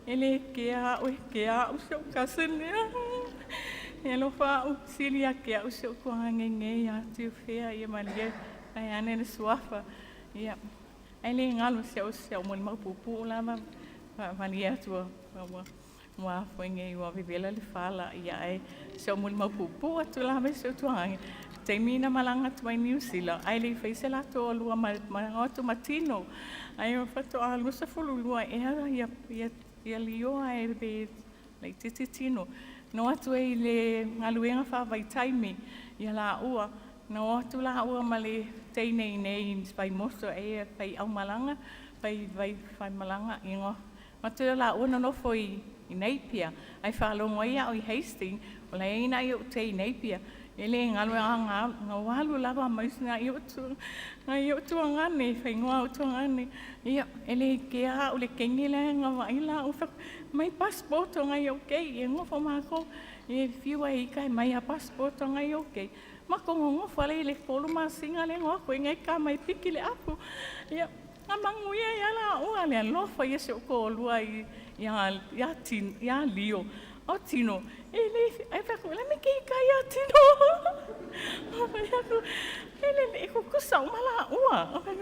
e le kea au, e kea au si ou cousin lea. E alofa au, sili ia te au si ou tuagagege ia Tiufea, ia malie vaeane le suafa. Ia, ae le galo si au molimau puupuu lava, faamalie atu ua ua foi nei ua vevela le fala, ia ae si au molimau puupuu atu lava i si ou tuagage. Taimi na malaga atu ai Niu Sila, ae le i fai se latou alua malaga atu ma tino. Ae o faatoa 22 ea ia, ia, ia lio ae pe laitiiti tino. Na o atu ai i le galuega faavaitaimi ia laua. Na o atu laua ma le teine i nei i Vaimoso e fai aumalaga, fai vai fai malaga ingoa. Atu ia laua nonofo i i Napier. Ai whaalogo ai au i Hastings, o la e ina i o te i Napier. E le ngalo a ngā, ngā walu lava mai sina i o tu, ngā i o tuangane, whaingoa o tuangane. Ia, e le ke a o le kengi le ngā waila, o whak, mai passport o ngā i o kei, e ngofo mākou, e whiua i kai mai a passport o ngā i o kei. Ma ko ngofo le le kolu masinga le ngoa ko ngai ka mai piki le apu. Ia, ngā mangu ia ia la o ale alofa ia se o ko lua i ia ia tin ia lio. O tino, e le ai fa ko la me ke ka ia tino. O fa ko e le e ko kusa o mala ua. O fa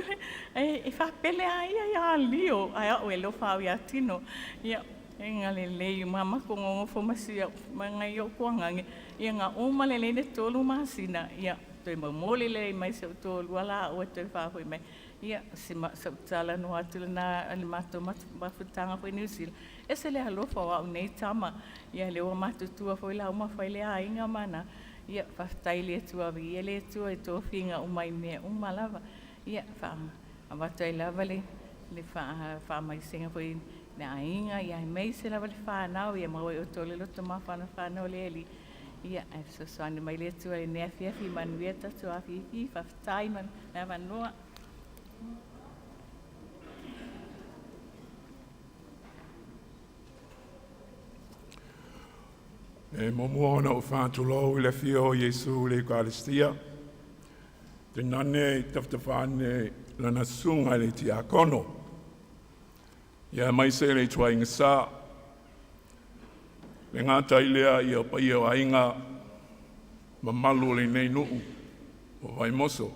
e e fa pele a ia ia lio ai o e lo fa ia tino. Ia e ngā le lei mama ko ngofo masia ma ngai o ko ngange. Ia ngā uma le le tolu masina. Ia toe mamoli le mai se o tolu ala o toe fa hoi mai. Ia se ma sa tala no atu na le mato mafutanga foi New Zealand. E se le alofa o au nei tama. Ia le o matutua foi la uma fai le ainga mana. Ia whaftai le tua vi ia le tua e tō whinga o mai mea uma lava. Ia wha avatai lava le le wha wha mai singa foi le ainga ia mei se lava le whanau ia maui o tō le loto ma whana whanau le eli. Ia e so soani mai le tua e nea fia fi manuia tatu a fi fi whaftai man na noa. E momu ona o whātulou i le fia o Iesu le Eucharistia. Te nane i tawhtawhane lana sunga le tiakono. Ia mai se le tua inga sa. Le ngā tailea i o pai o ainga mamalu le nei nuu o Vaimoso.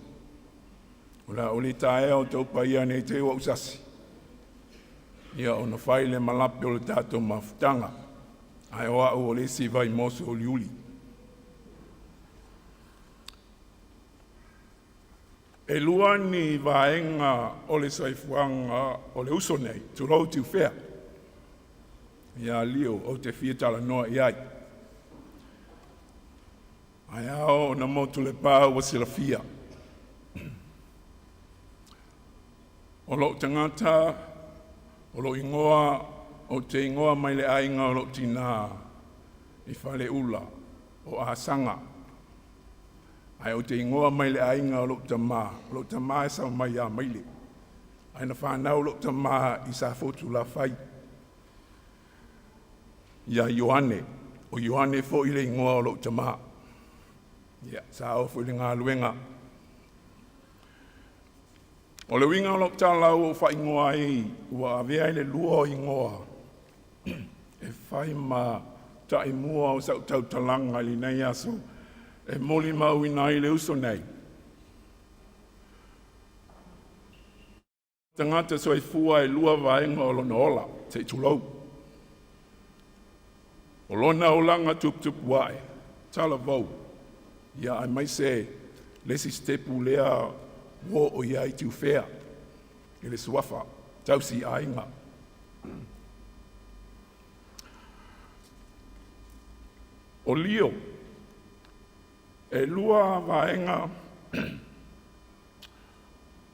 O la o le taea o tau pai nei te ua usasi. Ia o na whai le malape o le tātou mafutanga. Ai o au o le isi Vaimoso o liuli. E lua ni vaenga o le soifuaga o le uso nei, tulou Tiufea. Ia lio o te fia talanoa i ai. Ai ao na motu le pā ua silafia. O lou tagata, o lou ingoa, o te ingoa mai le aiga o lou tinā i Faleula, o Asaga. Ai o te ingoa mai le aiga o lou tamā, o lou tamā e sau mai ia Maile. Ai na whanau lou tamā i sa fotu la whai. Ia Ioane, o Ioane fo i le ingoa o lou tamā. Ia, sa o fo i le ngā luenga. O le winga o lou tala o wha ingoa ai, ua avea i le lua o ingoa. E whai ma tai mua o sau tautalanga i nei aso, e moli mau i nai le uso nei. Tangata soifua e lua vaenga o lona ola, te tulou. O lona olanga tuputupu ae, tala vau. Ia ai mai se lesi stepu lea wo o ia i Tiufea, i le suafa, tausi aiga. O lio, e lua vaenga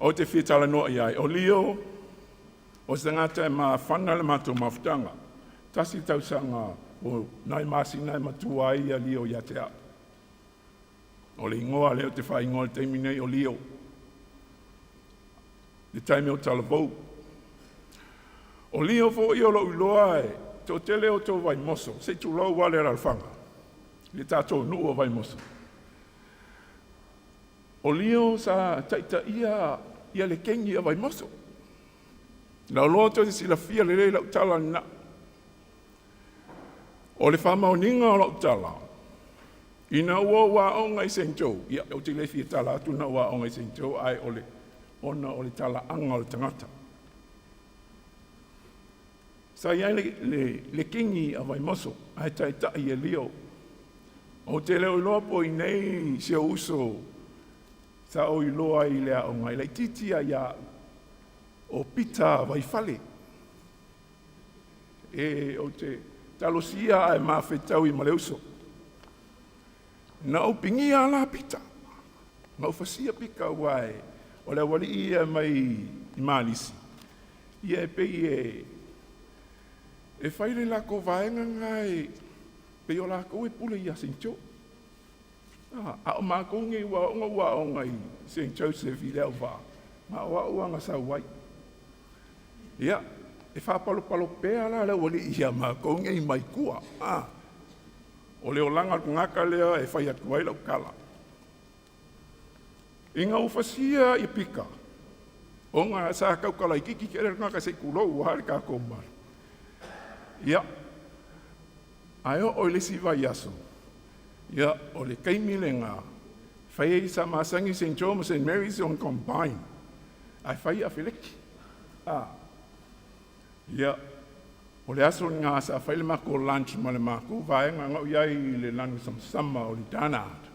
o te fia talanoa i ai. O lio, o se tagata e mafana le matou mafutaga. Tasi tausaga o nai masina e matua ai ia lio ia te au. O le ingoa lea o te whaingoa le taimi nei o lio. Le taimi o talavou. O lio fo i o lou iloa e tō tele o tō Vaimoso, se tulou wale ralwhanga. Le tātou nuu o Vaimoso. O lio sa taita ia ia le kengi a Vaimoso. Lau loa tō te silafia le lau tala na. O le whamaoninga o lau tala, ina ua ua onga i St. Joe, ia o te le fia tala atu na ua onga i St. Joe, ai o le ona o le tala anga o le tangata. Sa iai le kingi a Vaimoso, ai tai tai e lio. O te leo iloa po i nei se uso, sa o iloa i lea o ngai lai titi a ia o Pita Vaifale. E o te talosia ai mawhetau i maleuso. Na o pingia la Pita. Na o fasia pika uae. O le awali ia mai i Malisi. Ia e pei e E fai le lako vaega ngai pe o lako e pule ia St. Joe. A o mākou nei ua onga ua onga i St. Joseph i le au vā, ma o au anga sau ai. Ia, e whāpalopalo pea la le wali ia mākou nei mai kua. O le olanga ngaka lea e whai atu ai lau kala. Inga ufasia i pika. O ngā sa kaukala i kiki kere ngaka se kulo ua hale ka kōmalu. Ia, ai o le si vai aso. Ia, o le kaimi le ngā. Whai e sa masangi St. John ma St. Mary's on combine. Ai whai a feleki. Ia, o le aso ngā sa whai le mako lunch ma le mako vaenga ngau iai i le lanu samsama o le Danard.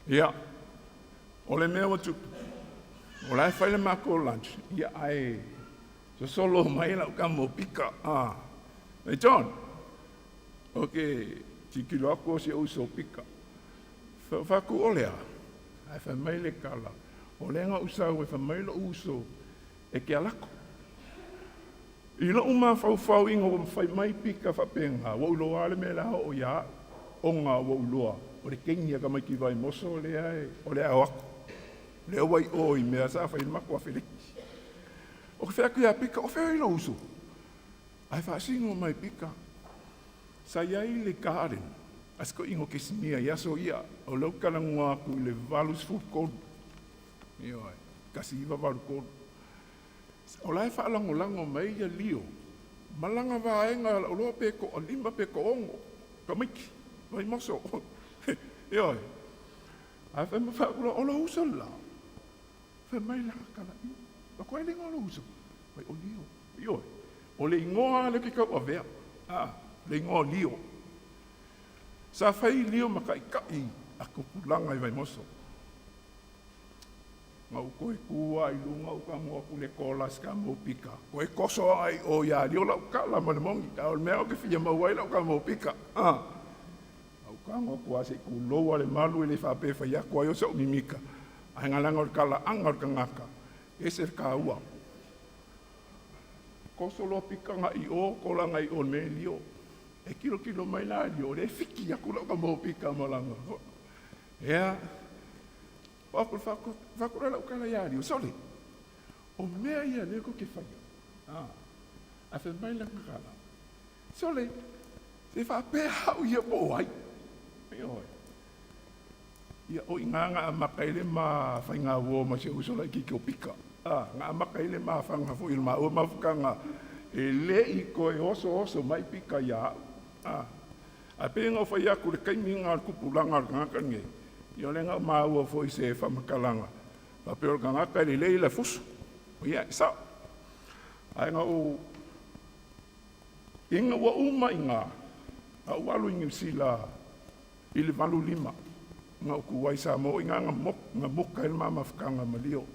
Ia, o le mea watu, o la e whai le mako lunch, ia ai, so solo mai lau ka mo pika. Hey John, o ke tikilo aku o se uso pika. Whaku olea, ai whai mai le kala, o le nga usau e whai mai lo uso e ke alako. I lo uma whau ingo o whai mai pika whapenga, wa uloa le mea o ia, o ngā wa uloa, o le kengi ka mai ki vai moso le ai, o le ao aku. Le wai o i mea sa whai mako a feleki. O ke whea ia pika, o whea i lo uso. Ai whaasingo mai pika, sa iai le garden, asko ingo ke simia, ia so ia, o lau kalangua aku i le valus fu kolu. Ia oi, kasi iwa valu kolu. O la e whaalangolango mai ia lio, malanga vaenga la uloa pe ko lima pe ko ongo, ka maiki, vai moso. Ia oi. Ai whai ma whaakula, o lo uso la. Whai mai la kala i. O koe lenga o lo uso. Vai o lio. Ia oi. O le ingoa le ke kau avea. Le ingoa lio. Sa whai lio makai kai a kupulanga i vai moso. Ngau koe kua i lunga u ka mua kule kola ska mo pika. Koe koso ai o ia lio lau kala ma le mongi. Ka o le mea o ke fia mau ai lau ka mo pika. Au ka ngā kua se ku loa le malu i le whape whai ako ai o sa umimika. Ai ngā langa o le kala anga o le kangaka. E se ka ua. Koso loa pika ngā i o, kola ngā i o me lio. E kilo kilo mai la lio, le fiki aku lau ka mo pika malanga. Ea, Wako whako lau kala ia lio, sole. O mea ia leo ko ke whaia. A whai mai langa kala. Sole, se whapea hau ia po ai. Ia oi. Ia o i ngā ngā makaile ma whai ngā wō ma se usola i ki o pika. Ngā makaile ma whanga fo i ma o mafukanga e le i koe oso oso mai pika ia au. A pe ngā whai aku le kaimi ngā kupulanga o ngā kange. Ia le ngā maua fo i se whamakalanga. Whapea o ngā kai le leila fusu. Ia, sa. Ai ngā o inga ua uma i ngā. A ualu i New Zealand i le valu lima. Ngā uku wai sa mo i ngā ngā muka i le mama whakanga malio.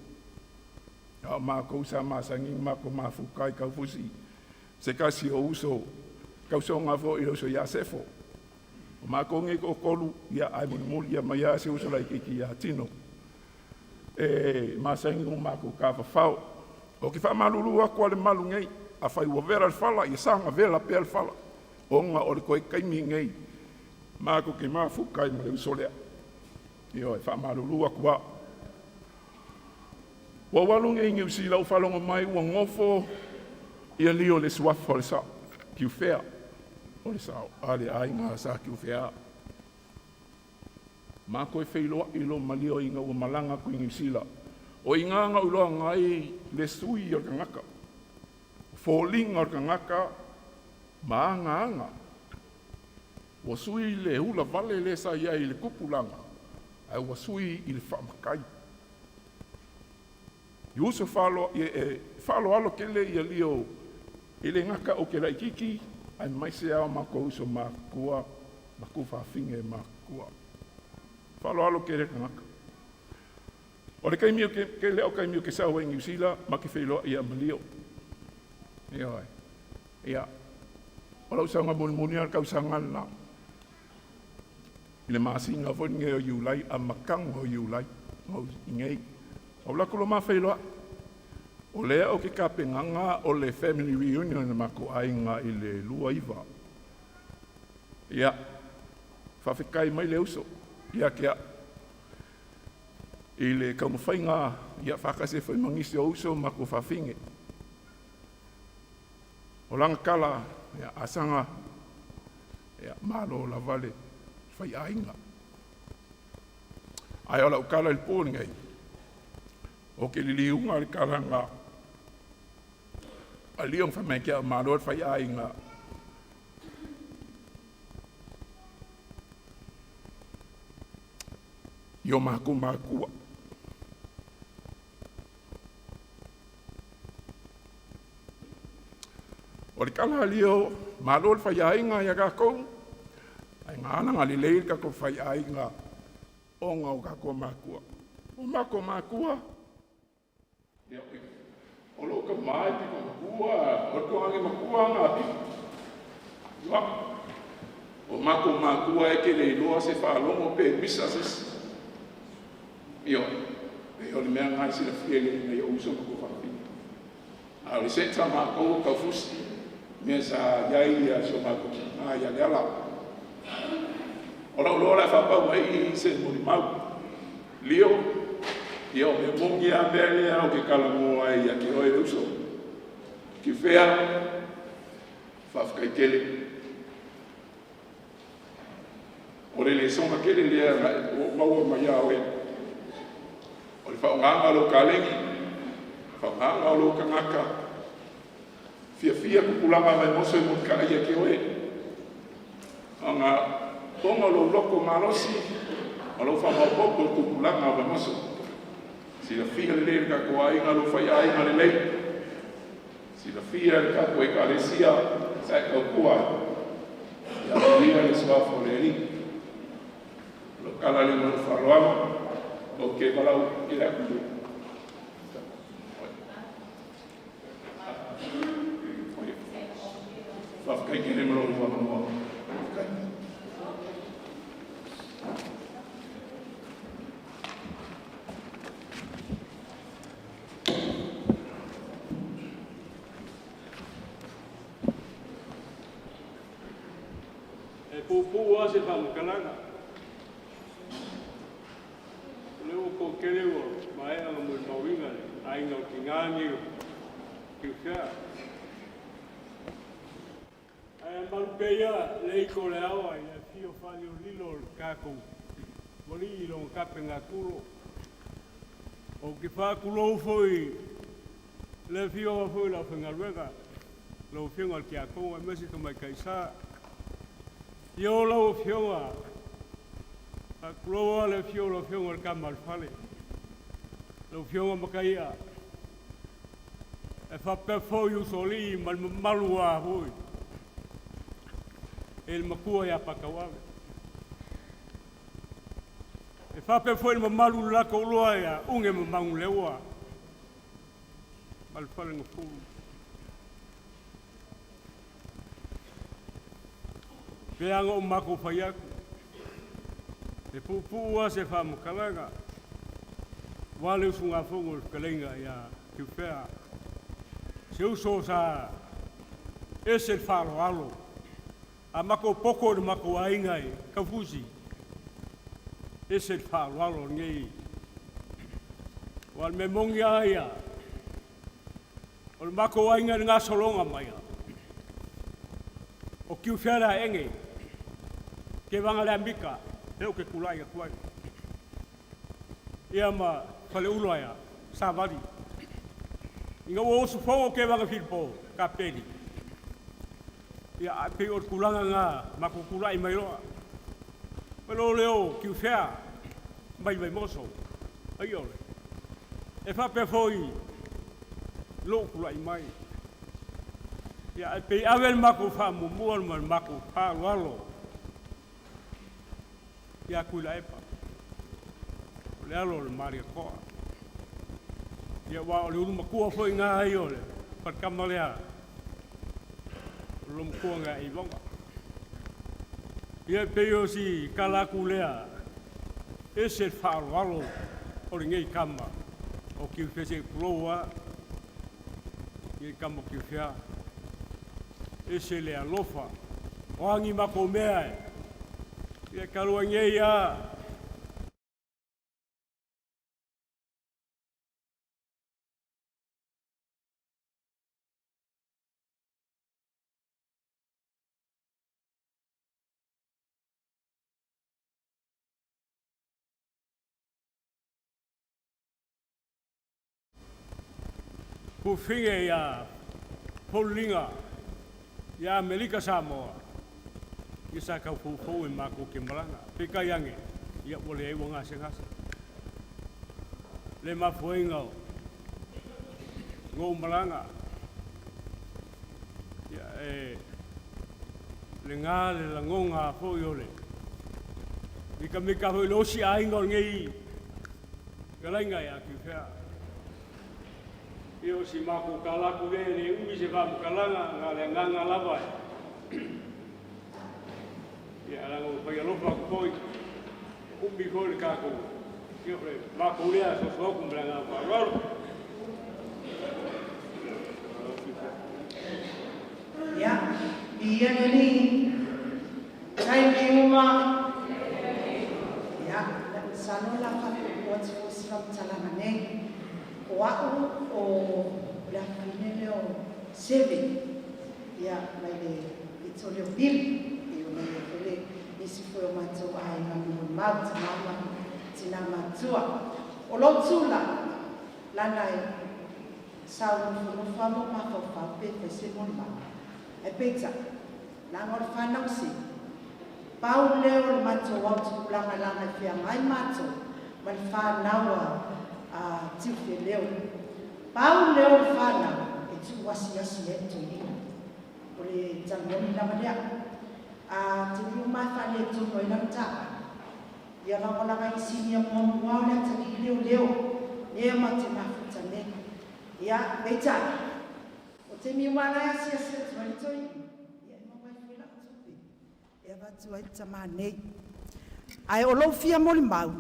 A mākou sa masangi mako mafukai kau fusi. Se kasi o uso, kau so ngā fo i uso ia sefo. O mākou ngi ko kolu, ia ai muli muli ia mai se uso lai kiki ia tino. E masangi o mākou ka whawhao. O ki whamalulu aku ale malu ngei, a whai ua vera le whala, ia sanga vera pea le whala. O ngā o le koe kaimi ngei, mākou ke mafukai ma le uso lea. Ia e whamalulu aku a. Ua walu ngei ngiu si lau whalongo mai ua ngofo ia lio le suafa o le sao, kiu whea o le sao, a le ai ngā sa kiu whea. Mā koe wheiloa i lo malio i ngā ua malanga kui ngiu sila. O i ngā ngā uloa ngai le sui o le kangaka. Fōlinga o le kangaka, ma anga anga. Ua sui le hula vale le sa ia i le kupulanga. Ai ua sui i le whaamakai. I uso whalo, e whalo alo ke le ia lio i le ngaka o ke laikiki, ai mai se ao mako uso makua, maku whawhinge makua. Whalo alo ke le ngaka. O le kaimio ke leo kaimio ke sau e New Zealand, ma ke wheiloa ia malio. Ia oi. Ia. O lau sanga muni al kau sanga la. I le masinga fo nge o Iulai, a makanga o Iulai. O ngei. O la kulo ma wheiloa. O lea o ke kapenaga o le family reunion na matou aiga i le 29. Ia, faafetai mai le uso ia te a'u i le taumafaiga ia faatasi ai foi ma nisi o uso ma matou fafine. O lana tala, ia Asaga, ia malo lava le faiaiga. Ae o lau tala i le po lenei, ou te liliuga le tala na alio na fai mai ia te au, malo le faiaiga. I o matou matua. O le tala a lio, malo le faiaiga ia tatou, ae na ala ona lelei le tatou faiaiga ona o tatou matua. O matou matua, ia, o lou tamā e pito matua, o le tuagane matua na pito. Ia, o matou matua e te le iloa se faalogo pe misa se isi. Io, e o le mea na e silafia i le nei o uso ma ko whakapini. A o le seta matou o taufusi, mea sa iai ia so matou a ia le ala. O lau loa la faapau mai i se molimau. Lio, ia o mea moni a mea lea o ke kalamoa ai ia te oe le uso. Ki whea, faafetai tele. O le lesona tele lea ua ou maua mai ia oe. O le faaaogaga o lou taleni, faaaogaga o lou tagata, fiafia tupulaga Vaimoso e mulitai ia te oe. Ona o lou loto malosi, ma lou faamaopoopo i tupulaga o Vaimoso. Silafia lelei e le tatou aiga lou faiaiga lelei, silafia e le tatou Ekalesia sa e tautua ai. Ia viia le suafa o le Alii. O lau tala lea ma lou faaaloalo, ou te valaau tele atu i le Faafetai tele mo lou avanoa. Faafetai. E puupuu lava se faamatalaga. O lea ua toatele ua maea ona molimauina le aiga o tinā nei o Tiufea. Ae malu pea ia le ito o le aoa i le afio faalilolilo o le tatou ualii i lona tapegatulu. Ou te faatulou foi i le afioga foi o le aufaigaluega, lau Afioga i le Tiakono aemaise Tamaitai Sa. Ia o lau Afioga, faatulou lava le afio o lau Afioga i le Tama a le Fale, lau Afioga Mataia, e faapea foi usoalii ma le mamalu lava foi e le matua ia Patauave. E faapea foi le mamalu i le la toalua ia Uge ma Manuleua ma le Falegafulu. Pe ana o matou fai atu, e puupuu lava se faamatalaga, aua le usugafono i le fetalaiga ia Tiufea, se uso sa ese le faaaloalo. A matou poto i le matou aiga i Taufusi, ese le faaaloalo o lenei. Aua o le mea moni lava ia, o le matou aiga i le gasologa mai, o Tiufea le aege, Tevaga le amita, lea ou te tulai atu ai. Ia ma Faleula ia, Savali. Ina ua usufono Tevaga Filipo, Kapeli, ia ae pei o le tulaga lena matou tulai mai loa. Mai loa lea o Tiufea mai Vaimoso, ai ole. E faapea foi lou tulai mai. Ia ae pei ave le matou faamuamua ma le matou faaaloalo ia Tuilaepa, o le alo o le Malietoa. Ia aua o le ulu matua foi lena ai o le faletama lea, o le loomatua na i Vaoga. Ia e pei o si tala atu lea, ese le faaaloalo o lenei tama o Tiufea, se i tulou lava. I kama ki fea. Ese le alofa. O angi mako mea e. Ia kalua ngei a. Pufinge ia Paulinga ia Amerika Samoa. Ia sa kau fou e mako ke malanga. Peka yange ia ua le ai ua gasegase. Le mafuaiga o gou malaga ia e legā le lagoga foʻi o le mikamika foʻi le osi aiga o lenei fetalaiga iā Tiufea. Ia o si makou kalaku lea e le umi se faamatalaga na o le agaga lava e ia laga ua fai alofa atu foi umi foi le tatou ia o le makou lea soso atu ma le agaga faaaloalo. Ia, viia le Alii, taimi uma. Ia, masalo o le a faapuupuu atu foi se faamatalaga nei. O a'u o le afafine lea o Seve, ia, mai le pito lea o Pili, pei ona i ai foi le nisi foi o matou aiga molimau, tamā ma tinā matutua. O lou tulaga, lana e sa ou nofonofo lava ma ou mafaufau pe fai se molimau. Ae peitai, leaga o le fanau sili, pau lea o le matou au tupulaga leaga e feagai matou ma le fanau a Tiufeleo. Pau lea o le fanau e tuuasiasi ai le toeaina. O le tala moni lava lea. A taimi uma e faaletonu ai lana taavale, ia lagolaga inisinia muamua o le atalii leoleo lea ma te mafuta nei. Ia, peitai, o taimi uma la e asiasi atu ai le toeaina, ia e maua ai foi lau tupe e avatu ai le tamā nei. Ae o lou fia molimau,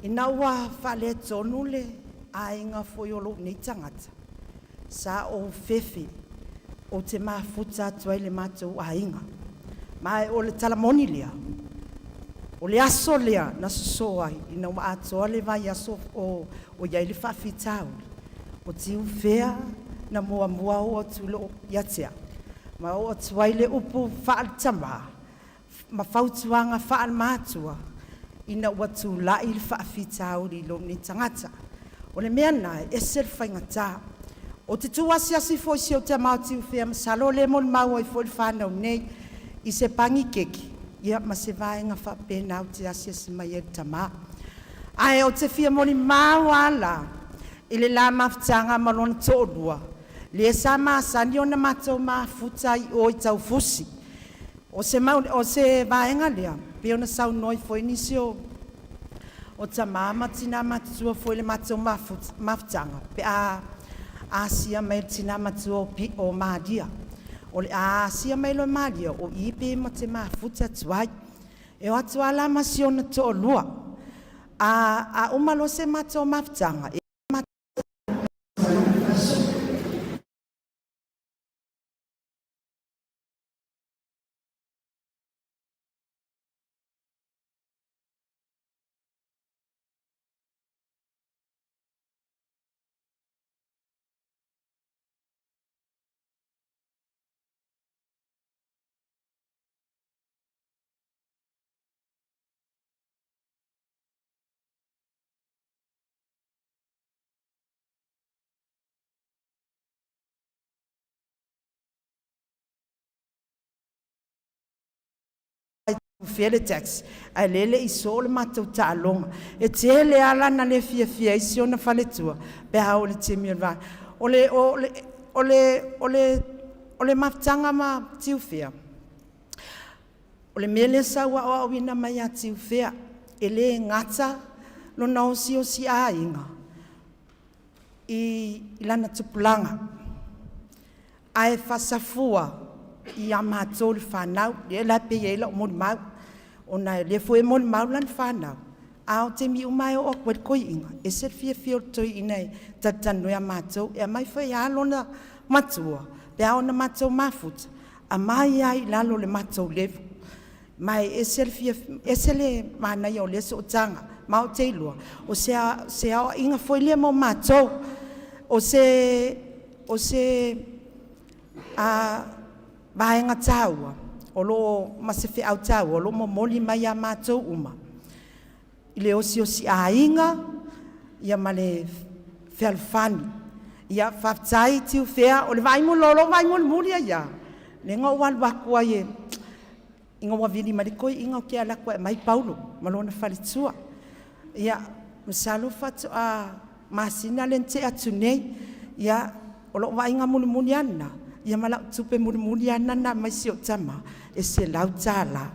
ina ua faaletonu le aiga foi o lou nei tagata, sa ou fefe ou te mafuta atu ai i le matou aiga. Ma o le tala moni lea, o le aso lea na sosoo ai ina ua atoa le vaiaso o i ai le faafitauli, o Tiufea na muamua oo atu ia te au, ma oo atu ai le upu faale-tamā ma fautuaga faale-matua ina ua tulai le faafitauli i lou nei tagata. O le mea lena, e ese le faigata. Ou te tu asiasi foi i si ou tama o Tiufea, masalo o lea e molimau ai foi le fanau nei i se pagikeki ia ma se vaega faapena ou te asiasi mai ai i le tamā. Ae ou te fia molimau lava la i le la mafutaga ma lona toalua, lea sa masani ona matou mafuta ai i o i Taufusi. O se vaega lea pei ona saunoa ai foi nisi o tama ma tina matutua foi i le matou mafutaga pe a asia mai e le tina matua o Maria. O le a asia mai loa e Maria, o i pe ma te mafuta atu ai. E o atu lava la ma si ona toalua. A uma loa se matou mafutaga, e fea le taxi, ae lea e le i soo le matou taaloga. E tele lava lana le fiafia ai si ona faletua pe a oo i le taimi o le va. O le, o le, o le, o le, o le mafutaga ma Tiufea, o le mea lea sa ou aoaoina mai ia Tiufea, e le gata lona osiosi aiga i lana tupulaga, ae faasafua ia matou le fanau. Lea la e pei e i ai lau molimau, ona o lea foi e molimau lana fanau, A o taimi uma e oo atu ai le toeaina, e ese le fiafia o le toeaina e talatalanoa ia matou, e aumai foi lava lona matua pe a oo ina matou mafuta, aumai lava i lalo i le matou level. Ma e ese le fiafia, ese le manaia o lea sootaga, ma ou te iloa o se aoaiga foi lea mo matou. O se vaega taua ma se feau taua o lo o momoli mai ia matou uma i le osiosi aiga ma le fealofani. Ia faafetai Tiufea, o le vaai o lou vaai mulimuli ia ia, lea na ou alu atu ai ina ua vili mai le toeaina ou te alu atu e aumai Paulo ma lona faletua. Ia masalo faatoa masina lea na tea atu nei. Ia, o lou vaaiga mulimuli lava lena ia ma lau tupe mulimuli lava lena na aumai i si ou tama e $100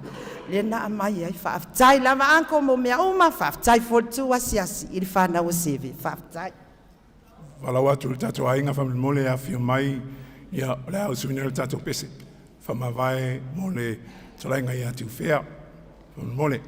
lea na aumai ai. Faafetai lava uncle mo mea uma, faafetai foi le tuu asiasi i le fanau a Seve. Faafetai. Valaau atu i le tatou aiga faamolemole e afifio mai, ia o le a usuina le tatou pese faamavae mo le fetalaiga ia Tiufea, faamolemole.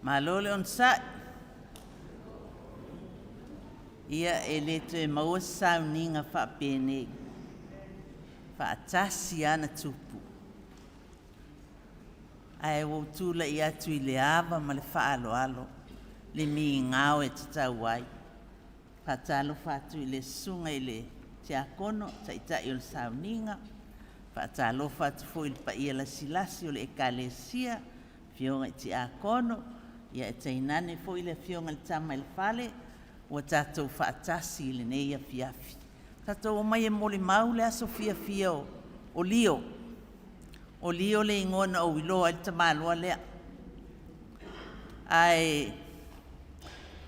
Malo le onosai. Ia e le toe maua se sauniga faapenei. Faatasi ana tupu. Ae ua ou tulai atu i le ava ma le faaaloalo le migao e tatau ai. Faatalofa atu i le susuga i le Tiakono, Taitai o le sauniga. Faatalofa atu foi i le paia lasilasi o le Ekalesia, afioga i Tiakono, ia e tainane foi le afioga i le Tama i le Fale, ua tatou faatasi i lenei afiafi. Tatou omai e molimau le aso fiafia o Lio. O Lio le igoa na ou iloa ai le tamaloa lea. Ae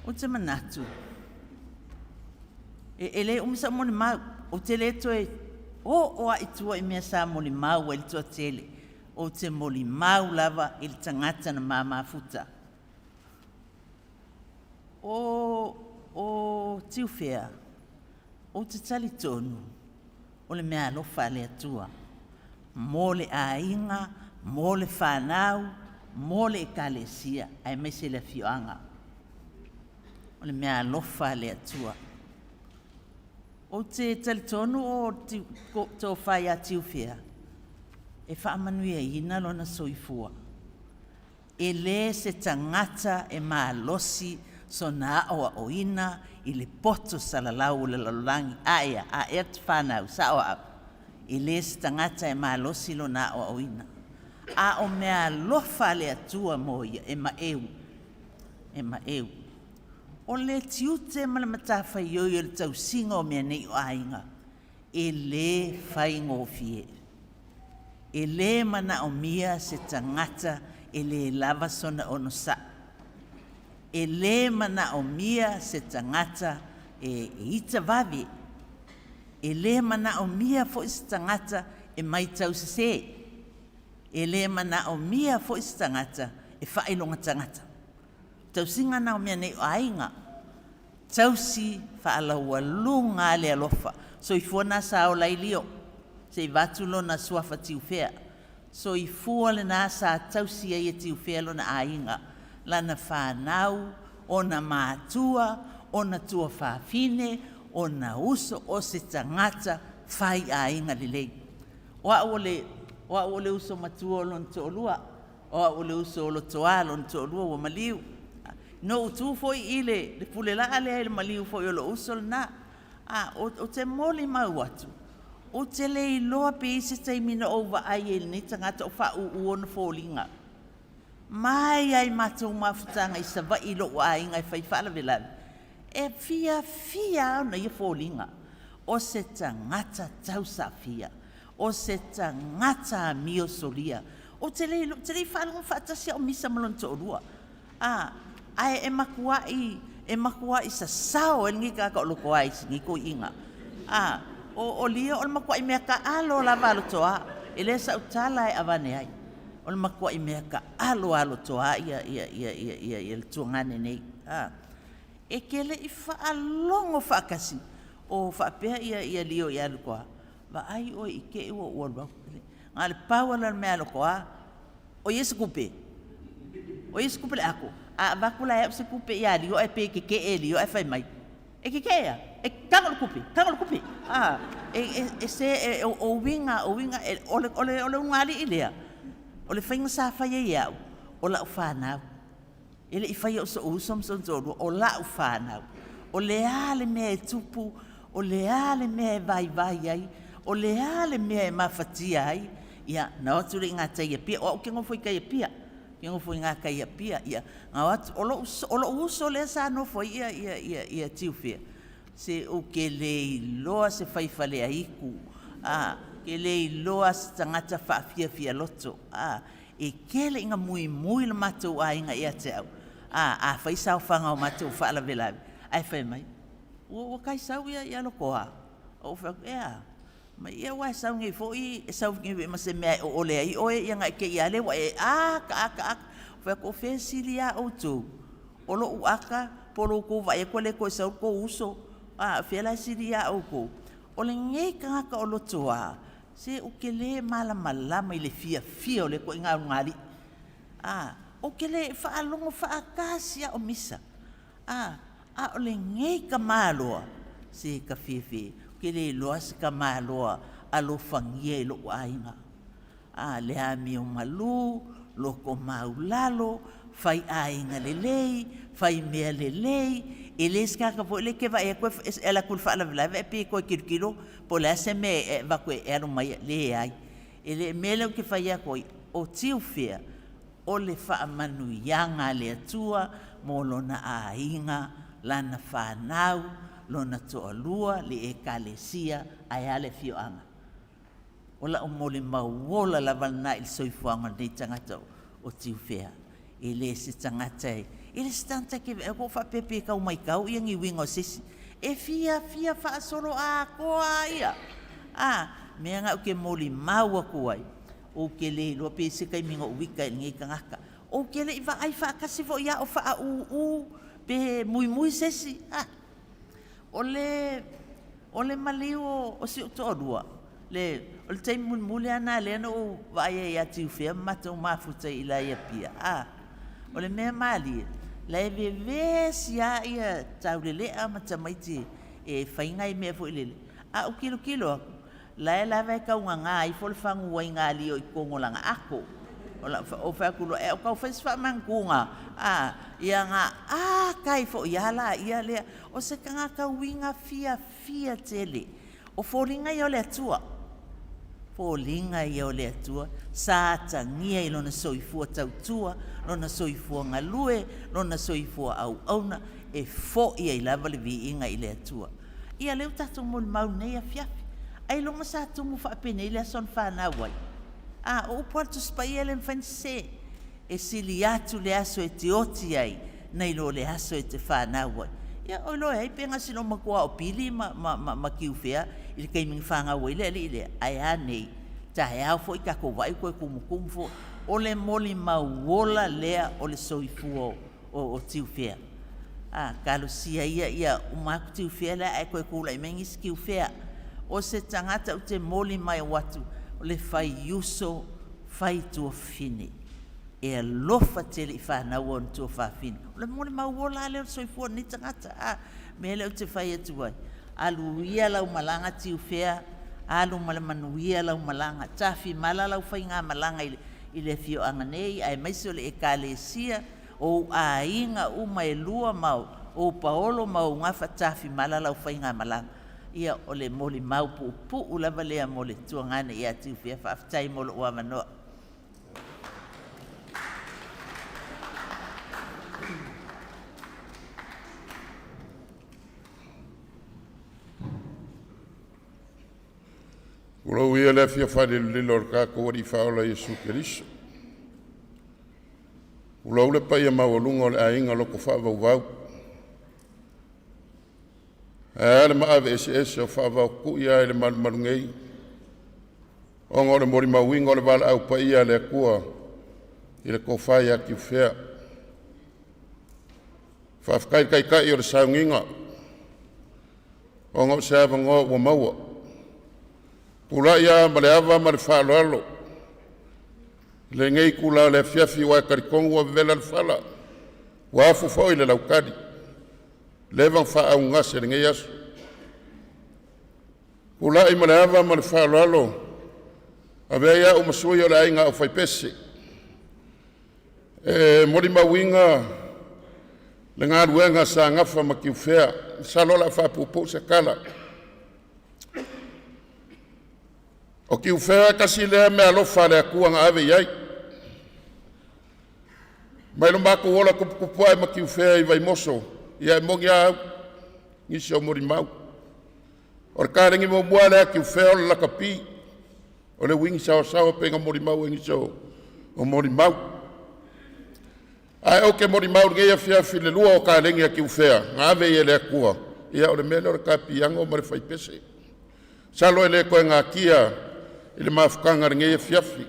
ou te manatu, e le umi sau molimau, ou te le toe oo lava i tua i mea sa molimau ai le toatele. Ou te molimau lava i le tagata na ma mafuta. O Tiufea, ou te talitonu o le meaalofa a le Atua. mo le aiga, mo le fanau, mo le ekalesia, aemaise le afioaga. O le meaalofa a le Atua. Ou te talitonu o tofa ia Tiufea e faamanuiaina lona soifua. E lē se tagata e malosi sona aoaoina i le poto salalau o le lalolagi. Aea, aea te fanau, sao au. E lē se tagata e malosi lona aoaoina. A o meaalofa a le Atua mo ia e maeu, e maeu. O le tiute ma le matafaioi o le tausiga o mea nei o aiga, e lē faigofie. E lē manaomia se tagata e lē lava sona onosaʻi. E lē manaomia se tagata e ita vave. E lē manaomia foi se tagata e maitau sesē. E lē manaomia foi se tagata e faailoga tagata. Tausiga na o mea nei o aiga. Tausi faalaualuga a le alofa. Soifua na sa ola ai Lio, se i vaeatu lona suafa Tiufea. Soifua lena sa tausi ai e Tiufea lona aiga, lana fanau, ona matua, ona tuafafine, ona uso, o se tagata fai aiga lelei. O au o le, o au o le uso matua o lona toalua, O au o le uso o Lotoa lona toalua ua maliu. Na ou tu foi i le, le pulelaa lea i le maliu foi o lou uso lena. A, ou te molimau atu, ou te le iloa pe i ai se taimi na ou vaai ai i lenei tagata o faaūū ona foliga. Mai lava i matou mafutaga i Savaii i lou aiga e fai faalavelave, e fiafia lava ona ia foliga. O se tagata tausaafia. O se tagata amio solia. Ou te le iloa, ou te le i faalogo faatasi au misa ma lona toalua. A, ae e makuaʻi, e makuaʻi sasao ai lenei tagata o Lotoa i lenei toeaina. A, o, o Lio o le matuaʻi mea taalo lava a Lotoa. E le sau tala e avane ai. O le matuaʻi mea taalo a Lotoa ia, ia, ia, ia, ia, ia le tuagane nei. A, e te le i faalogo faatasi o faapea ia, ia Lio ia Lotoa. Vaai oe i te i ua ou alu atu. Na o le pau lava lea o le mea a Lotoa, o i ai se tupe? O i ai se tupe i le ato? A avatu la e au se tupe ia Lio ae pei e tetee e Lio ae fai mai, e tetee a? E tago i le tupe, tago i le tupe. A, e, e, e se, e, o, o uiga, o uiga, e, o le, o le, o le ulugalii lea, o le faiga sa fai ai e au, o lau fanau. E le i faia o soʻu uso ma sona toalua, o lau fanau. O le a le mea e tupu, o le a le mea e vaivai ai, o le a le mea e mafatia ai, ia, na o atu lea i gatai i Apia. O au ou te nofo i tai Apia, ou te nofo i gatai i Apia, ia, na o atu, o lou, o lou uso lea sa nofo ai ia, ia, ia, ia Tiufea, se ou te le iloa se fai faleaitu, a, ke le iloa se tagata faafiafia loto, a, E tele ina muimui lo matou aiga ia te au, a afai saofaga o matou faalavelave, ae fai mai, Ua, ua kai sau ia, ia Lotoa. Ou fai atu, E a? Mai, Ia aua e sau nei foi, e sau nei foi ma se mea e oole ai oe, ia na e te i lava lea ua e aka, aka, aka. Ou fai atu, O fea e sili iā outou? O lou aka, po o lo outou vaai atu ua le toe sau le tou uso? A, o fea la e sili iā outou? O lenei tagata o Lotoa, Se ou te lē malamalama i le fiafia o lea ituaiga ulugalii. A, ou te le faalogo faatasi a o misa. A, a o lenei tamaloa, se ka fiafia, ou te le iloa se tamaloa alofagia i lou aiga. A, le amio malū, loko maulalo, fai aiga lelei, fai mea lelei, e le se tagata foi lea e te vaai atu e alu atu i le faalavelave ae pei e toe tilotilo po o le a se mea e avatu e alu mai ai. Leai. E le mea lea ou te fai atu ai, o Tiufea, o le faamanuiaga a le Atua mo lona aiga, lana fanau, lona toalua, le Ekalesia, ae a le afioaga. O lau molimau ola lava lena i le soifuaga o lenei tagata o Tiufea. E le se tagata e, e le se tagata e te ua faapea pe tau maitau ia ni uiga o se isi. E fiafia faasoloatoa lava ia. A, mea na ou te molimau atu ai, ou te le iloa pe i ai se taimi na ou ita ai i lenei tagata. Ou te le i vaai faatasi foi ia o faaūū pe muimui se isi. A, o le, o le maliu o si ou toalua. Le, o le taimi mulimuli lava lena lea na ou vaai ai ia Tiufea ma matou mafuta i la i Apia, a, o le mea malie, la e vevesi lava ia Taulelea ma tamaiti e fai nai mea foi lele, a ou tilotilo atu, la e lava e taugaga ifo le fagu ai nā lio i totonu o lana ato. O lau ou fai atu loa, e au tau fai se faamanatuga, a, ia na ata ai foi lava laia lea. O se tagata uiga fiafia tele. O foliga ia o le Atua. Foliga ia o le Atua sa atagia i lona soifua tautua, lona soifua galue, lona soifua auauna, e fo'i ai lava le viiga i le Atua. Ia lea ua tatou molimau i lenei afiafi. Ailoga sa tumu faapenei le aso na fanau ai. A, o upu a le Tusi Paia e le mafai ona sese. E sili atu le aso e te oti ai nai lo le aso e te fanau ai. Ia, o iloa e ai pe gasi lo matua o Pili ma, ma, ma, ma Tiufea i le taimi na fanau ai le alii lea, ae a nei, taeao foi tatou vaai ua toe tumutumu foi. O le molimau ola lea o le soifua o, o, o Tiufea. A, talosia ia ia uma atu Tiufea lea ae toe tulai mai nisi Tiufea. O se tagata ou te molimau atu, o le faiuso fai tuafafine. E alofa tele i fanau a ona tuafafine. O le molimau ola lava lea o le soifua o lenei tagata. A, mea lea ou te fai atu ai, alu ia lau malaga Tiufea, alu ma le manuia lau malaga, tafimala lau faigamalaga i le, i le afioaga nei, aemaise o le Ekalesia, o ou aiga uma e lua ma ou paolo ma ou gafa, tafimala lau faigamalaga. Ia, o le molimau puupuu lava lea mo le tuagane ia Tiufea. Faafetai mo lou avanoa. Tulou ia le afio faalilolilo o le tatou Alii Faaola Iesu Keriso. Tulou le paia maualuga o le aiga loto faavauvau, ae a le maave eseese o faavaotui a i le malumalu nei, ona o le molimauina o le valaau paia a le Atua i le tofa ia Tiufea. Faafetai i le Taitai o le sauniga ona o se avanoa ua maua. Tulai lava ma le ava ma le faaaloalo i lenei itula o le afiafi, aua e talitonu ua vevela le fala, ua afu foi le lautali, leva ona faaaaogagase i lenei aso. Tulai ma le ava ma le faaaloalo, avea ai au ma sui o le aiga aufaipese e molimauina le galuega sa nafa ma Tiufea. Masalo o le a faapuupuu se tala. O Tiufea e tasi lea meaalofa a le Atua na ave i ai. Mai lo matou ola tuputupu ae ma Tiufea i Vaimoso, ia e moni lava au, nisi o molimau. O le kalegi muamua lea a Tiufea o le lakapi, o le uigi saoasaoa pei ona molimau ai nisi o molimau. Ae ou te molimau i lenei afiafi i le lua o kalegi a Tiufea na ave i ai e le Atua, ia o le mea lea o le kapiano ma le faipese. Masalo e le toe natia i le mafutaga i lenei afiafi.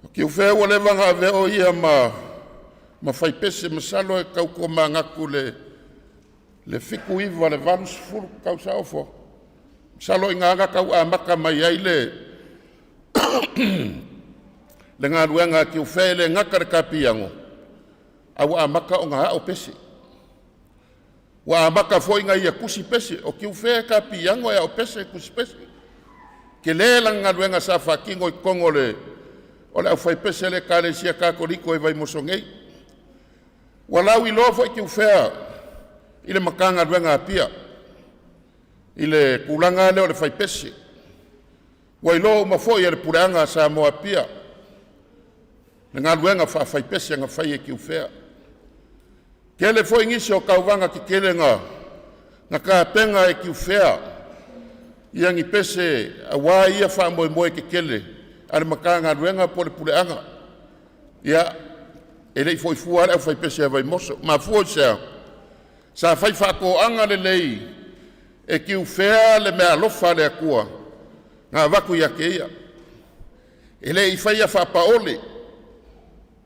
O Tiufea ua leva ona avea o ia ma faipese, masalo e tau tomanatu i le 79 i le 80 tausaga ofoa. Masalo o i ina na tau amata mai ai le le galuega a Tiufea, e le gata i le kapiano, a ua amata ona ao pese. Ua amata foi ona ia tusi pese. O Tiufea e kapiano, e ao pese, e tusi pese. Tele lana galuega sa faatino i totonu o le aufaipese a le Ekalesia Katoliko i Vaimoso nei. Ua lauiloa foi Tiufea i le Matagaluega a Apia i le tulaga lea o le faipese. Ua iloa uma foi e le puleaga a Samoa Apia le galuega faafaipese na fai e Tiufea. Tele foi nisi o tauvaga tetele na tapena e Tiufea ia ni pese aua ia faamoemoe tetele a le Matagaluega po o le puleaga. Ia, e le i foi fua lava le aufaipese a Vaimoso. Mafua i se a? Sa fai faatoaga lelei e Tiufea le meaalofa a le Atua na avatu ia te ia. E le i faia faapaole,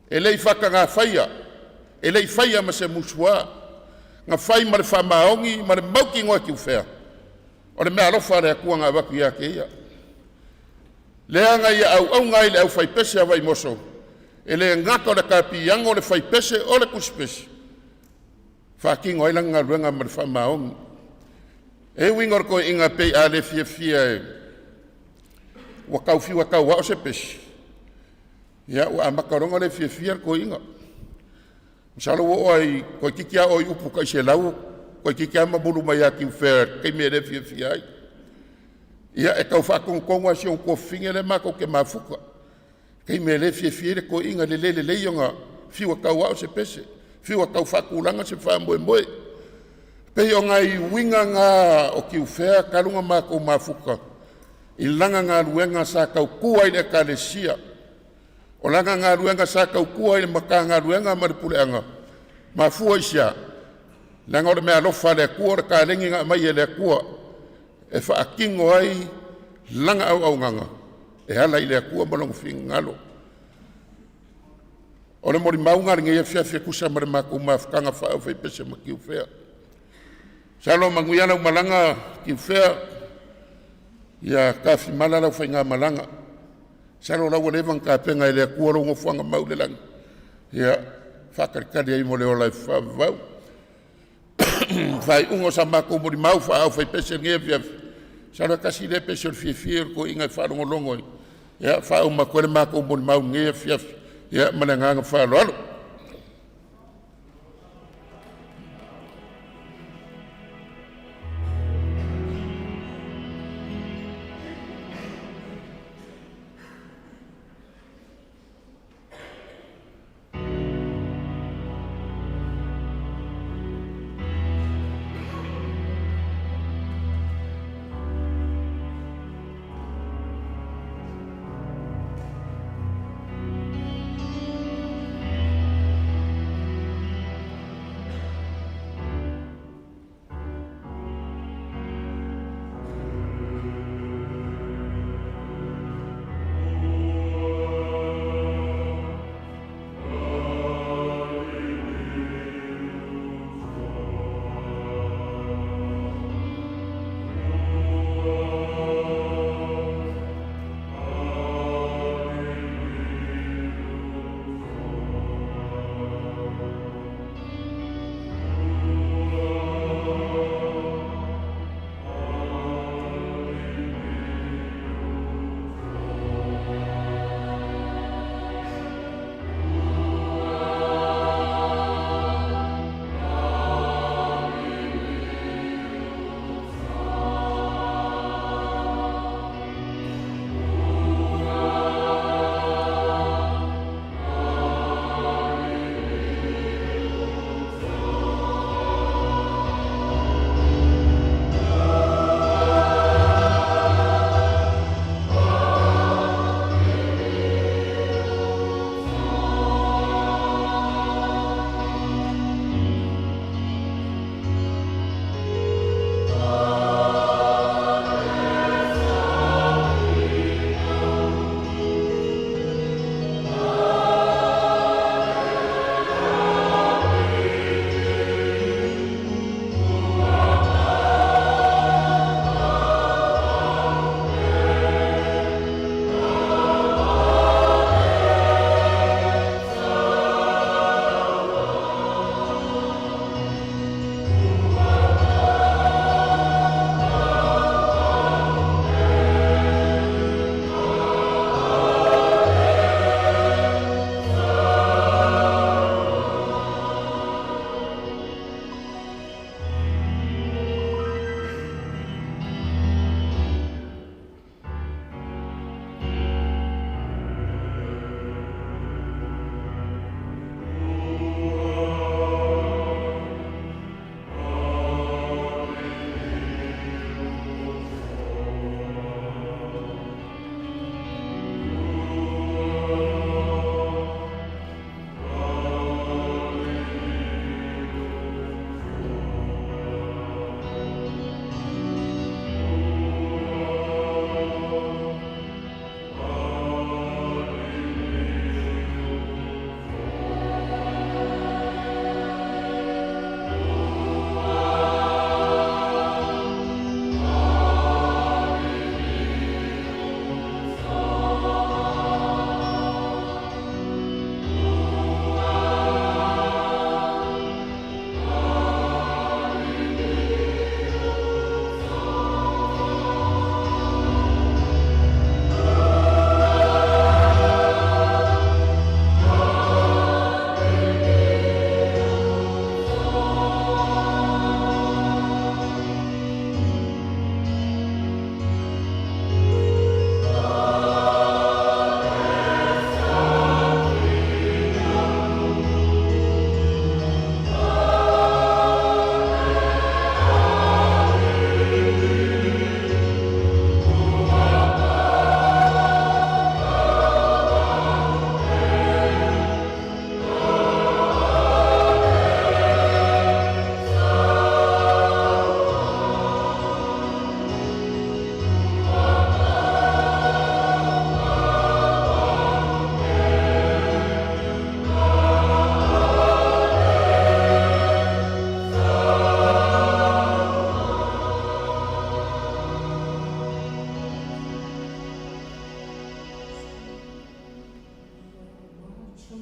e le i faataga faia, e le i faia ma se musua, na fai ma le faamaoni ma le mautinoa e Tiufea. O le meaalofa a le Atua na avatu ia te ia, leaga ia auauna ai i le aufaipese a Vaimoso, e le gata o le kapiano, o le faipese o le tusipesi, faatino ai lana galuega ma le faamaoni. E ui ina o le toeaina pei a le fiafia e ua tau fiu e tauao se pesi, ia ua amata loa ona le fiafia le toeaina. Masalo ua oo lava i, toeitiiti lava oo i upu tai 100, toeitiiti lava mamulu mai ia Tiufea i le taimi e le fiafia ai. Ia, e tau faatonutonu lava e si ona tuafafine lea matou te mafuta, i taimi e le fiafia ai le toeaina i le le lelei ona fiu e tauao se pese, fiu e tau faatulaga se faamoemoe. E pei o nai uiga na o Tiufea talu ona matou mafuta i lana galuega sa tautua ai i le Ekalesia, o lana galuega sa tautua ai i le Matagaluega ma le Puleaga. E mafua i se a? Leaga o le meaalofa a le Atua, o le taleni na aumai e le Atua e faatino ai lana auaunaga e ala i le Atua ma Lona finagalo. O le molimau lena i lenei afiafi e tusa ma le matou mafutaga faaaufaipese ma Tiufea. Masalo manuia lau malaga Tiufea, ia tafimala lau faigamalaga. Masalo o la ua leva ona tapena e le Atua lou nofoaga mau i le lagi, ia faatalitali ai mo le ola e faavavau. Faaiuga o sa matou molimau faa-aufaipese i lenei afiafi, masalo e tasi lea pese o le fiafia ia o le toeaina e faalogologo i, ia faauma atu ai le matou molimau i lenei afiafi. Ia ma le agaga faaaloalo.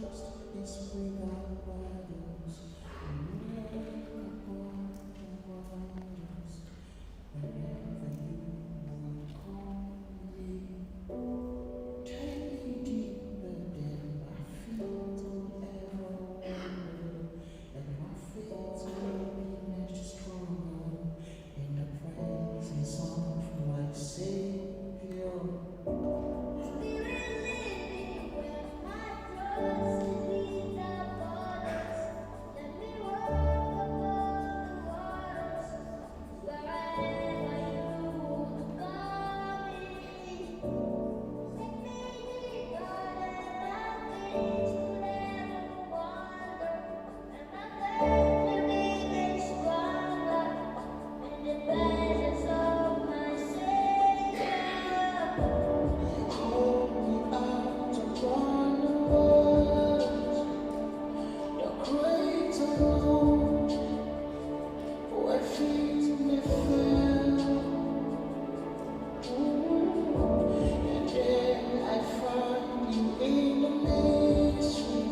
trust is without borders. Walk upon the waters wherever you would call me. Take me deeper than my feet will ever wander, and my faith will be made stronger in the presence of my Savior. You call me out upon the waters, the great unknown, where feet may fail. And there I find you in the mystery,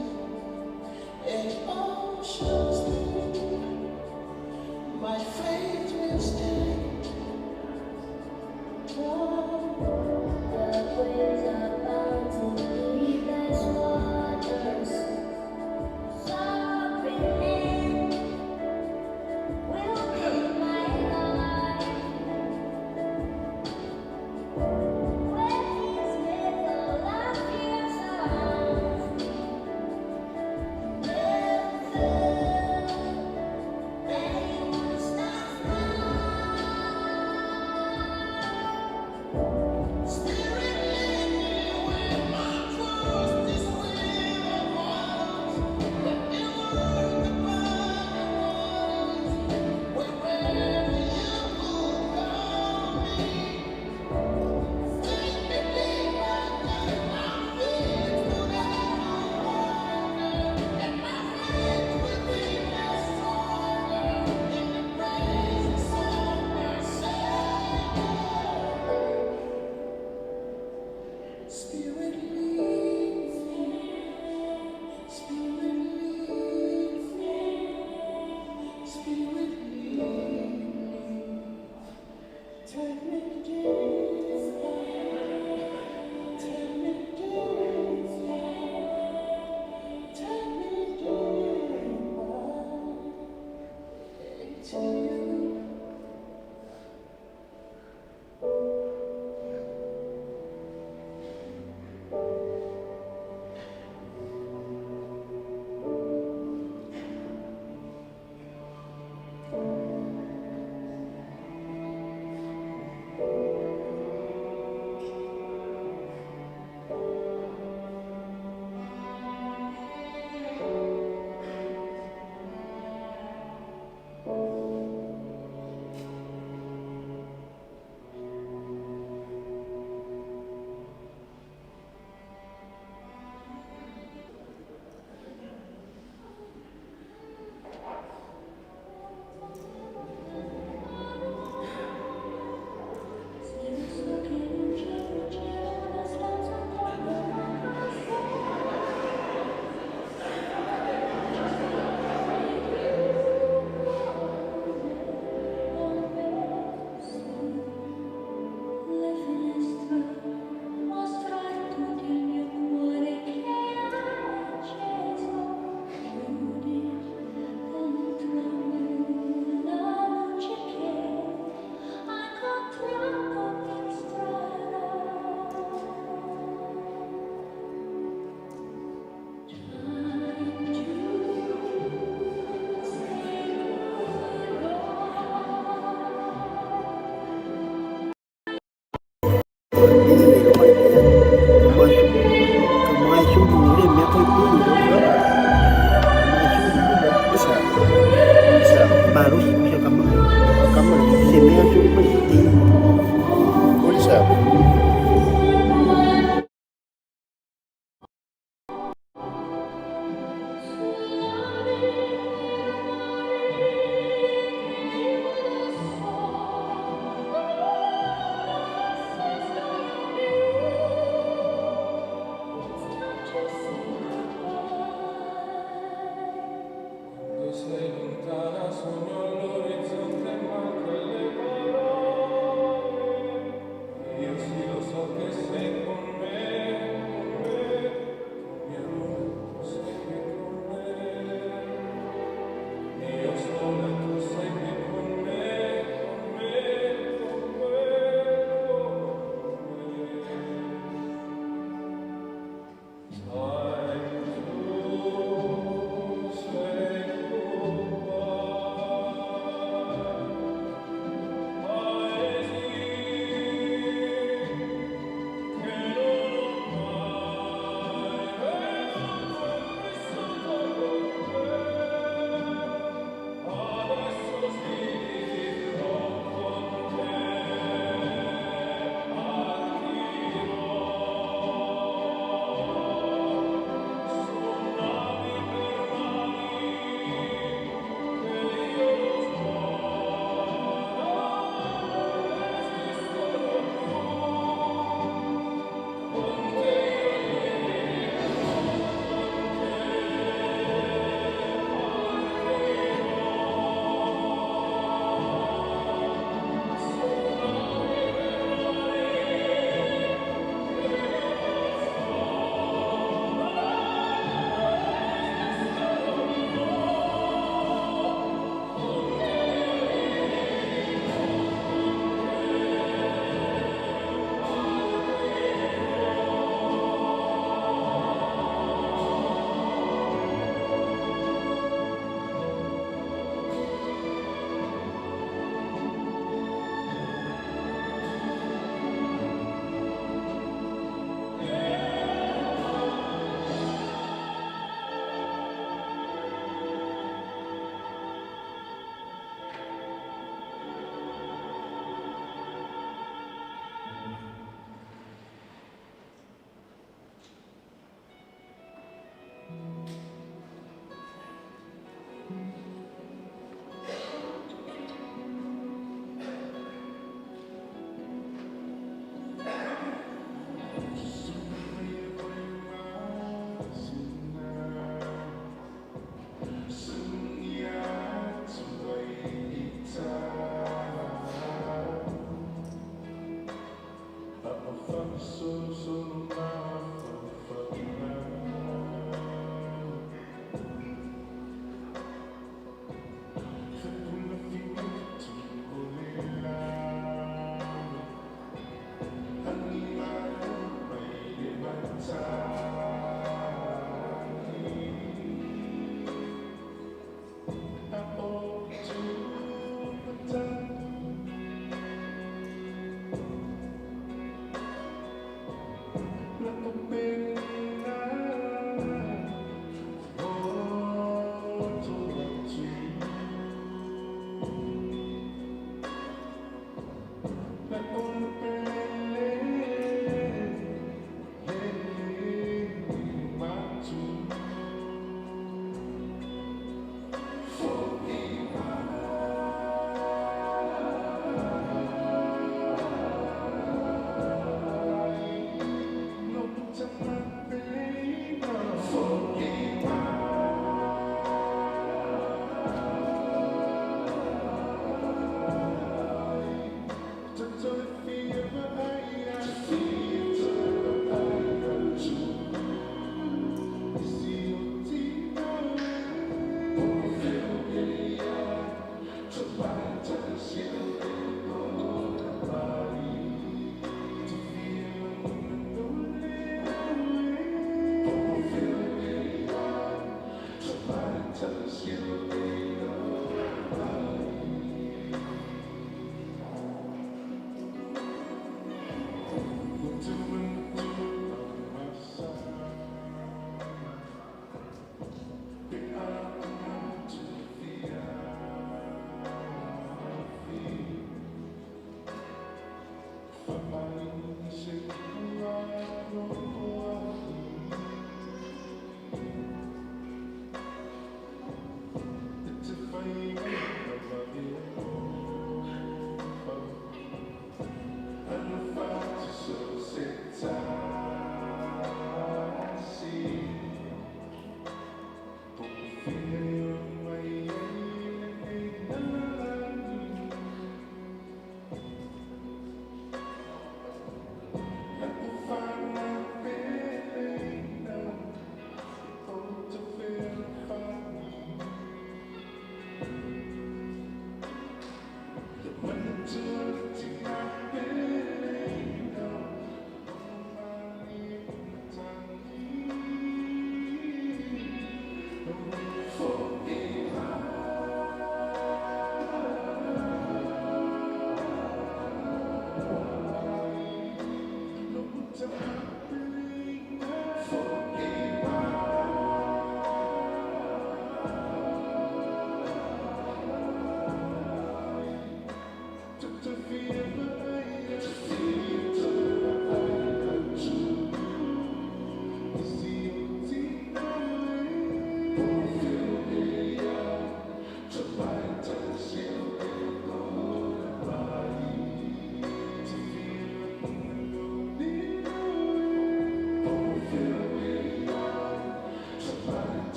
and oceans deep. My faith will stand. The waves are bound to deepest waters. Sovereign will be my life. Where peace may fall, I fear surrounds me. Never fail, anyone stop now. Spirit, lead me where my trust is without borders. Let me walk upon the waters wherever you would call me. Take me deeper than my feet could ever wander, and my faith will be made stronger in the presence of my Savior. Spirit, lead me. Spirit, lead me. Spirit, lead me. Take me deeper. Take me deeper. Take me deeper into you.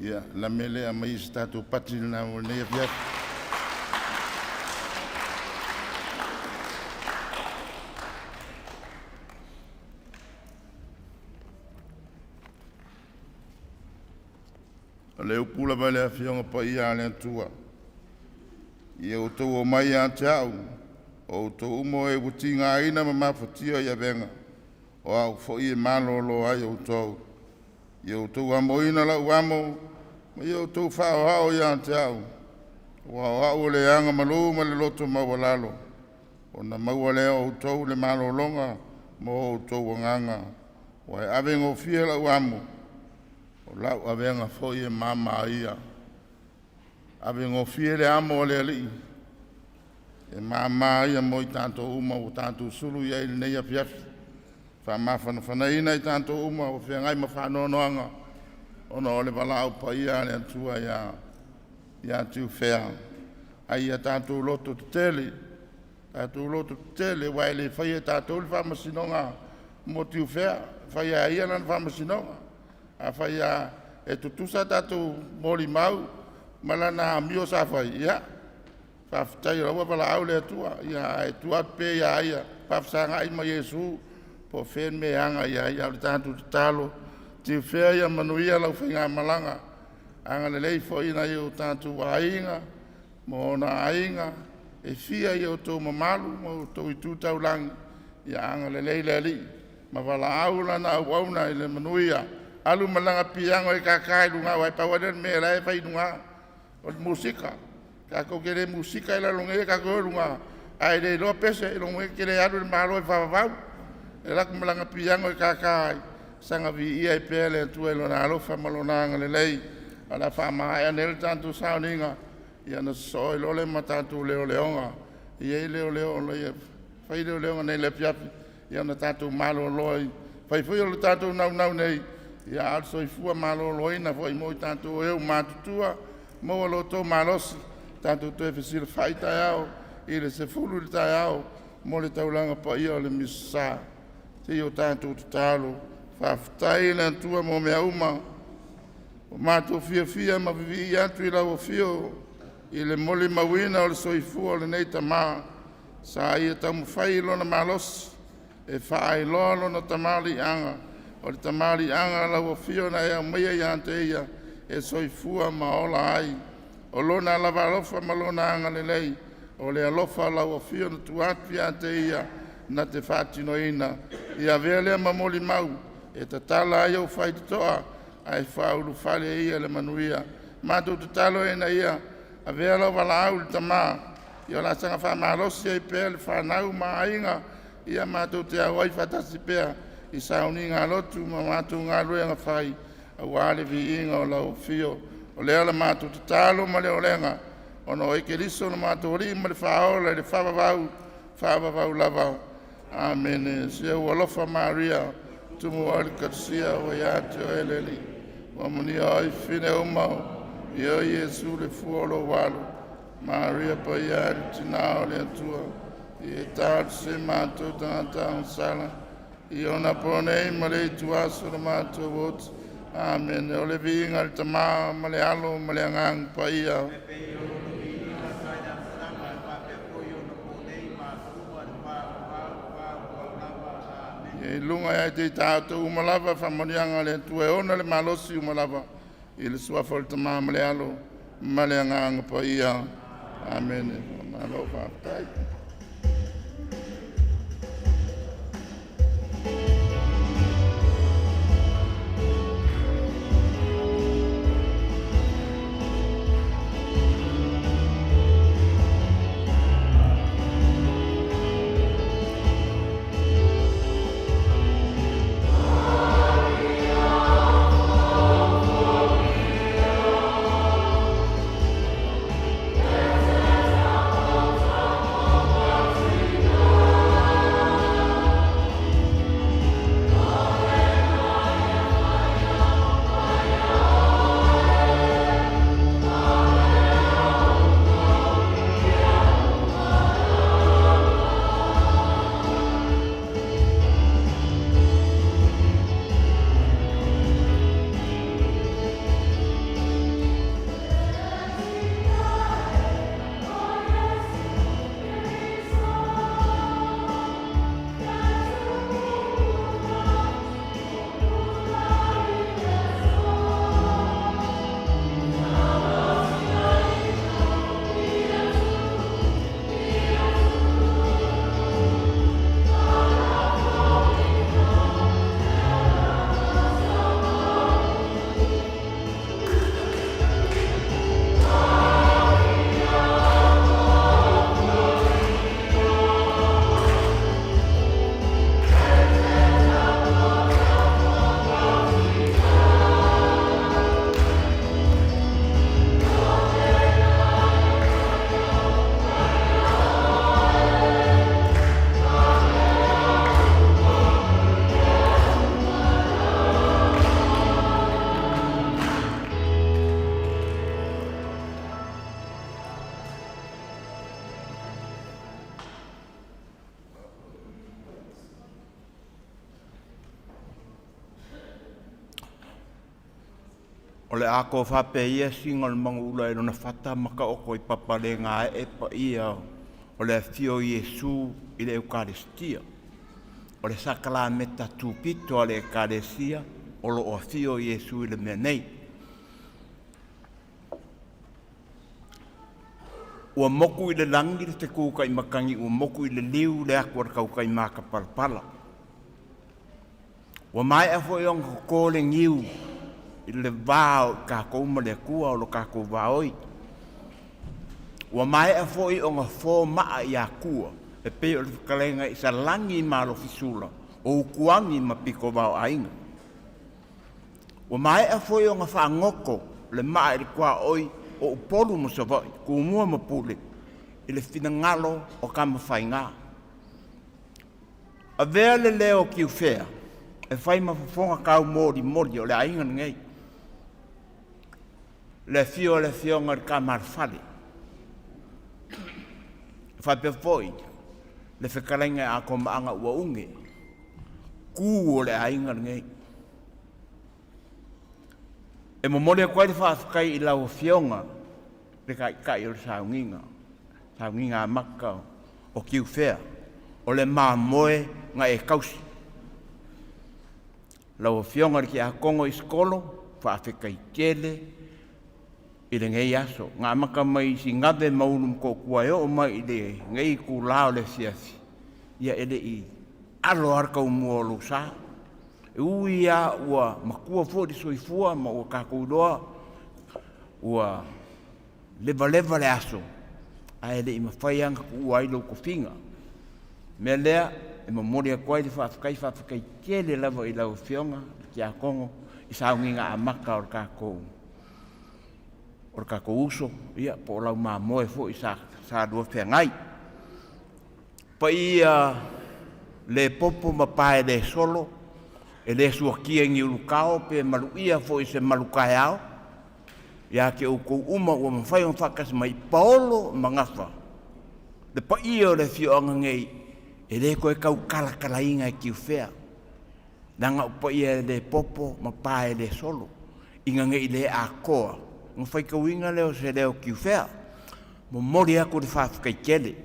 Ia, la mele a mai se tatou pati lena mo lenei afiafi. O le upu lava i le Afioga Paia a le Atua, ia outou omai ia te a'u, o outou uma o e ua tigaina ma mafatia i avega, o A'u foi e malōlō ai outou. Ia outou amoina la'u amo ma ia outou faaoao ia te a'u, aua o A'u o le agamalu ma le loto maualalo, ona maua lea o outou le malologa mo outou agaga. Aua e avegofie la'u amo, o la'u avega foi e mama ia. Avegofie le amo a le Alii, e mama ia mo i tatou uma ua tatou sulu i ai i lenei afiafi. Faamafanafanaina i tatou uma ua feagai ma faanoanoaga ona o le valaau paia a le Atua ia Tiufea. Ae ia tatou loto tetele, tatou loto tetele, aua e le faia e tatou le faamasinoga mo Tiufea, fai e ia lana faamasinoga. Afai lava e tutusa tatou molimau ma lana amio sa fai, ia, faafetai o la ua valaau le Atua, ae tuu atu pea ia ia faafesagai ma Iesu po o fea le mea e aga i ai. A o le tatou tatalo, Tiufea ia manuia lau faigamalaga, agalelei foi i nai o tatou aiga ma ona aiga e fia i outou mamalu ma outou itu taulagi. Ia agalelei le Alii ma valaau lana auauna i le manuia. Alu ma lana piano e tata i luga, aua pau lava lea o le mea o la e fai i luga, o le musika. Tatou te le musika i lalo nei ae tatou o i luga, a e le iloa pese, lona uiga e te le alu i le Malo e faavavau. E alu atu ma lana piano e tata ai, saga viia ai pea le Atua i Lona alofa ma Lona agalelei. Ae o le a faamaea nei le tatou sauniga, ia ona sosoo ai loa lea ma tatou leoleoga. E i ai leoleo o lo o fai leoleoga nei i le afiafi, ia ona tatou malolo ai. E fai foi o le tatou naunau nei, a o le soifua maloloina foi mo i tatou o e ua matutua. Maua lo outou malosi tatou toe fesilafai taeao i le 10:00 i le taeao mo le taulaga paia o le Misa. Se i o tatou tatalo. Faafetai i le Atua mo mea uma. Ua matou fiafia ma vivii atu i lau afio i le molimauina o le soifua o lenei tama sa ia taumafai i lona malosi e faailoa lona tamaliiaga. O le tamaliiaga lau Afio na e aumaia ia te ia e soifua ma ola ai. O Lona lava alofa ma Lona agalelei, o le alofa o lau Afio na tuu atu ia te ia na te faatinoina. Ia avea lea ma molimau e tatala ai ou faitotoa ae faaulufale ai ia i le manuia. Matou tatalo ina ia avea lau valaau i le tama ia o le a saga faamalosi ai pea le fanau ma aiga, ia matou te auai faatasi pea i sauniga lotu ma matou galuega fai aua le viiga o lau afio. O lea la matou tatalo ma le olega ona o oe Keriso lo matou Alii ma le Faaola i le faavavau, faavavau lava. Amene. Se ua alofa Maria ua tumu ai le Ekalesia, ua ia te oe le Alii, ua amunia ai fafine uma, ia oe Iesu le fua o lou alo. Maria Paia e le Tina o le Atua, ia e talosia matou tagata agasala, i ona po nei ma le ituaso o le matou oti. Amene. O le viiga i le Tama ma le Alo ma le Agaga Paia. Ia i luga ia te i tatou uma lava faamanuiaga a le Atua e ona le malosi uma lava i le suafa o le Tama ma le Alo ma le Agaga Paia. Amene. Malo faafetai. O le a ko faapea ia siga o le maguula e lona fata ma taoto i papalega e paia o le afio o Iesu i le Eukaristia. O le sakalameta tupito a le Ekalesia o lo o afio Iesu i le mea nei. Ua moku i le lagi le fekūka'i matagi ua moku i le liu le atu a le tautai matapalapala. Ua maea foi ona totō le niu i le va o i tatou ma le Atua o lo tatou vaoi. Ua maea foi ona fō maa i Atua e pei o le fetalaiga i Salani ma Alofisula o Utuagi ma Pitovao Aiga. Ua maea foi ona faagoto le maa i le tuaoi o Upolu ma Savaii, Tumua ma Pule i le finagalo o Tamafaigā. Avea le leo o Tiufea e fai ma fofoga taumolimoli o le aiga lenei. Le afio o le afioga i le Tama a le Fale, e faapea foi le fetalaiga e Atomaga ua uge, tu o le aiga lenei. E momoli atu ai le faafetai i lau afioga le taitai o le sauniga, sauniga amata o Tiufea, o le mamoe na e tausi. Lau afioga i le tiakono Isikolo, faafetai tele i lenei aso. Na amata mai i Sigave ma Ulumotootua e oo mai i lenei itulā o le afiafi, ia e le i alo lava le taumua o lou sa. E ui lava ua matua foi le soifua ma ua tatou iloa ua levaleva le aso, ae le i mafai lava ona tuua ai lou tofiga. O le mea lea e momoli atu ai le faafetai, faafetai tele lava i lau afioga le tiakono i sauniga amata o le tatou uso, ia po o lau mamoe foi sa lua feagai. Paia le popo ma pae le solo, e le suakia i ni ulutao pe maluia foi i se malutaeao, ia te outou uma ua mafai ona faatasi mai paolo ma gafa. Le paia o le afioaga nei e le toe tautalatalaina e Tiufea, leaga o paia e le popo ma pae le solo, ina nei le atoa ona faitauina lea o se leo o Tiufea. Momoli atu le faafetai tele,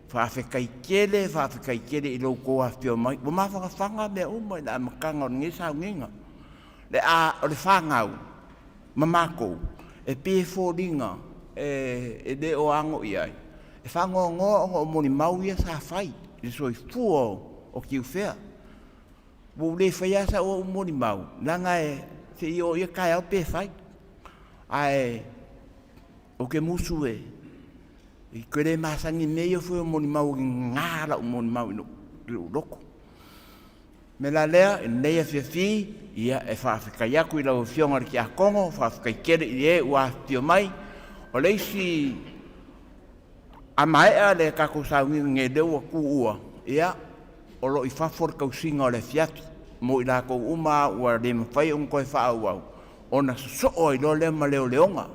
faafetai tele, faafetai tele i lo outou afifio mai. Ua mafanafana mea uma i le amataga o lenei sauniga. Le a o le fanau ma matou e pei e foliga e le o ano i ai, e faanoanoa ona o molimau ia sa fai i le soifua o Tiufea. Ua ou le faia lava sau au molimau, leaga e se i oo ia taeao pe fai. Ae ou te musu e toe le masani i mea ia foi o molimau e gagā lau molimau i lou loto. O le mea la lea, i lenei afiafi, ia e faafetai atu i lau afioga i le tiakono, faafetai tele i e ua afifio mai. O le isi a maea le tatou sauniga nei lea ua tuua, ia o lo o i fafo le tausiga o le afiafi mo i latou uma ua le mafai ona toe faaauau, ona sosoo ai loa lea ma leoleoga.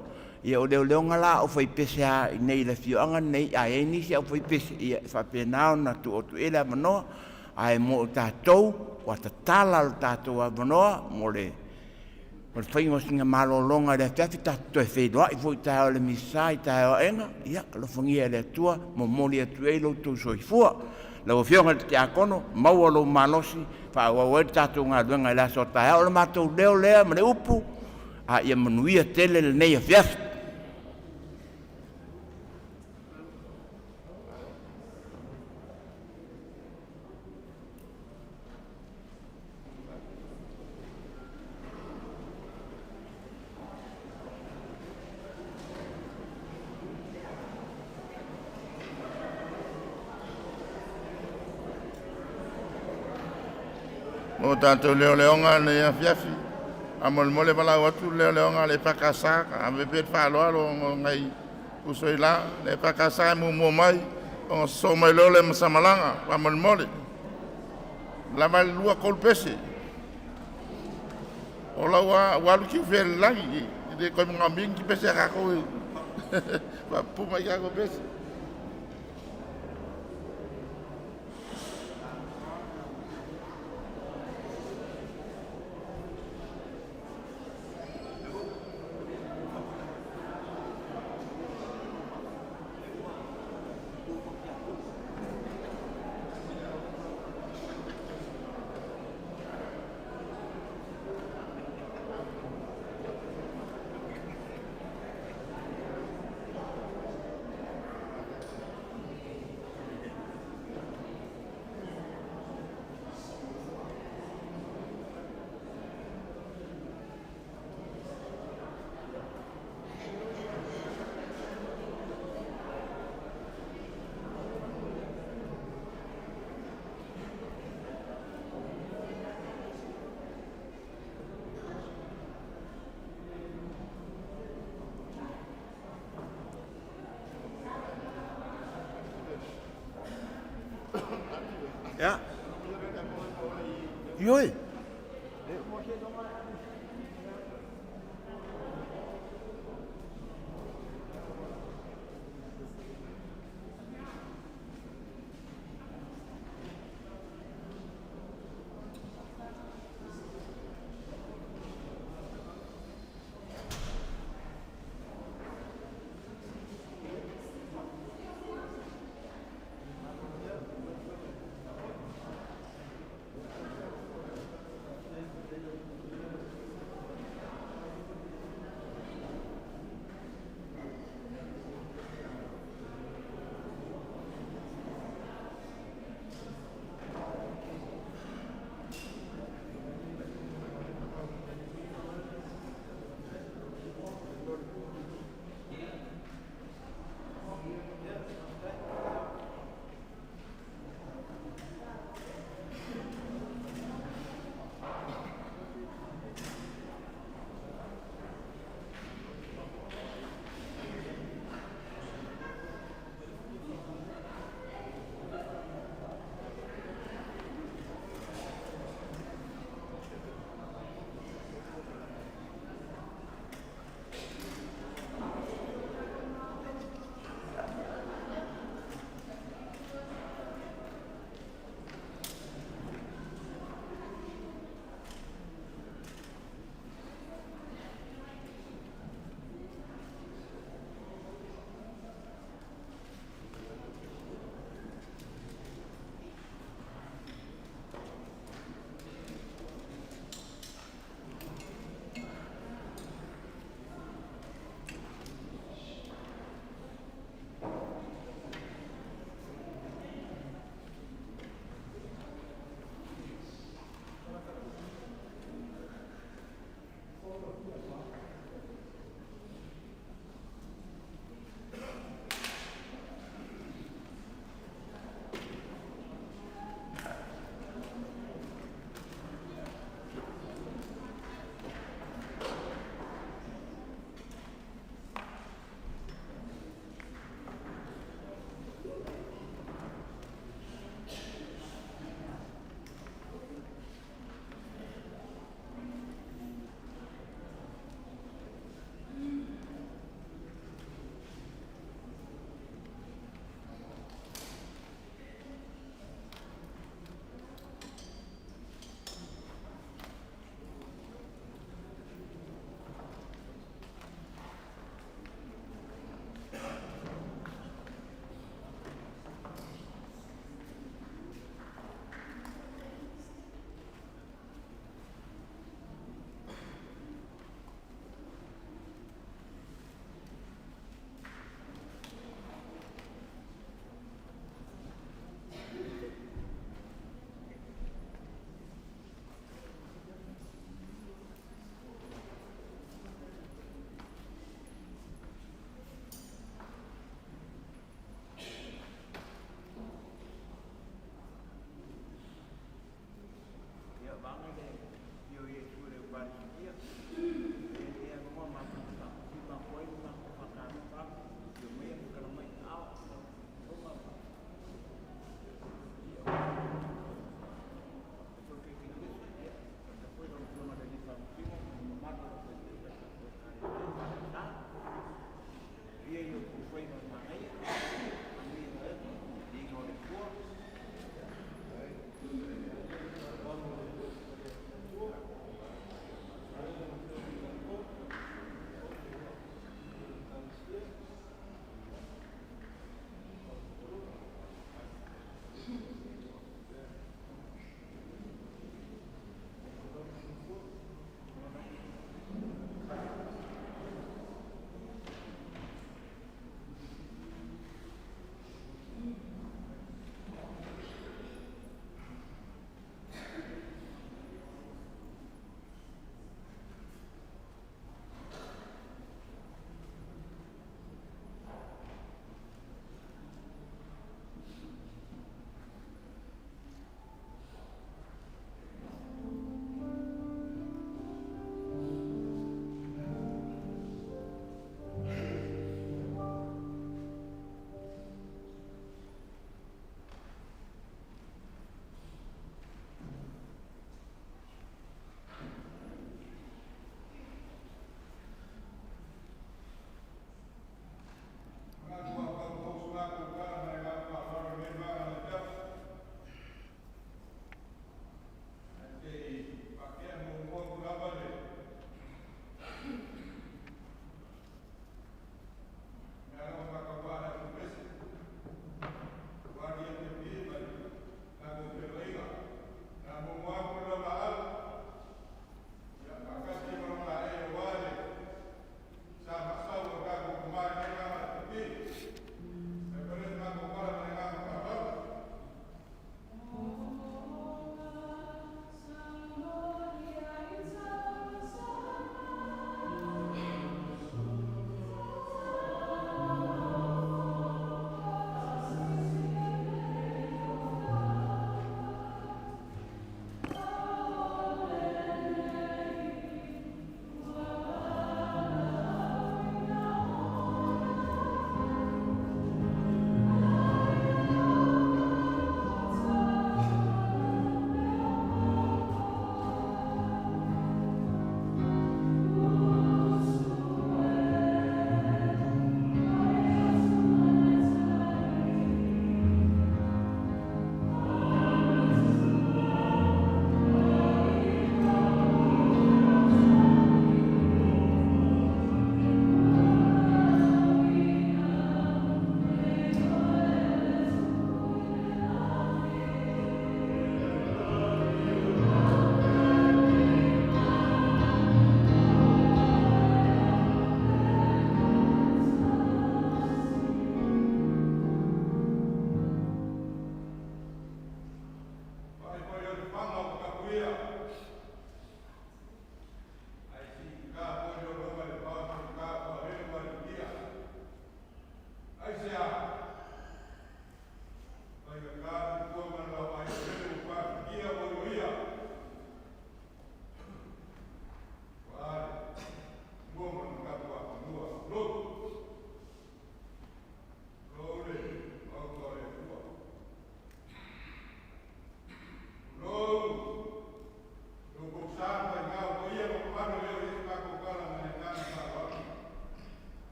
Ia o leoleoga la o faipese lava i nei i le afioaga lenei, a i ai nisi aufaipese, ia e faapena ona tuu atu i ai le avanoa. Ae mo tatou, ua tatala lo tatou avanoa mo le faiga o sina malologa i le afiafi, tatou toe feiloai foi i taeao i le Misa i taeao aena, ia alofagia e le Atua, momoli atu ai lo outou soifua. Lau Afioga i le Tiakono, maua lou malosi, faaauau ai le tatou galuega i le aso a taeao. O le matou leo lea ma le upu, a ia manuia tele lenei afiafi. Mo tatou leoleoga nei afiafi, faamolemole valaau atu le leoleoga a le EFKS, ave pea le faaaloalo ona o nai uso i la le EFKS e muamua mai ona sosoo mai loa lea ma Samalaga. Faamolemole lava le lua tolu pese o la ua alu Tiufea i le lagi, e le toe manaomia ni pese a tatou e faapupu mai tatou pese. Ia. Ioe.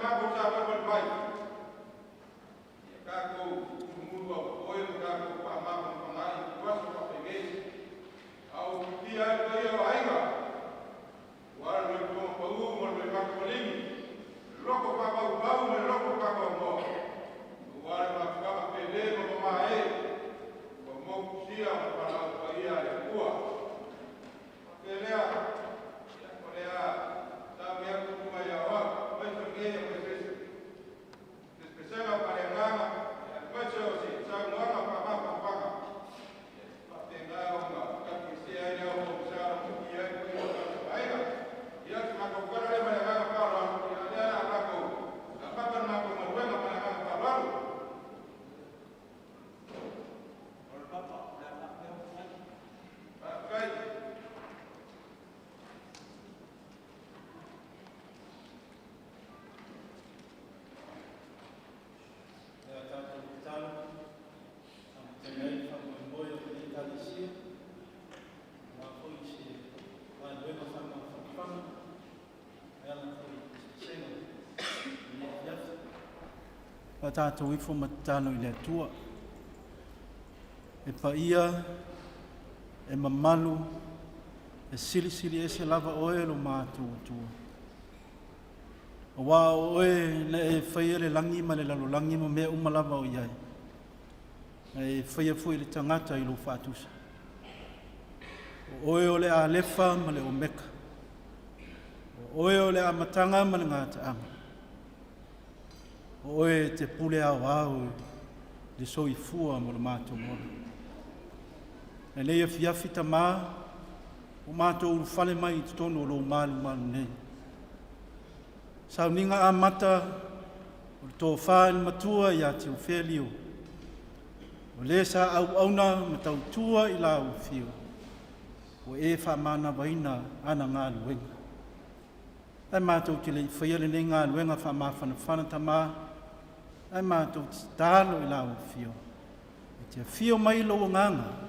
matou savalivali mai, ia tatou musumusu aupopoe ma tatou faamafanafana'i i ituaso faapenei, a o ufiufia ai le paia o aiga, aua le loitoga pau ma le loimata maligi, le loto faamaumau ma le loto faanoanoa, aua le mafutaga pele ma mamae ua motusia ma le valaau paia a le Atua. Faapea lea, ia, o le a sauni atu le Susuga i le Aoao, aemaise o lenei aufaipesepesega faaleagaga, aemaise o se saunoaga faamafanafana e faapena ona taliesea ai le ao pogisa na tofia ai le paia o tatou aiga. Ia, o se matou tala lea ma le agaga faaaloalo, a o lea o le a tatou amata le matou galuega ma le agaga faaaloalo. Faafetai. Le a tatou tatalo amatalia ai le faamoemoe o lenei Ekalesia aua foi se galuega faamafanafana e ala foi i pesepesega i lenei afiafi. Faatatou ifo ma tatalo i le Atua. E paia, e mamalu, e silisili ese lava oe lo matou Atua. Aua o oe na e faia le lagi ma le lalolagi ma mea uma lava o i ai. Na e faia foi le tagata i lou faatusa. O oe o le Alefa ma le Omeka. O oe o le amataga ma le gataaga. O oe e te pule aoao i le soifua ma lo matou ola. Lenei afiafi Tamā, ua matou ulufale mai i totonu o lou malumalu nei. Sauniga amata o le tofa i le Matua ia Tiufea Lio, o le sa auauna ma tautua i lau afio, ua e faamanavaina ana galuega. Ae matou te le i faia lenei galuega faamafanafana Tamā, ae matou te tatalo i lau afio, e te afio mai lou Agaga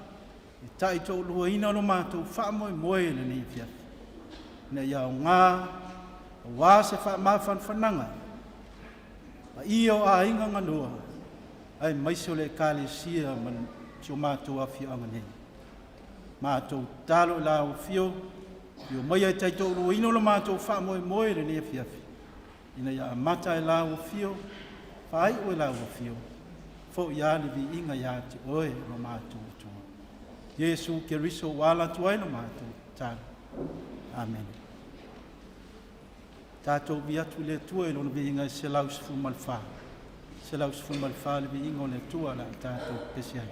e taitoaluaina lo matou faamoemoe i lenei afiafi, ina ia aoga aua se faamafanafanaga paia o aiga galua aemaise o le Ekalesia ma si o matou afioaga nei. Matou tatalo i lau afio, afio maia e taitoaluaina lo matou faamoemoe i lenei afiafi, ina ia amata e lau afio, faaiu e lau afio, fo'i lava le viiga ia te oe lo matou Atua. Iesu Keriso ua ala atu ai lo matou tatalo. Amene. Tatou ui atu i le Atua i lona viiga e 114. 114 le viiga o le Atua o le a tatou pepesi ai.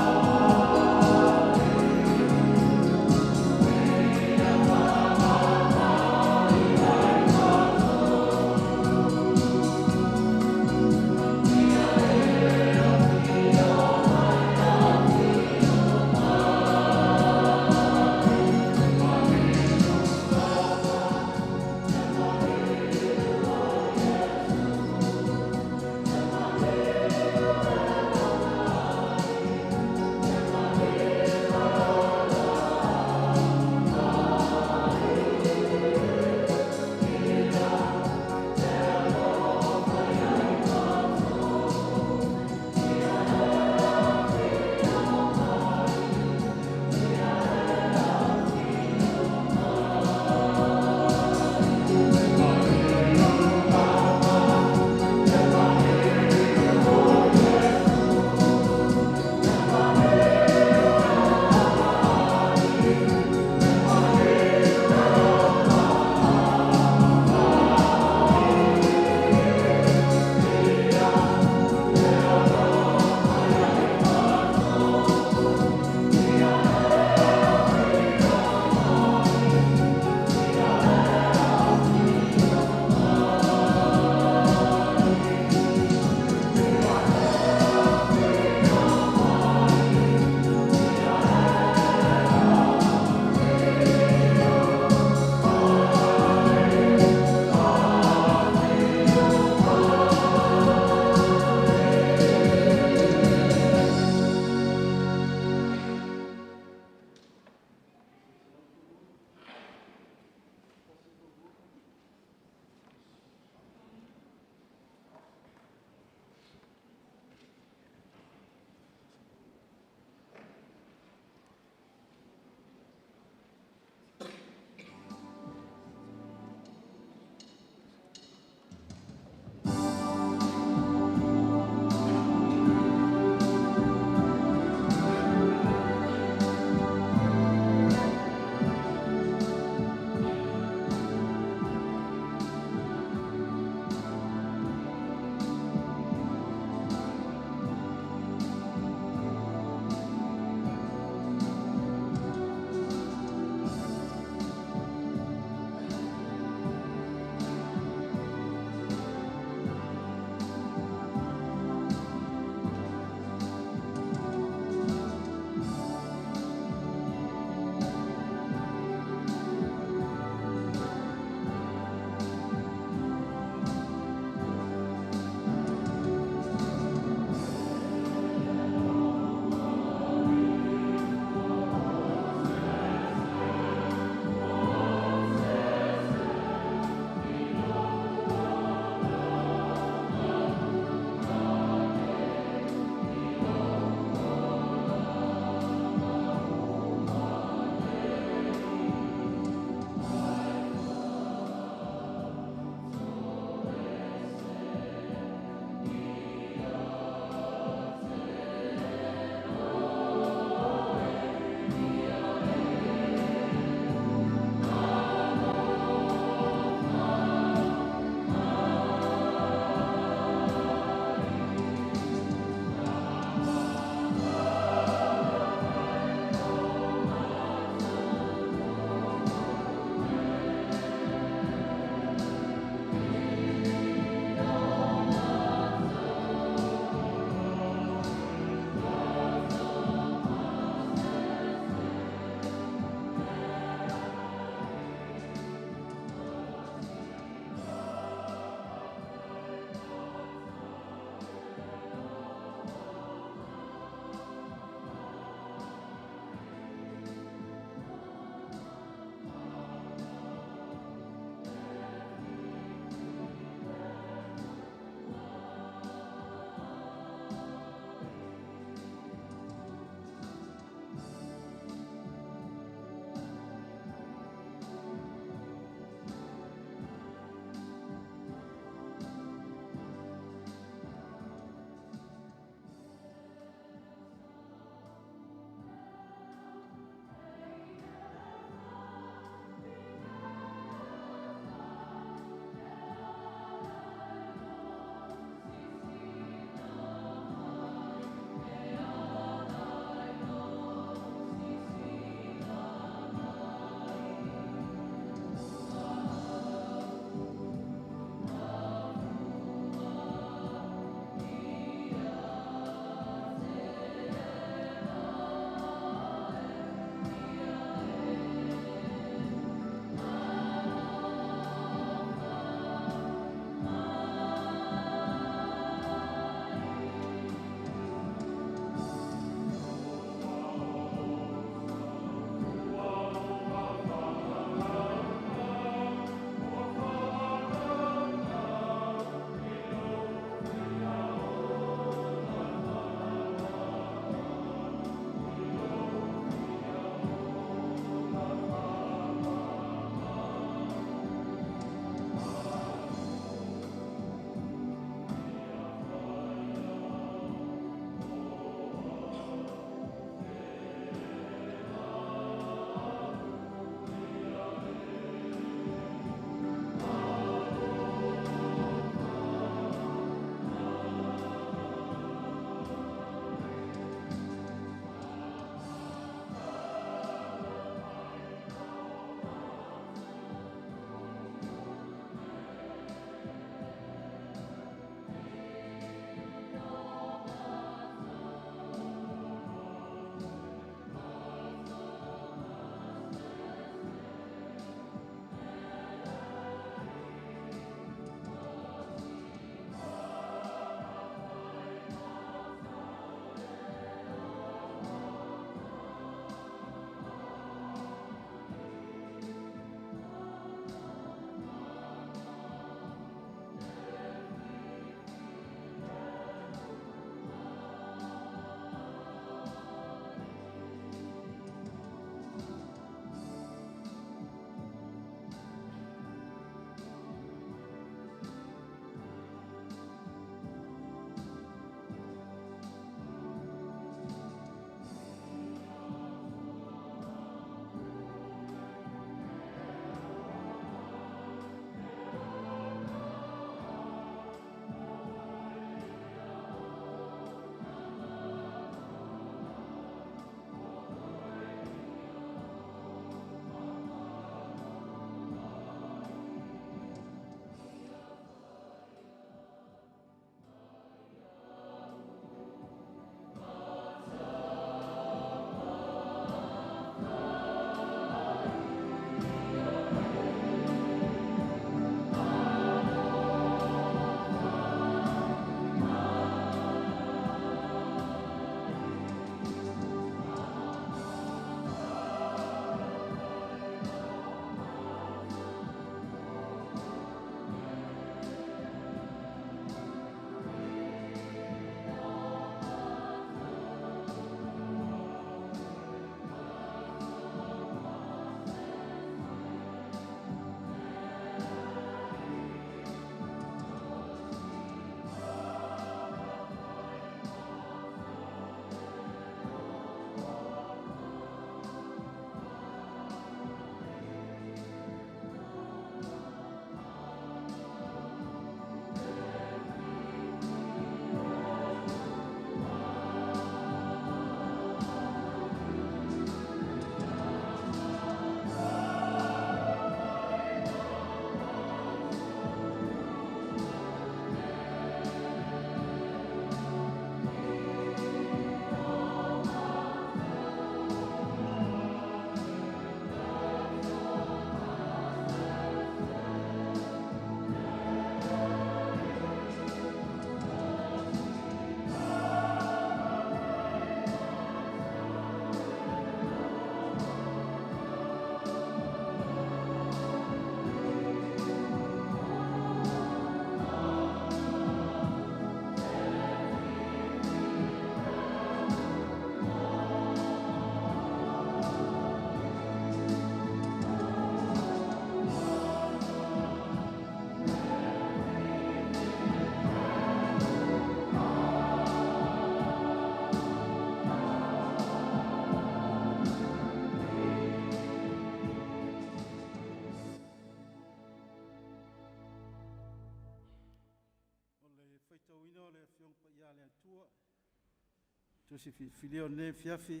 Tusi filifilia o lenei afiafi,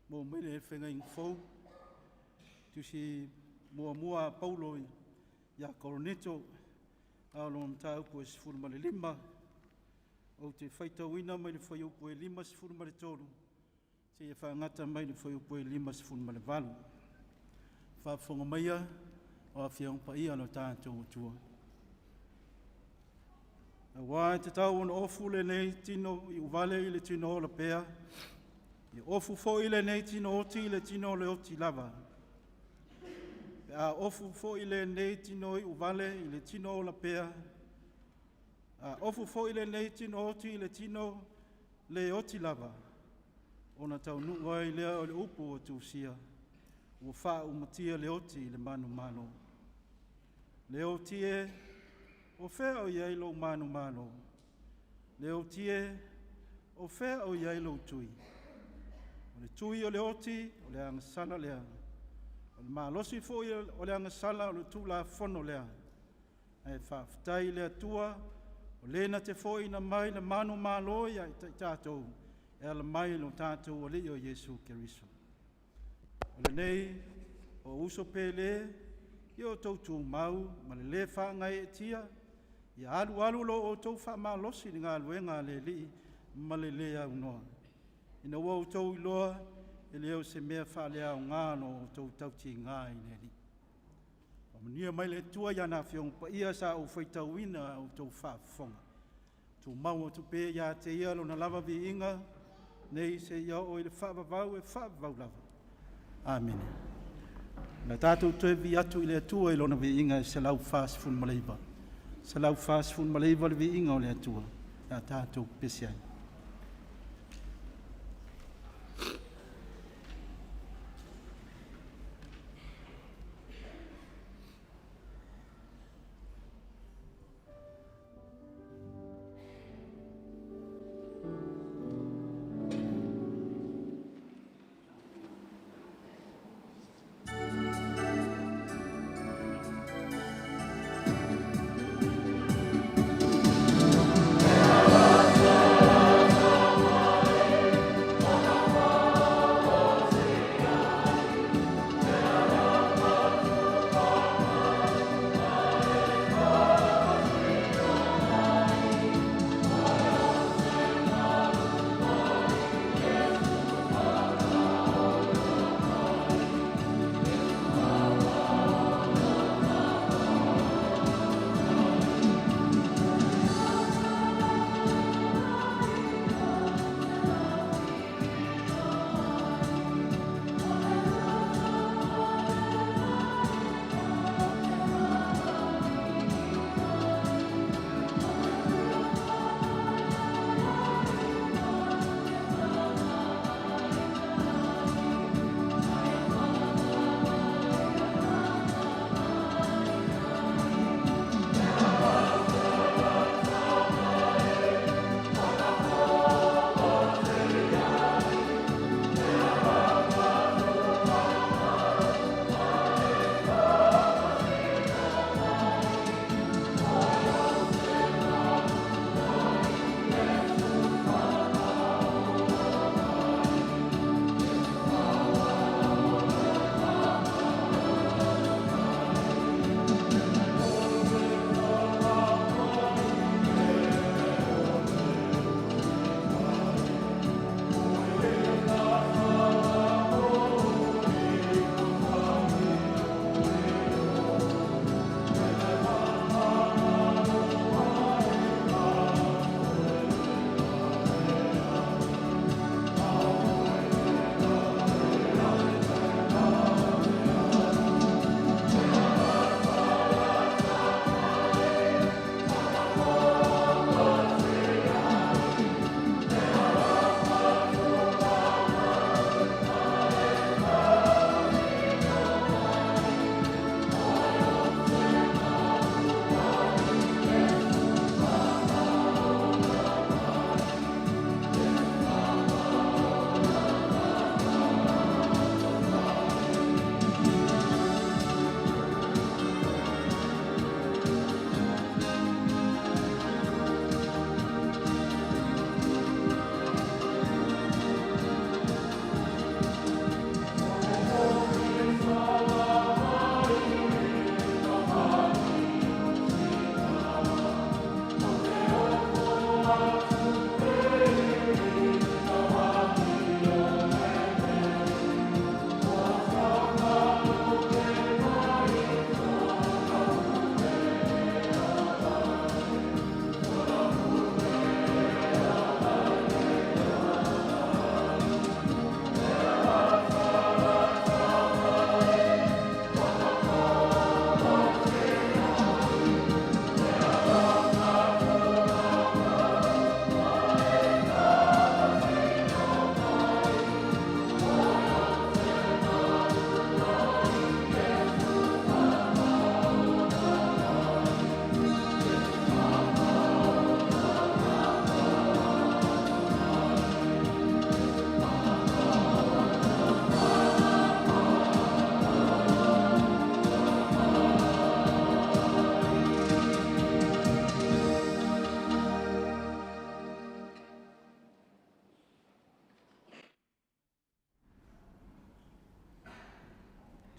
maua mai le Feagaiga Fou, Tusi muamua a Paulo ia Korinito, a o lona mataupu e 15, ou te faitauina mai le fuaiupu e 53 seia faagata mai le fuaiupu e 58. Faafofoga maia o Afioga Paia o lo tatou Atua. Auā e tatau ona ofu lenei tino iuvale i le tino ola pea, ia ofu foi lenei tino oti i le tino le oti lava. Pe a ofu foi lenei tino iuvale i le tino ola pea, a ofu foi lenei tino oti i le tino le oti lava, ona taunuu ai lea o le upu ua tusia, ua faaumatia le oti i le manumalo. Le oti e, o fea o i ai lou manumalo? Le oti e, o fea o i ai lou tui? O le tui o le oti, o le agasala lea. O le malosi foi o le agasala o le Tulafono lea. Ae faafetai i le Atua, o le na te foaiina mai le manumalo ia i tatou, e ala mai i lo tatou Alii o Iesu Keriso. O lenei, o uso pele, ia outou tumau ma le lē faagaeetia, ia alualu lo outou faamalosi i le galuega a le Alii ma le lē aunoa, ina ua outou iloa e le o se mea faaleaoga lo outou tautigā i le Alii. Faamanuia mai le Atua i ana Afioga Paia sa ou faitauina a outou faafofoga. Tumau atu pea ia te Ia Lona lava viiga, nei seia oo i le faavavau e faavavau lava. Amene. Na tatou toe vivii atu i le Atua i Lona viiga e 149. 149 le viiga o le Atua, le a tatou pepesi ai.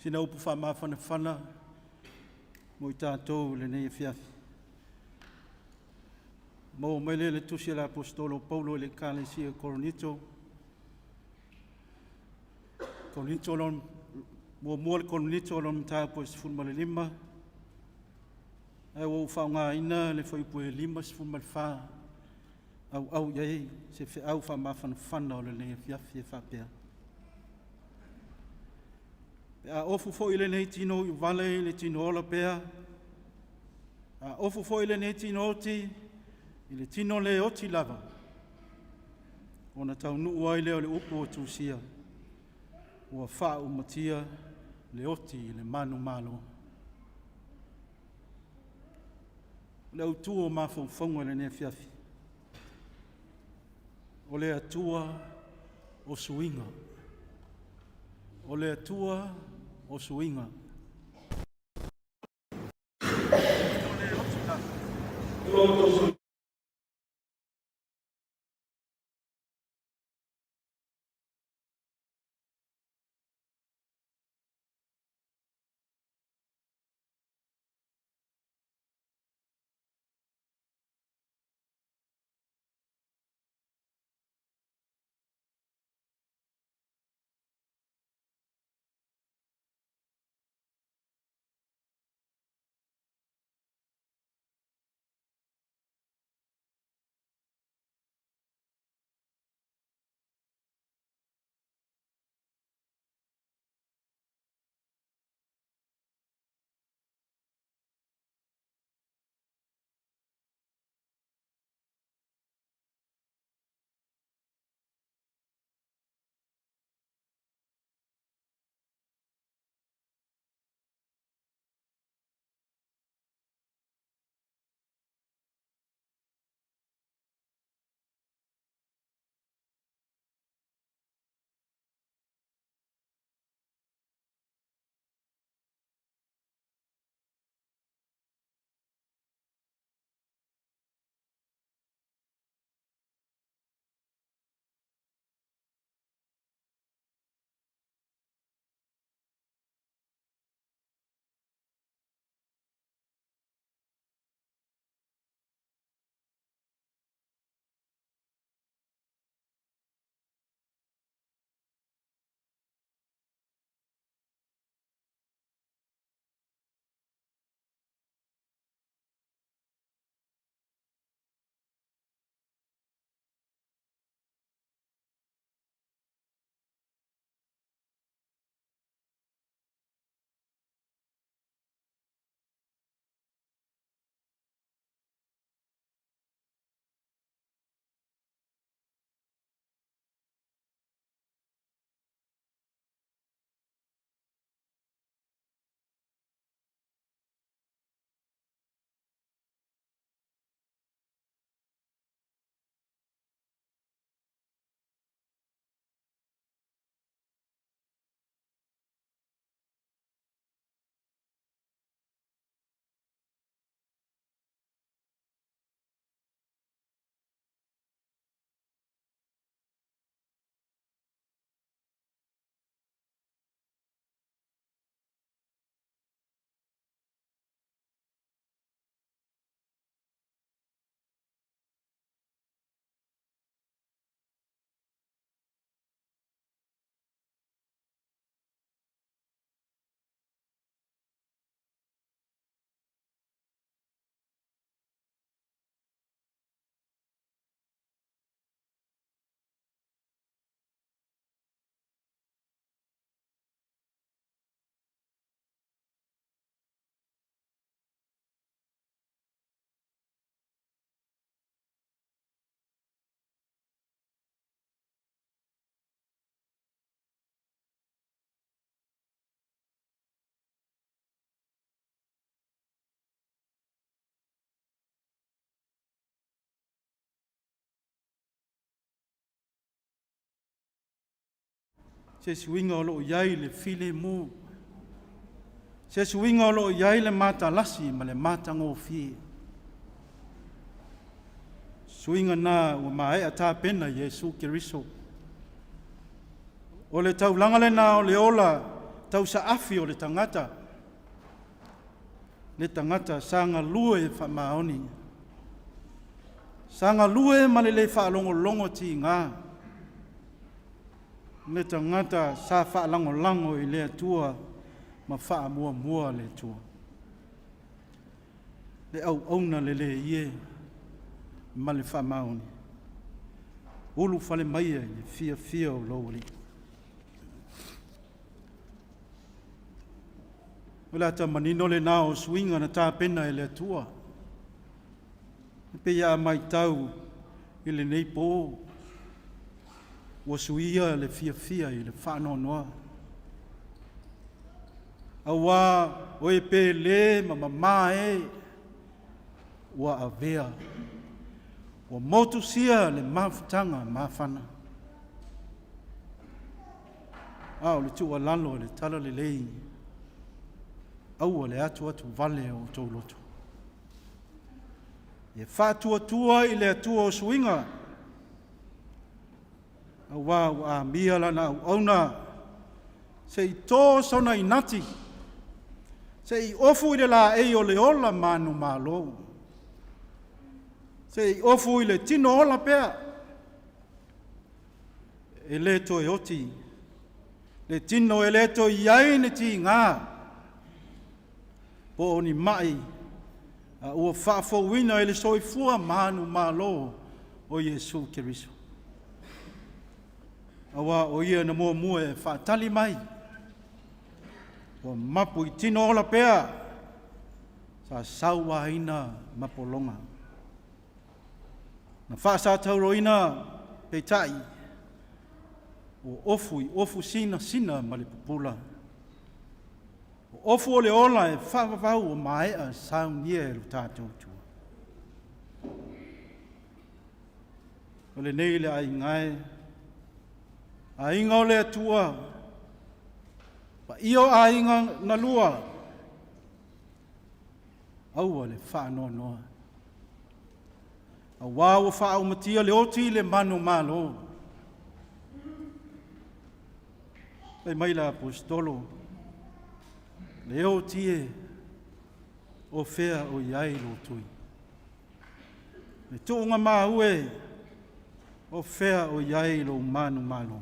Sina upu faamafanafana mo i tatou i lenei afiafi. Maua mai lea i le tusi a le Aposetolo o Paulo i le Ekalesia o Korinito. Korinito lona, muamua le Korinito lona mataupu e 15, ae ua ou faaaogaina le fuaiupu e 54 auau i ai se feau faamafanafana o lenei afiafi e faapea. Pe a ofu foi lenei tino iuvale i le tino ola pea, a ofu foi lenei tino oti i le tino le oti lava, ona taunuu ai lea o le upu ua tusia, ua faaumatia le oti i le manumalo. O le autu o mafaufauga i lenei afiafi, o le Atua o suiga. O le Atua o suiga. Se suiga o lo o i ai le filemu. Se suiga o lo o i ai le matalasi ma le matagofie. Suiga na ua maea tapena i Iesu Keriso. O le taulaga lena o le ola Tausaafi o le tagata, le tagata sa galue faamaoni, sa galue ma le lē faalogologo tigā, le tagata sa faalagolago i le Atua ma faamuamua le Atua. Le auauna lelei e ma le faamaoni, ulufale maia i le fiafia o lou Alii. O le ata manino lenā o suiga na tapena e le Atua. E pei a matau i lenei pō, ua suia le fiafia i le faanoanoa. Auā o e pele ma mamā e ua avea, ua motusia le mafutaga mafana. A o le tuualalo i le talalelei, aua le atuatu vale o outou loto. Ia faatuatua i le Atua o suiga, auā ua amia lana auauna, se i tō sona inati, se i ofu i le laei o le ola manumalo, se i ofu i le tino ola pea, e lē toe oti le tino e lē toe i ai ni tigā po o ni maʻi a ua faafouina i le soifua manumalo o Iesu Keriso. Auā o ia na muamua e faatali mai, ua mapu i tino ola pea, sa sauaina ma pologa. Na faasatauroina peitai, ua ofu i ofu sinasina ma le pupula. O ofu o le ola e faavavau ua maea saunia e lo tatou Atua. O lenei le aiga e, aiga o le Atua, paia o aiga na lua, aua le faanoanoa. Auā ua faaumatia le oti i le manumalo. Fai mai le Aposetolo, le oti e, o fea o i ai lou tui? Le tuuga mau e, o fea o i ai lou manumalo?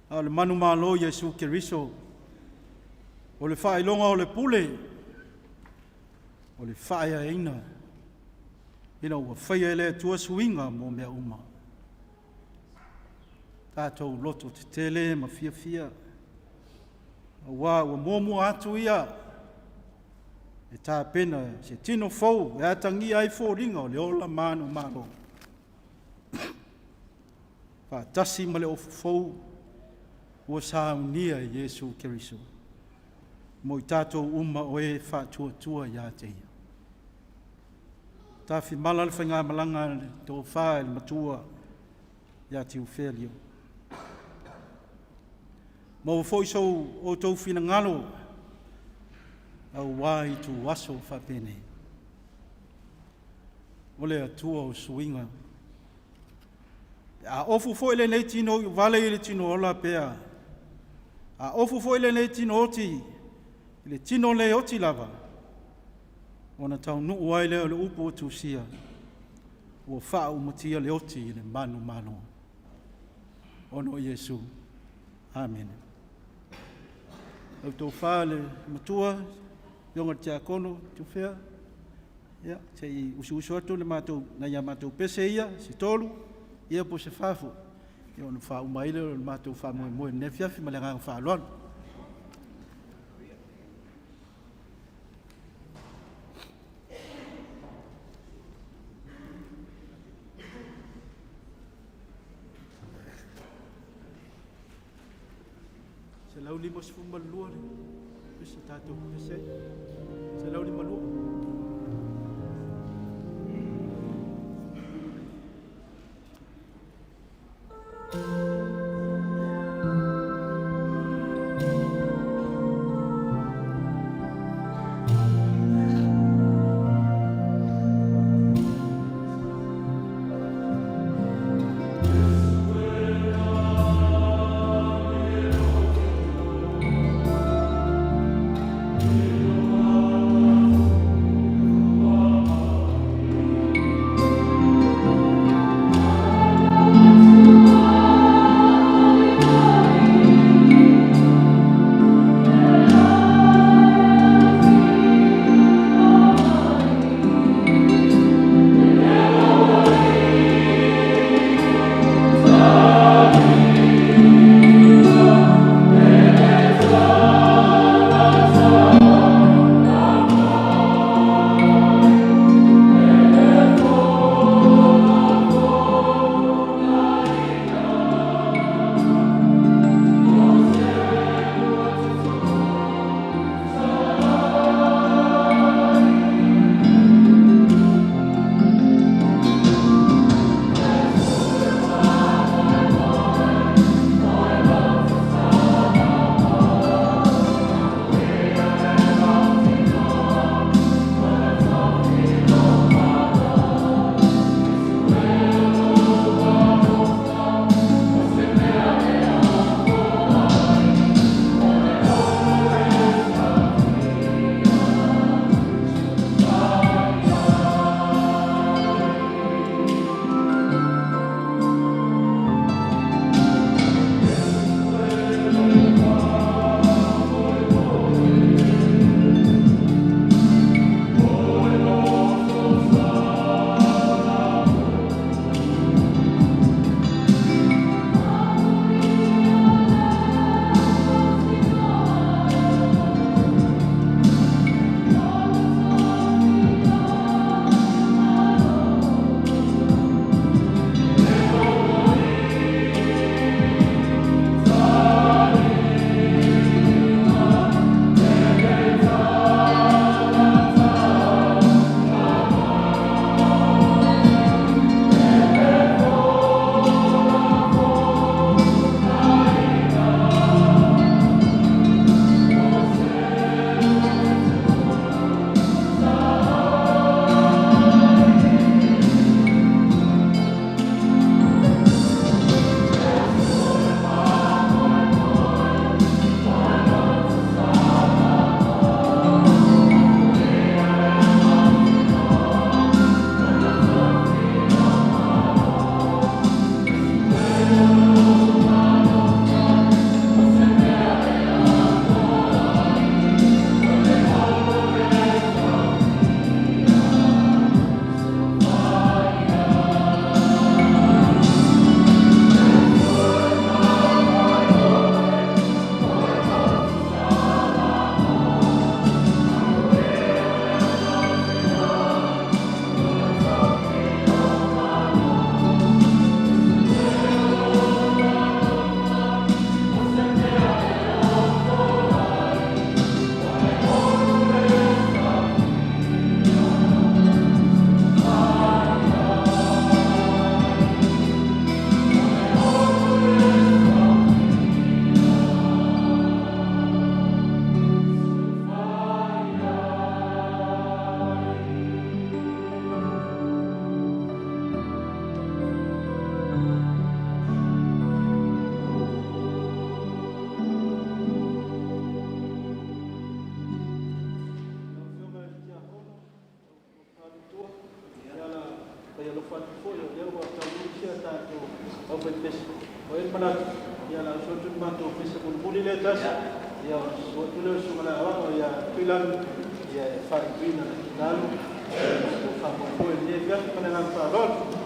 A o le manumalo Iesu Keriso, o le faailoga o le pule, o le faaeaina ina ua faia e le Atua suiga mo mea uma. Tatou loto tetele ma fiafia, auā ua muamua atu ia e tapena se tino fou e atagia ai foliga o le ola manumalo. Faatasi ma le ofu fou ua saunia e Iesu Keriso mo i tatou uma o e faatuatua ia te ia. Tafimala le faigamalaga a le tofa i le matua ia Tiufelio. Maua foi sou outou finagalo auā ituaso faapenei. O le Atua o suiga. Pe a ofu foi lenei tino iuvale i le tino ola pea, a ofu foi lenei tino oti i le tino le oti lava, ona taunuu ai lea o le upu ua tusia, ua faaumatia le oti i le manumalo. Ona o Iesu. Amene. Lau tofa le matua, afioga i le Tiakono Tiufea, ia, se i usuusu atu le matou, nai a matou pese ia, se tolu, ia po o se fa foi, ia ona faauma ai lea o le matou faamoemoe i lenei afiafi ma le agaga faaaloalo. 152 le pese tatou pese ai. 152. pese. O e manatu, ia la usu atu le matou pese mulimuli lea tasi, ia ona susu atu lea o le susuga i le aoao ia Tuilagi, ia e faaiuina le finalo, ia matou faamoemoe i lenei afiafi ma le agaga faaaloalo.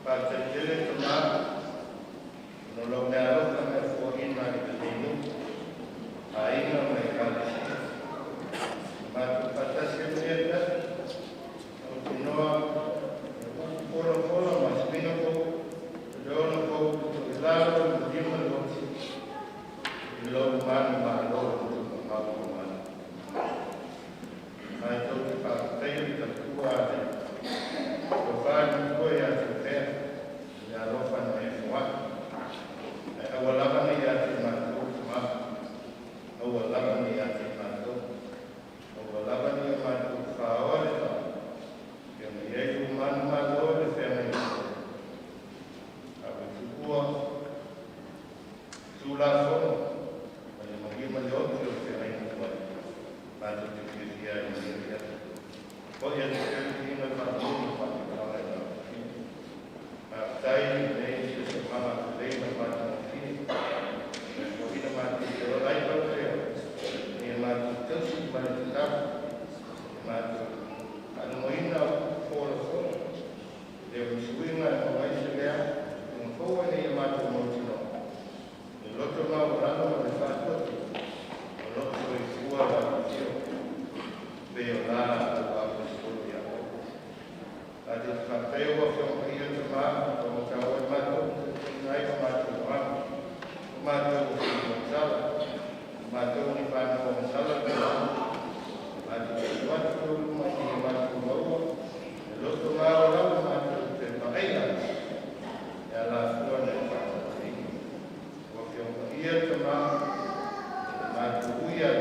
Faafetai tele tama ona o lau meaalofa na e foaia. Foi a te ina whanau whakatanga i lau whio. A tai nei se se mana te leina mātangofie. O ina mātou te ora ai pau te e mātou tausi mai te tapu. E mātou anumoina o fōra fōra. Le o misuinga e maua ai se lea, e mafou ai nei e mātou mautinoa. Le loto mau rano ma le whātua o loto i fua la whio. Pe o la au au solo ia o. A te whakateo wa whio ia te mā, o mo ka oe mātou, te ngai o mātou wā. O mātou o whio masala, o mātou ni whānau o masala te wā. Mātou te watu o luma i e mātou maua, e loto ngā o lau mātou te paeia. E ala fua nei whakatei. O whio ia te mā, e mātou uia,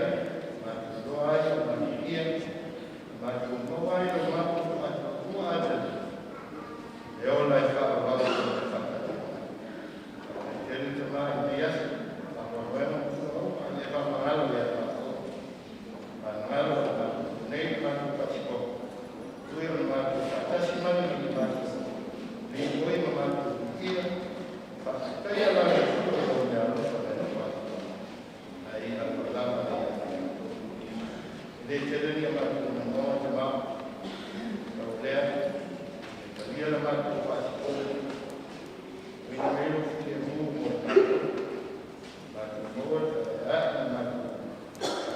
mātou roa ai o mātou ia, mātou maua ai o mātou whakatua atali. E ola i whaawau o te whakatau. E tēnu te maa i nei aso, whakawaena mo whakau, a e whamangalo ia mātou. Whamangalo o mātou nei mātou patiko. Tui o mātou whatasi manu i mātou. Nei oi ma mātou ia, whakatai ala e tua o mea alofa me na wātua. Ai a lava nei a te Le te reni a mātou na noa te maa. Tau lea, e talia la mātou whasiko. Wina melo fi e mū mo mātou. Mātou maua te a na mātou.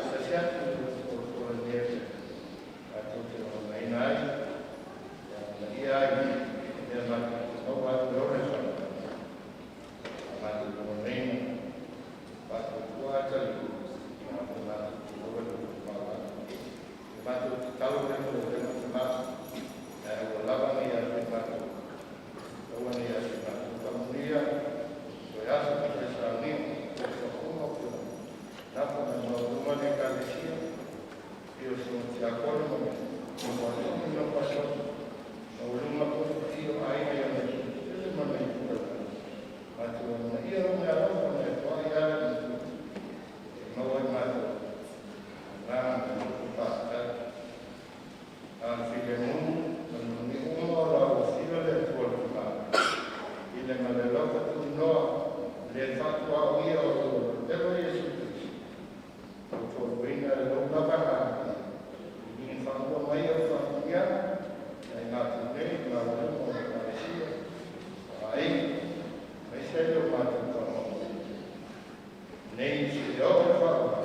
Tasi atu o o nea te. Mātou te rongo maina ai. Ia mana ia ai. Mea mātou te maua atu e ore whanau. Mātou rongo neina. Mātou tua atari. Mātou mātou te maua te maua. Mātou te talo nei mo le te mātou. E ua lava nei a te mātou. Ua nei a te mātou. Kamunia, ko e asa ka te sānia, ko e whakuma o napa me mauruma ne kalesia, i o so te akona mo me, o wātoki no paso, mauruma ko i o aina ia me tu, tele mana i tua. Mātou ana ia o mea alofa me toa i ara i tu, e maua i mātou, ngā me loto pātai. A while mū, manuni uma o la o whio le atua le mā. I le ma le loka tu noa, le whatua o ia o lo lelo Yesu Kristo. O tō ruina e lou lava ngā i. I ni whakua mai au whakunia, ai mātou nei, ngā warunga o te Kalesia, o ai, mai se o mātou whakamaua. Nei se o e whakawau.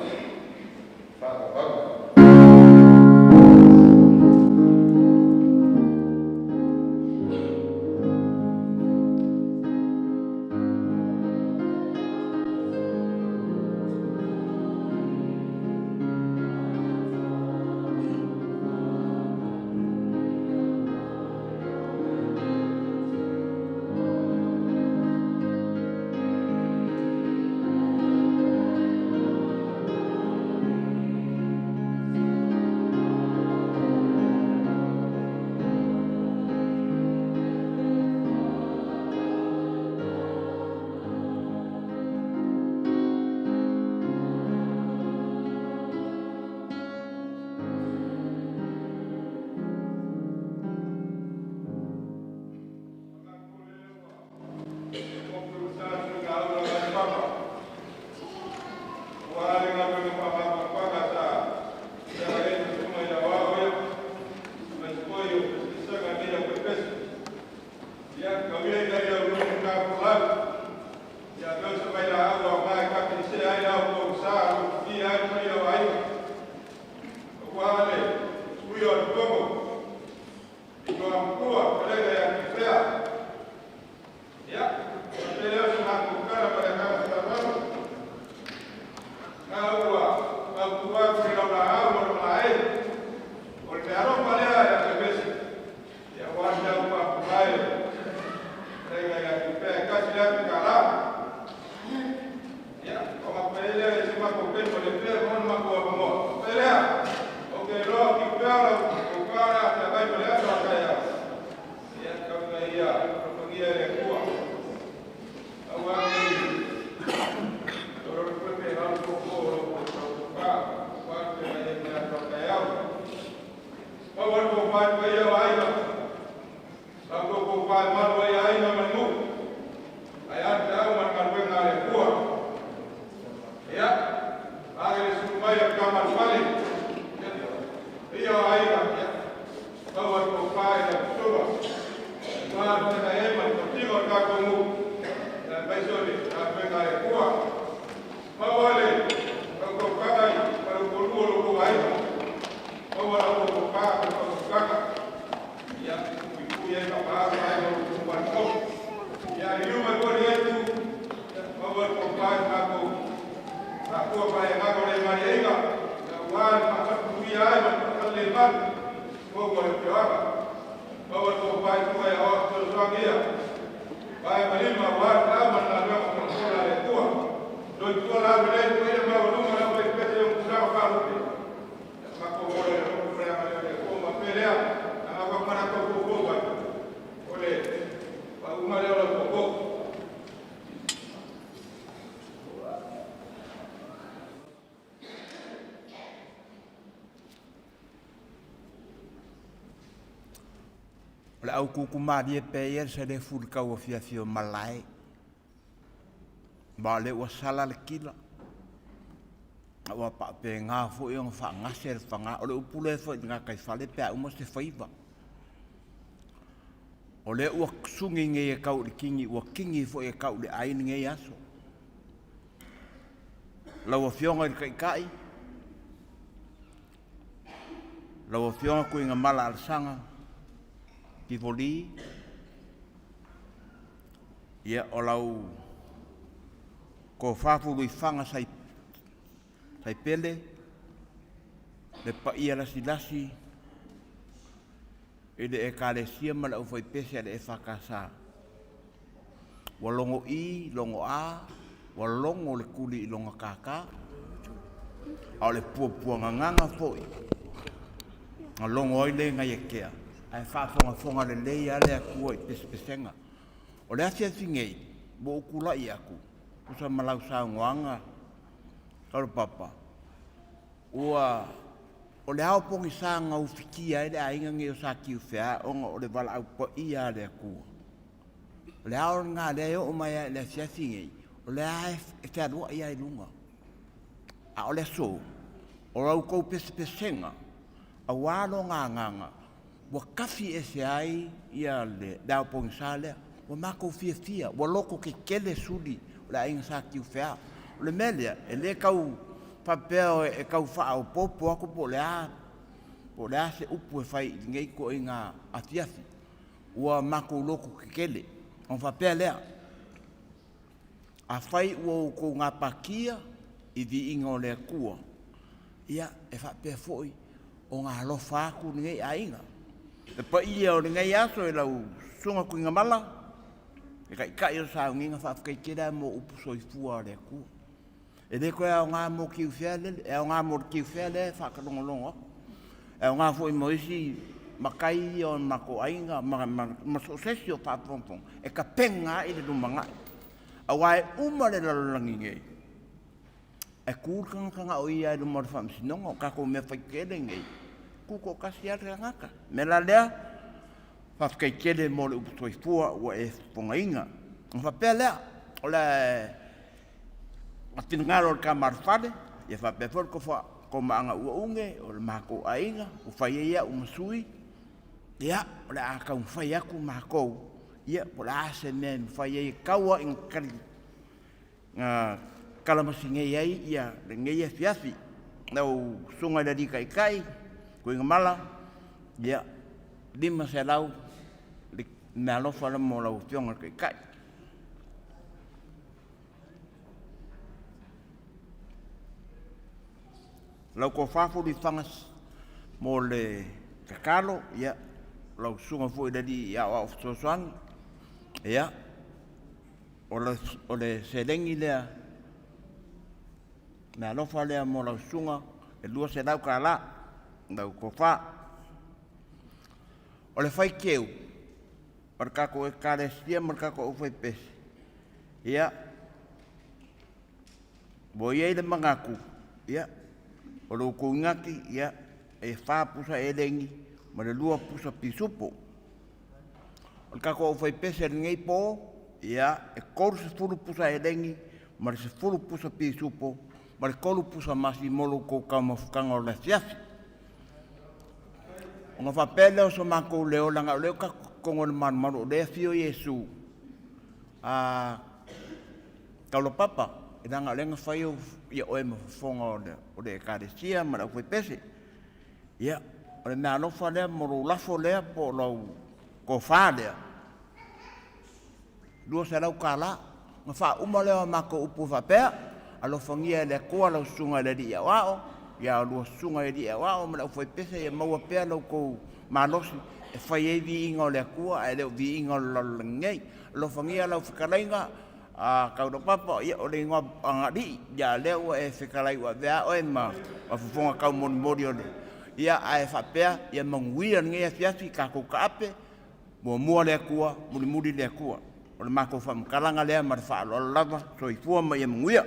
le faatapuia ai ma le faatalilemanu totonu o le afioaga. Maua le tofa i tua e aoao fesoasoani ia, vae ma lima aua le feau ma le galuega folafola a le Atua. Soifua laulelei le paia maualuga o le aufaipese i ona tulaga faalupe. Ia matou ola i le alofa ma le agalelei o le Atua ona faapea lea, leaga ua faamanatu foufou ai, o le faauuga lea o lau foufou. O le au kukumalie pea ia le selefu i le tauafiafi o malae. Ma o lea ua sala le kila. A ua faapena foi ona faagase le faga. O le upu lea foi i le gataifale pe a uma se faiva. O lea ua sugi nei e tau i le kini, ua kini foi e tau i le ai lenei aso. Lau Afioga i le Taitai, lau Afioga Tuigamala Alesana Tivoli, ia o lau tofa Fuluifaga Saipele, le paia lasilasi i le Ekalesia ma le aufaipese a le EFKS. Ua logo i, logo a, ua logo le tuli i lona kākā, a o le puapuagagaga foi na logo ai le gaiakea, ae faafogafoga lelei lava le Atua i pesepesega. O le afiafi nei, ua ou tulai atu, tusa ma lau saunoaga Kalopapa, ua o le ao pogisa na ufitia ai le aiga nei o Satiufea ona o le valaau paia a le Atua. O le ao lena lea e oo mai lava i le afiafi nei, o lea e fealuai lava i luga. A o le aso, o la outou pesepesega, aua lona agaga, ua tafi ese ai ia le ao pogisa lea. Ua matou fiafia, ua loto tetele suli o le aiga Satiufea. O le mea lea, e le tau faapea e tau faaopoopo atu po o le a, po o le a se upu e fai i lenei ituaiga afiafi. Ua matou loto tetele. Ona faapea lea, afai ua outou gapatia i viiga o le Atua, ia e faapea foi ona alofa atu lenei aiga. Le paia o lenei aso i lau Susuga Tuigamala, le Taitai o le Sauniga, faafetai tele lava mo upu soifua a le Atua. E le toe aoga mo Tiufea lele, e aoga mo le Tiufea lea e faatalogologo atu. E aoga foi mo isi matai ia o le matou aiga ma so o se isi o faafogafoga e tapena ai le lumanai. Aua e uma le lalolagi nei, e tu le tagata na o ia i luma o le faamasinoga, o tatou mea faitele nei, tu toatasi lava le tagata. O le mea la lea, faafetai tele mo le upu soifua ua e fofogaina. Ona faapea lea, o le finagalo o le tama a le fale, ia faapea foi le tofa komaaga ua uge o le matou aiga, ua fai ai au ma sui, ia, o le a taumafai atu matou, ia, po o le a se mea e mafai ai e tau lava ina tali na kalamasingei ai ia lenei afiafi. Lau Susuga i le Alii Taitai, Tuigamala, ia, 500 le meaalofa lea mo lau Afioga i le Taitai. Lau tofa Fulifaga mo le tatalo, ia, lau susuga foi i le Alii Aoao Fesoasoani, ia, o le seleni lea, meaalofa lea mo lau susuga, e $200 lau tofa. O le faiteu o le tatou Ekalesia ma le tatou aufaipese, ia, ua i ai le manatu, ia, o lo outou inati, ia, e 4 pusa eleni ma le 2 pusa pisupo. O le tatou aufaipese i lenei po, ia, e 30 pusa eleni ma le 10 pusa pisupo ma le 3 pusa masi mo lo outou taumafataga o le afiafi. Ona faapea lea o so matou leo, leaga o lea ua tatou totonu o le malumalu, o lea e afio Iesu, a Taulapapa, leaga o lea na fai oe ma fofoga o le Ekalesia ma le aufaipese. Ia, o le meaalofa lea mo lou lafo lea po o lau tofa lea, $200. Ona faauma lea o a matou upu e faapea, alofagia e le Atua lau susuga i le Alii Aoao, Ia lua susuga i alii aoao ma le aufaipese ia maua pea lo outou malosi e fai ai viiga o le Atua ae le o viiga o le lalolagi nei. Alofagia lau fetalaiga a Kaulapapa, ia o le igoa agalii, ia lea ua e fetalai ua avea oe ma fofoga taumolimoli o le ia ae faapea ia manuia lenei afiafi tatou taape muamua le Atua, mulimuli le Atua. O le matou faamatalaga lea ma le faaaloalo lava. Soifua ma ia manuia.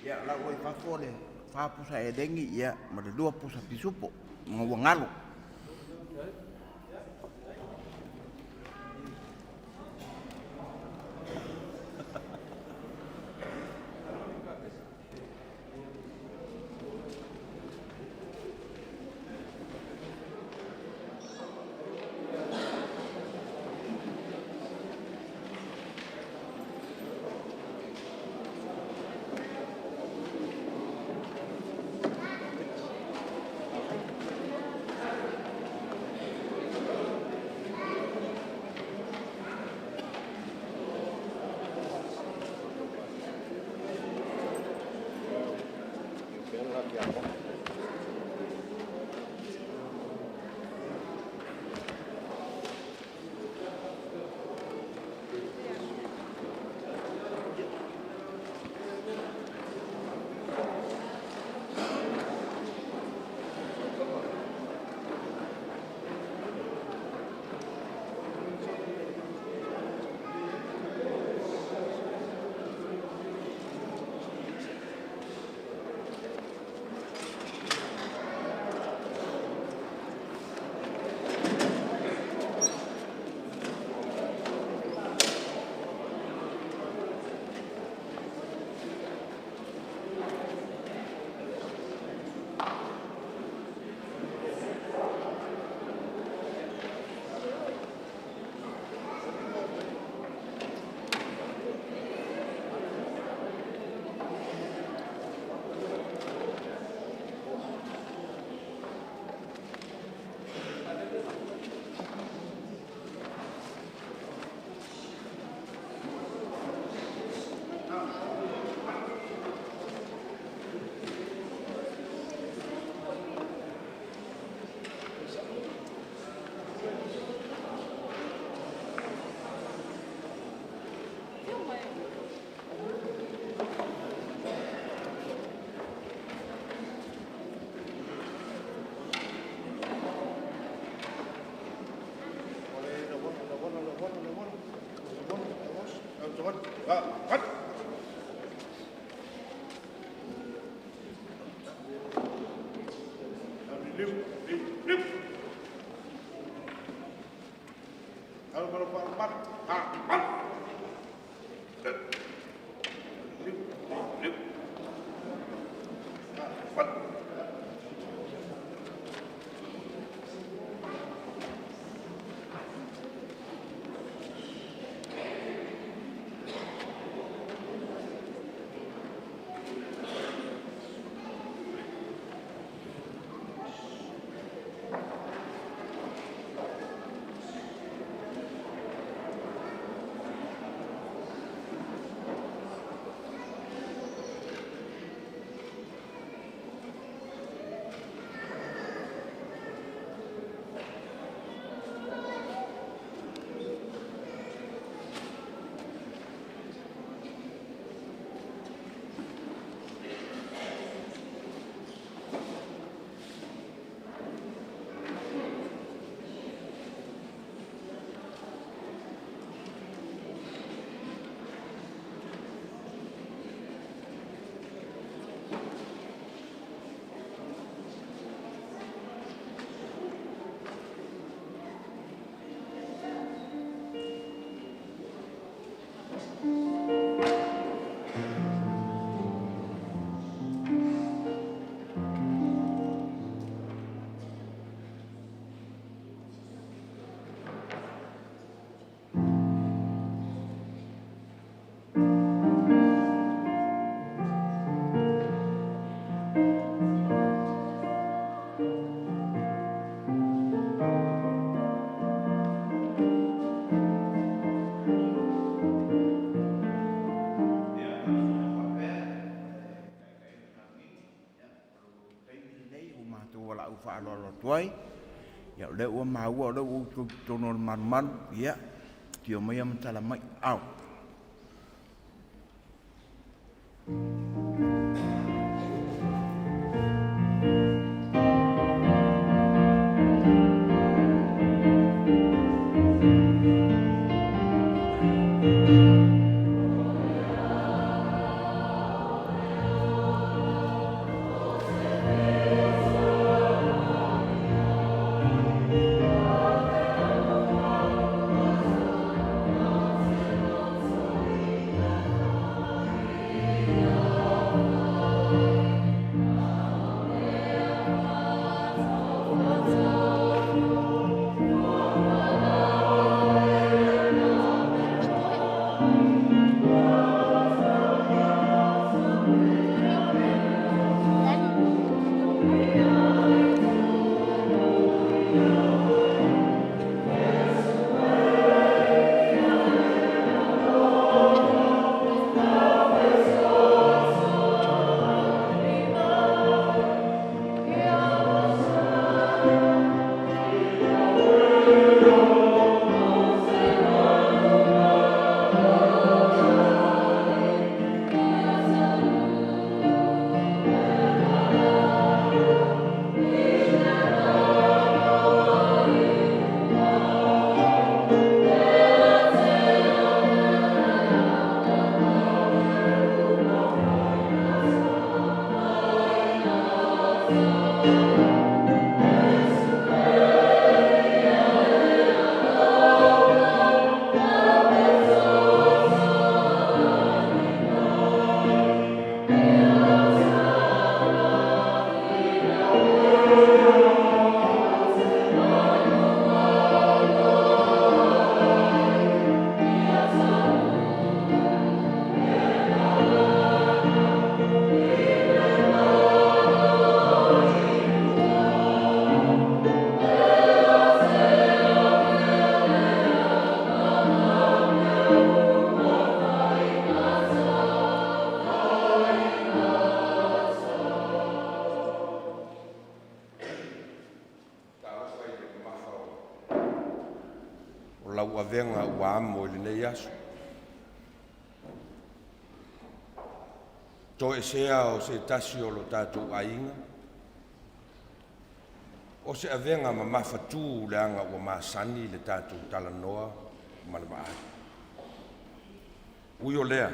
Ia la ua i fafo le 4 pusa elegi ia ma le 2 pusa pisupo ma ua galo. 8. Faaaloalo atu ai. Ia, o lea ua maua, o lea ua outou i totonu o le malumalu, ia, tio maia ma tala mai. Ao. Talofa i le mamafa o lau avega ua amo i lenei aso. Toesea o se tasi o lo tatou aiga, o se avega mamafatū leaga ua masani le tatou talanoa ma le vaai. Ui o lea,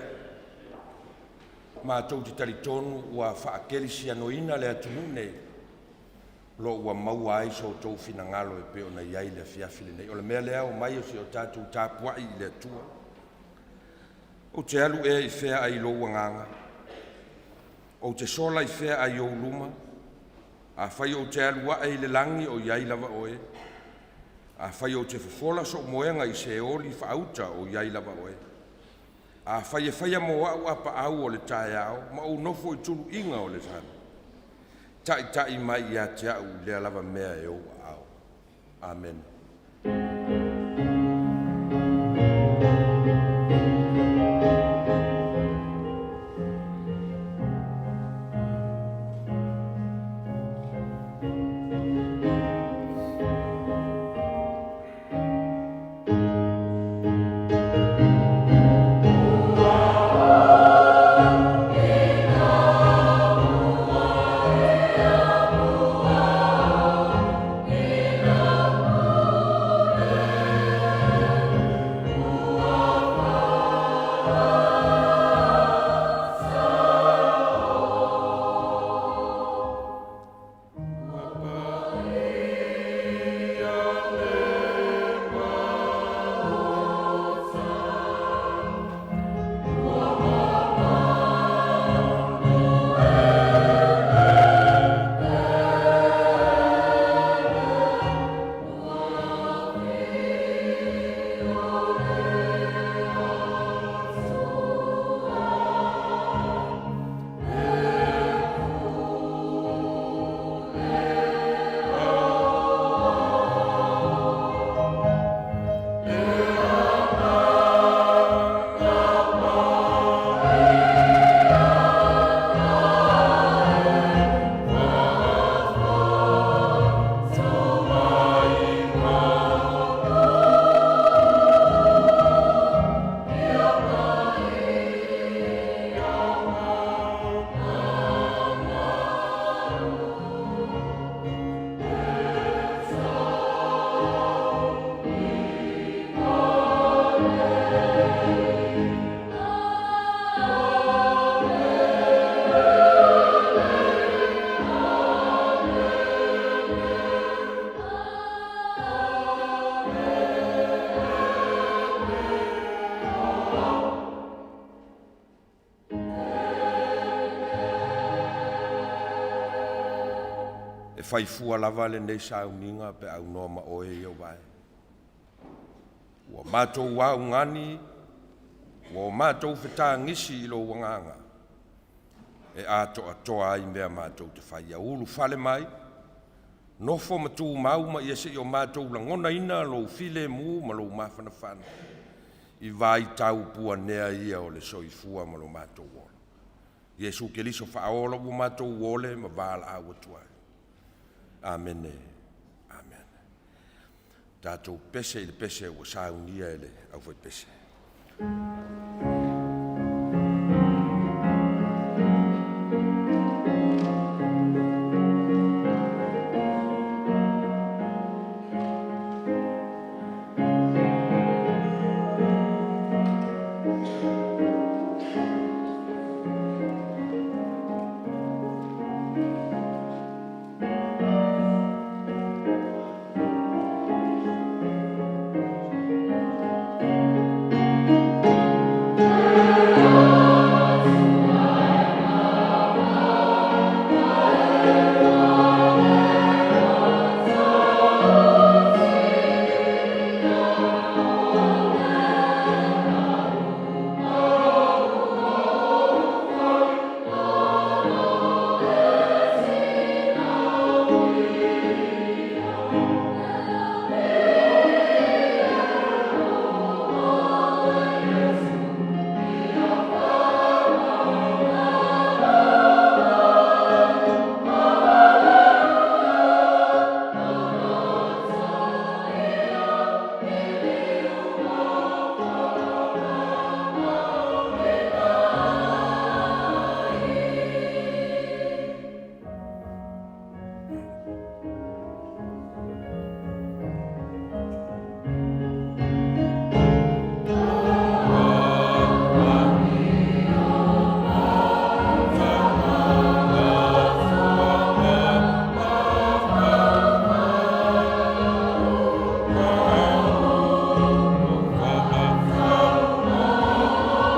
matou te talitonu ua faakelisianoina le atunuu nei, o lo o ua maua ai so outou finagalo e pei ona i ai le afiafi lenei. O le mea lea, omai o si o tatou tapuai i le Atua. Ou te alu ea i fea ai lou agaga? Ou te sola i fea ai ou luma? Afai ou te alu ae i le lagi o i ai lava oe. Afai ou te fofola sou moega i Seoli faauta o i ai lava oe. Afai e faia mo au apaau o le taeao ma ou nofo i tuluiga o le lagi, taitai mai ia te au i lea lava mea e ou aao. Amene. E fai fua lava lenei sauniga pe aunoa ma oe i ou vae. Ua matou augani, ua o matou fetagisi i lou agaga, e atoatoa ai mea matou te fai. Ia ulufale mai, nofo ma tumau ma ia seia o matou lagonaina lou filemu ma lou mafanafana i vaitau puanea ia o le soifua ma lo matou ola. Iesu Keriso faaola ua matou ole ma valaau atu ai. Amene. Amene. Tatou pese i le pese ua saunia e le aufaipese.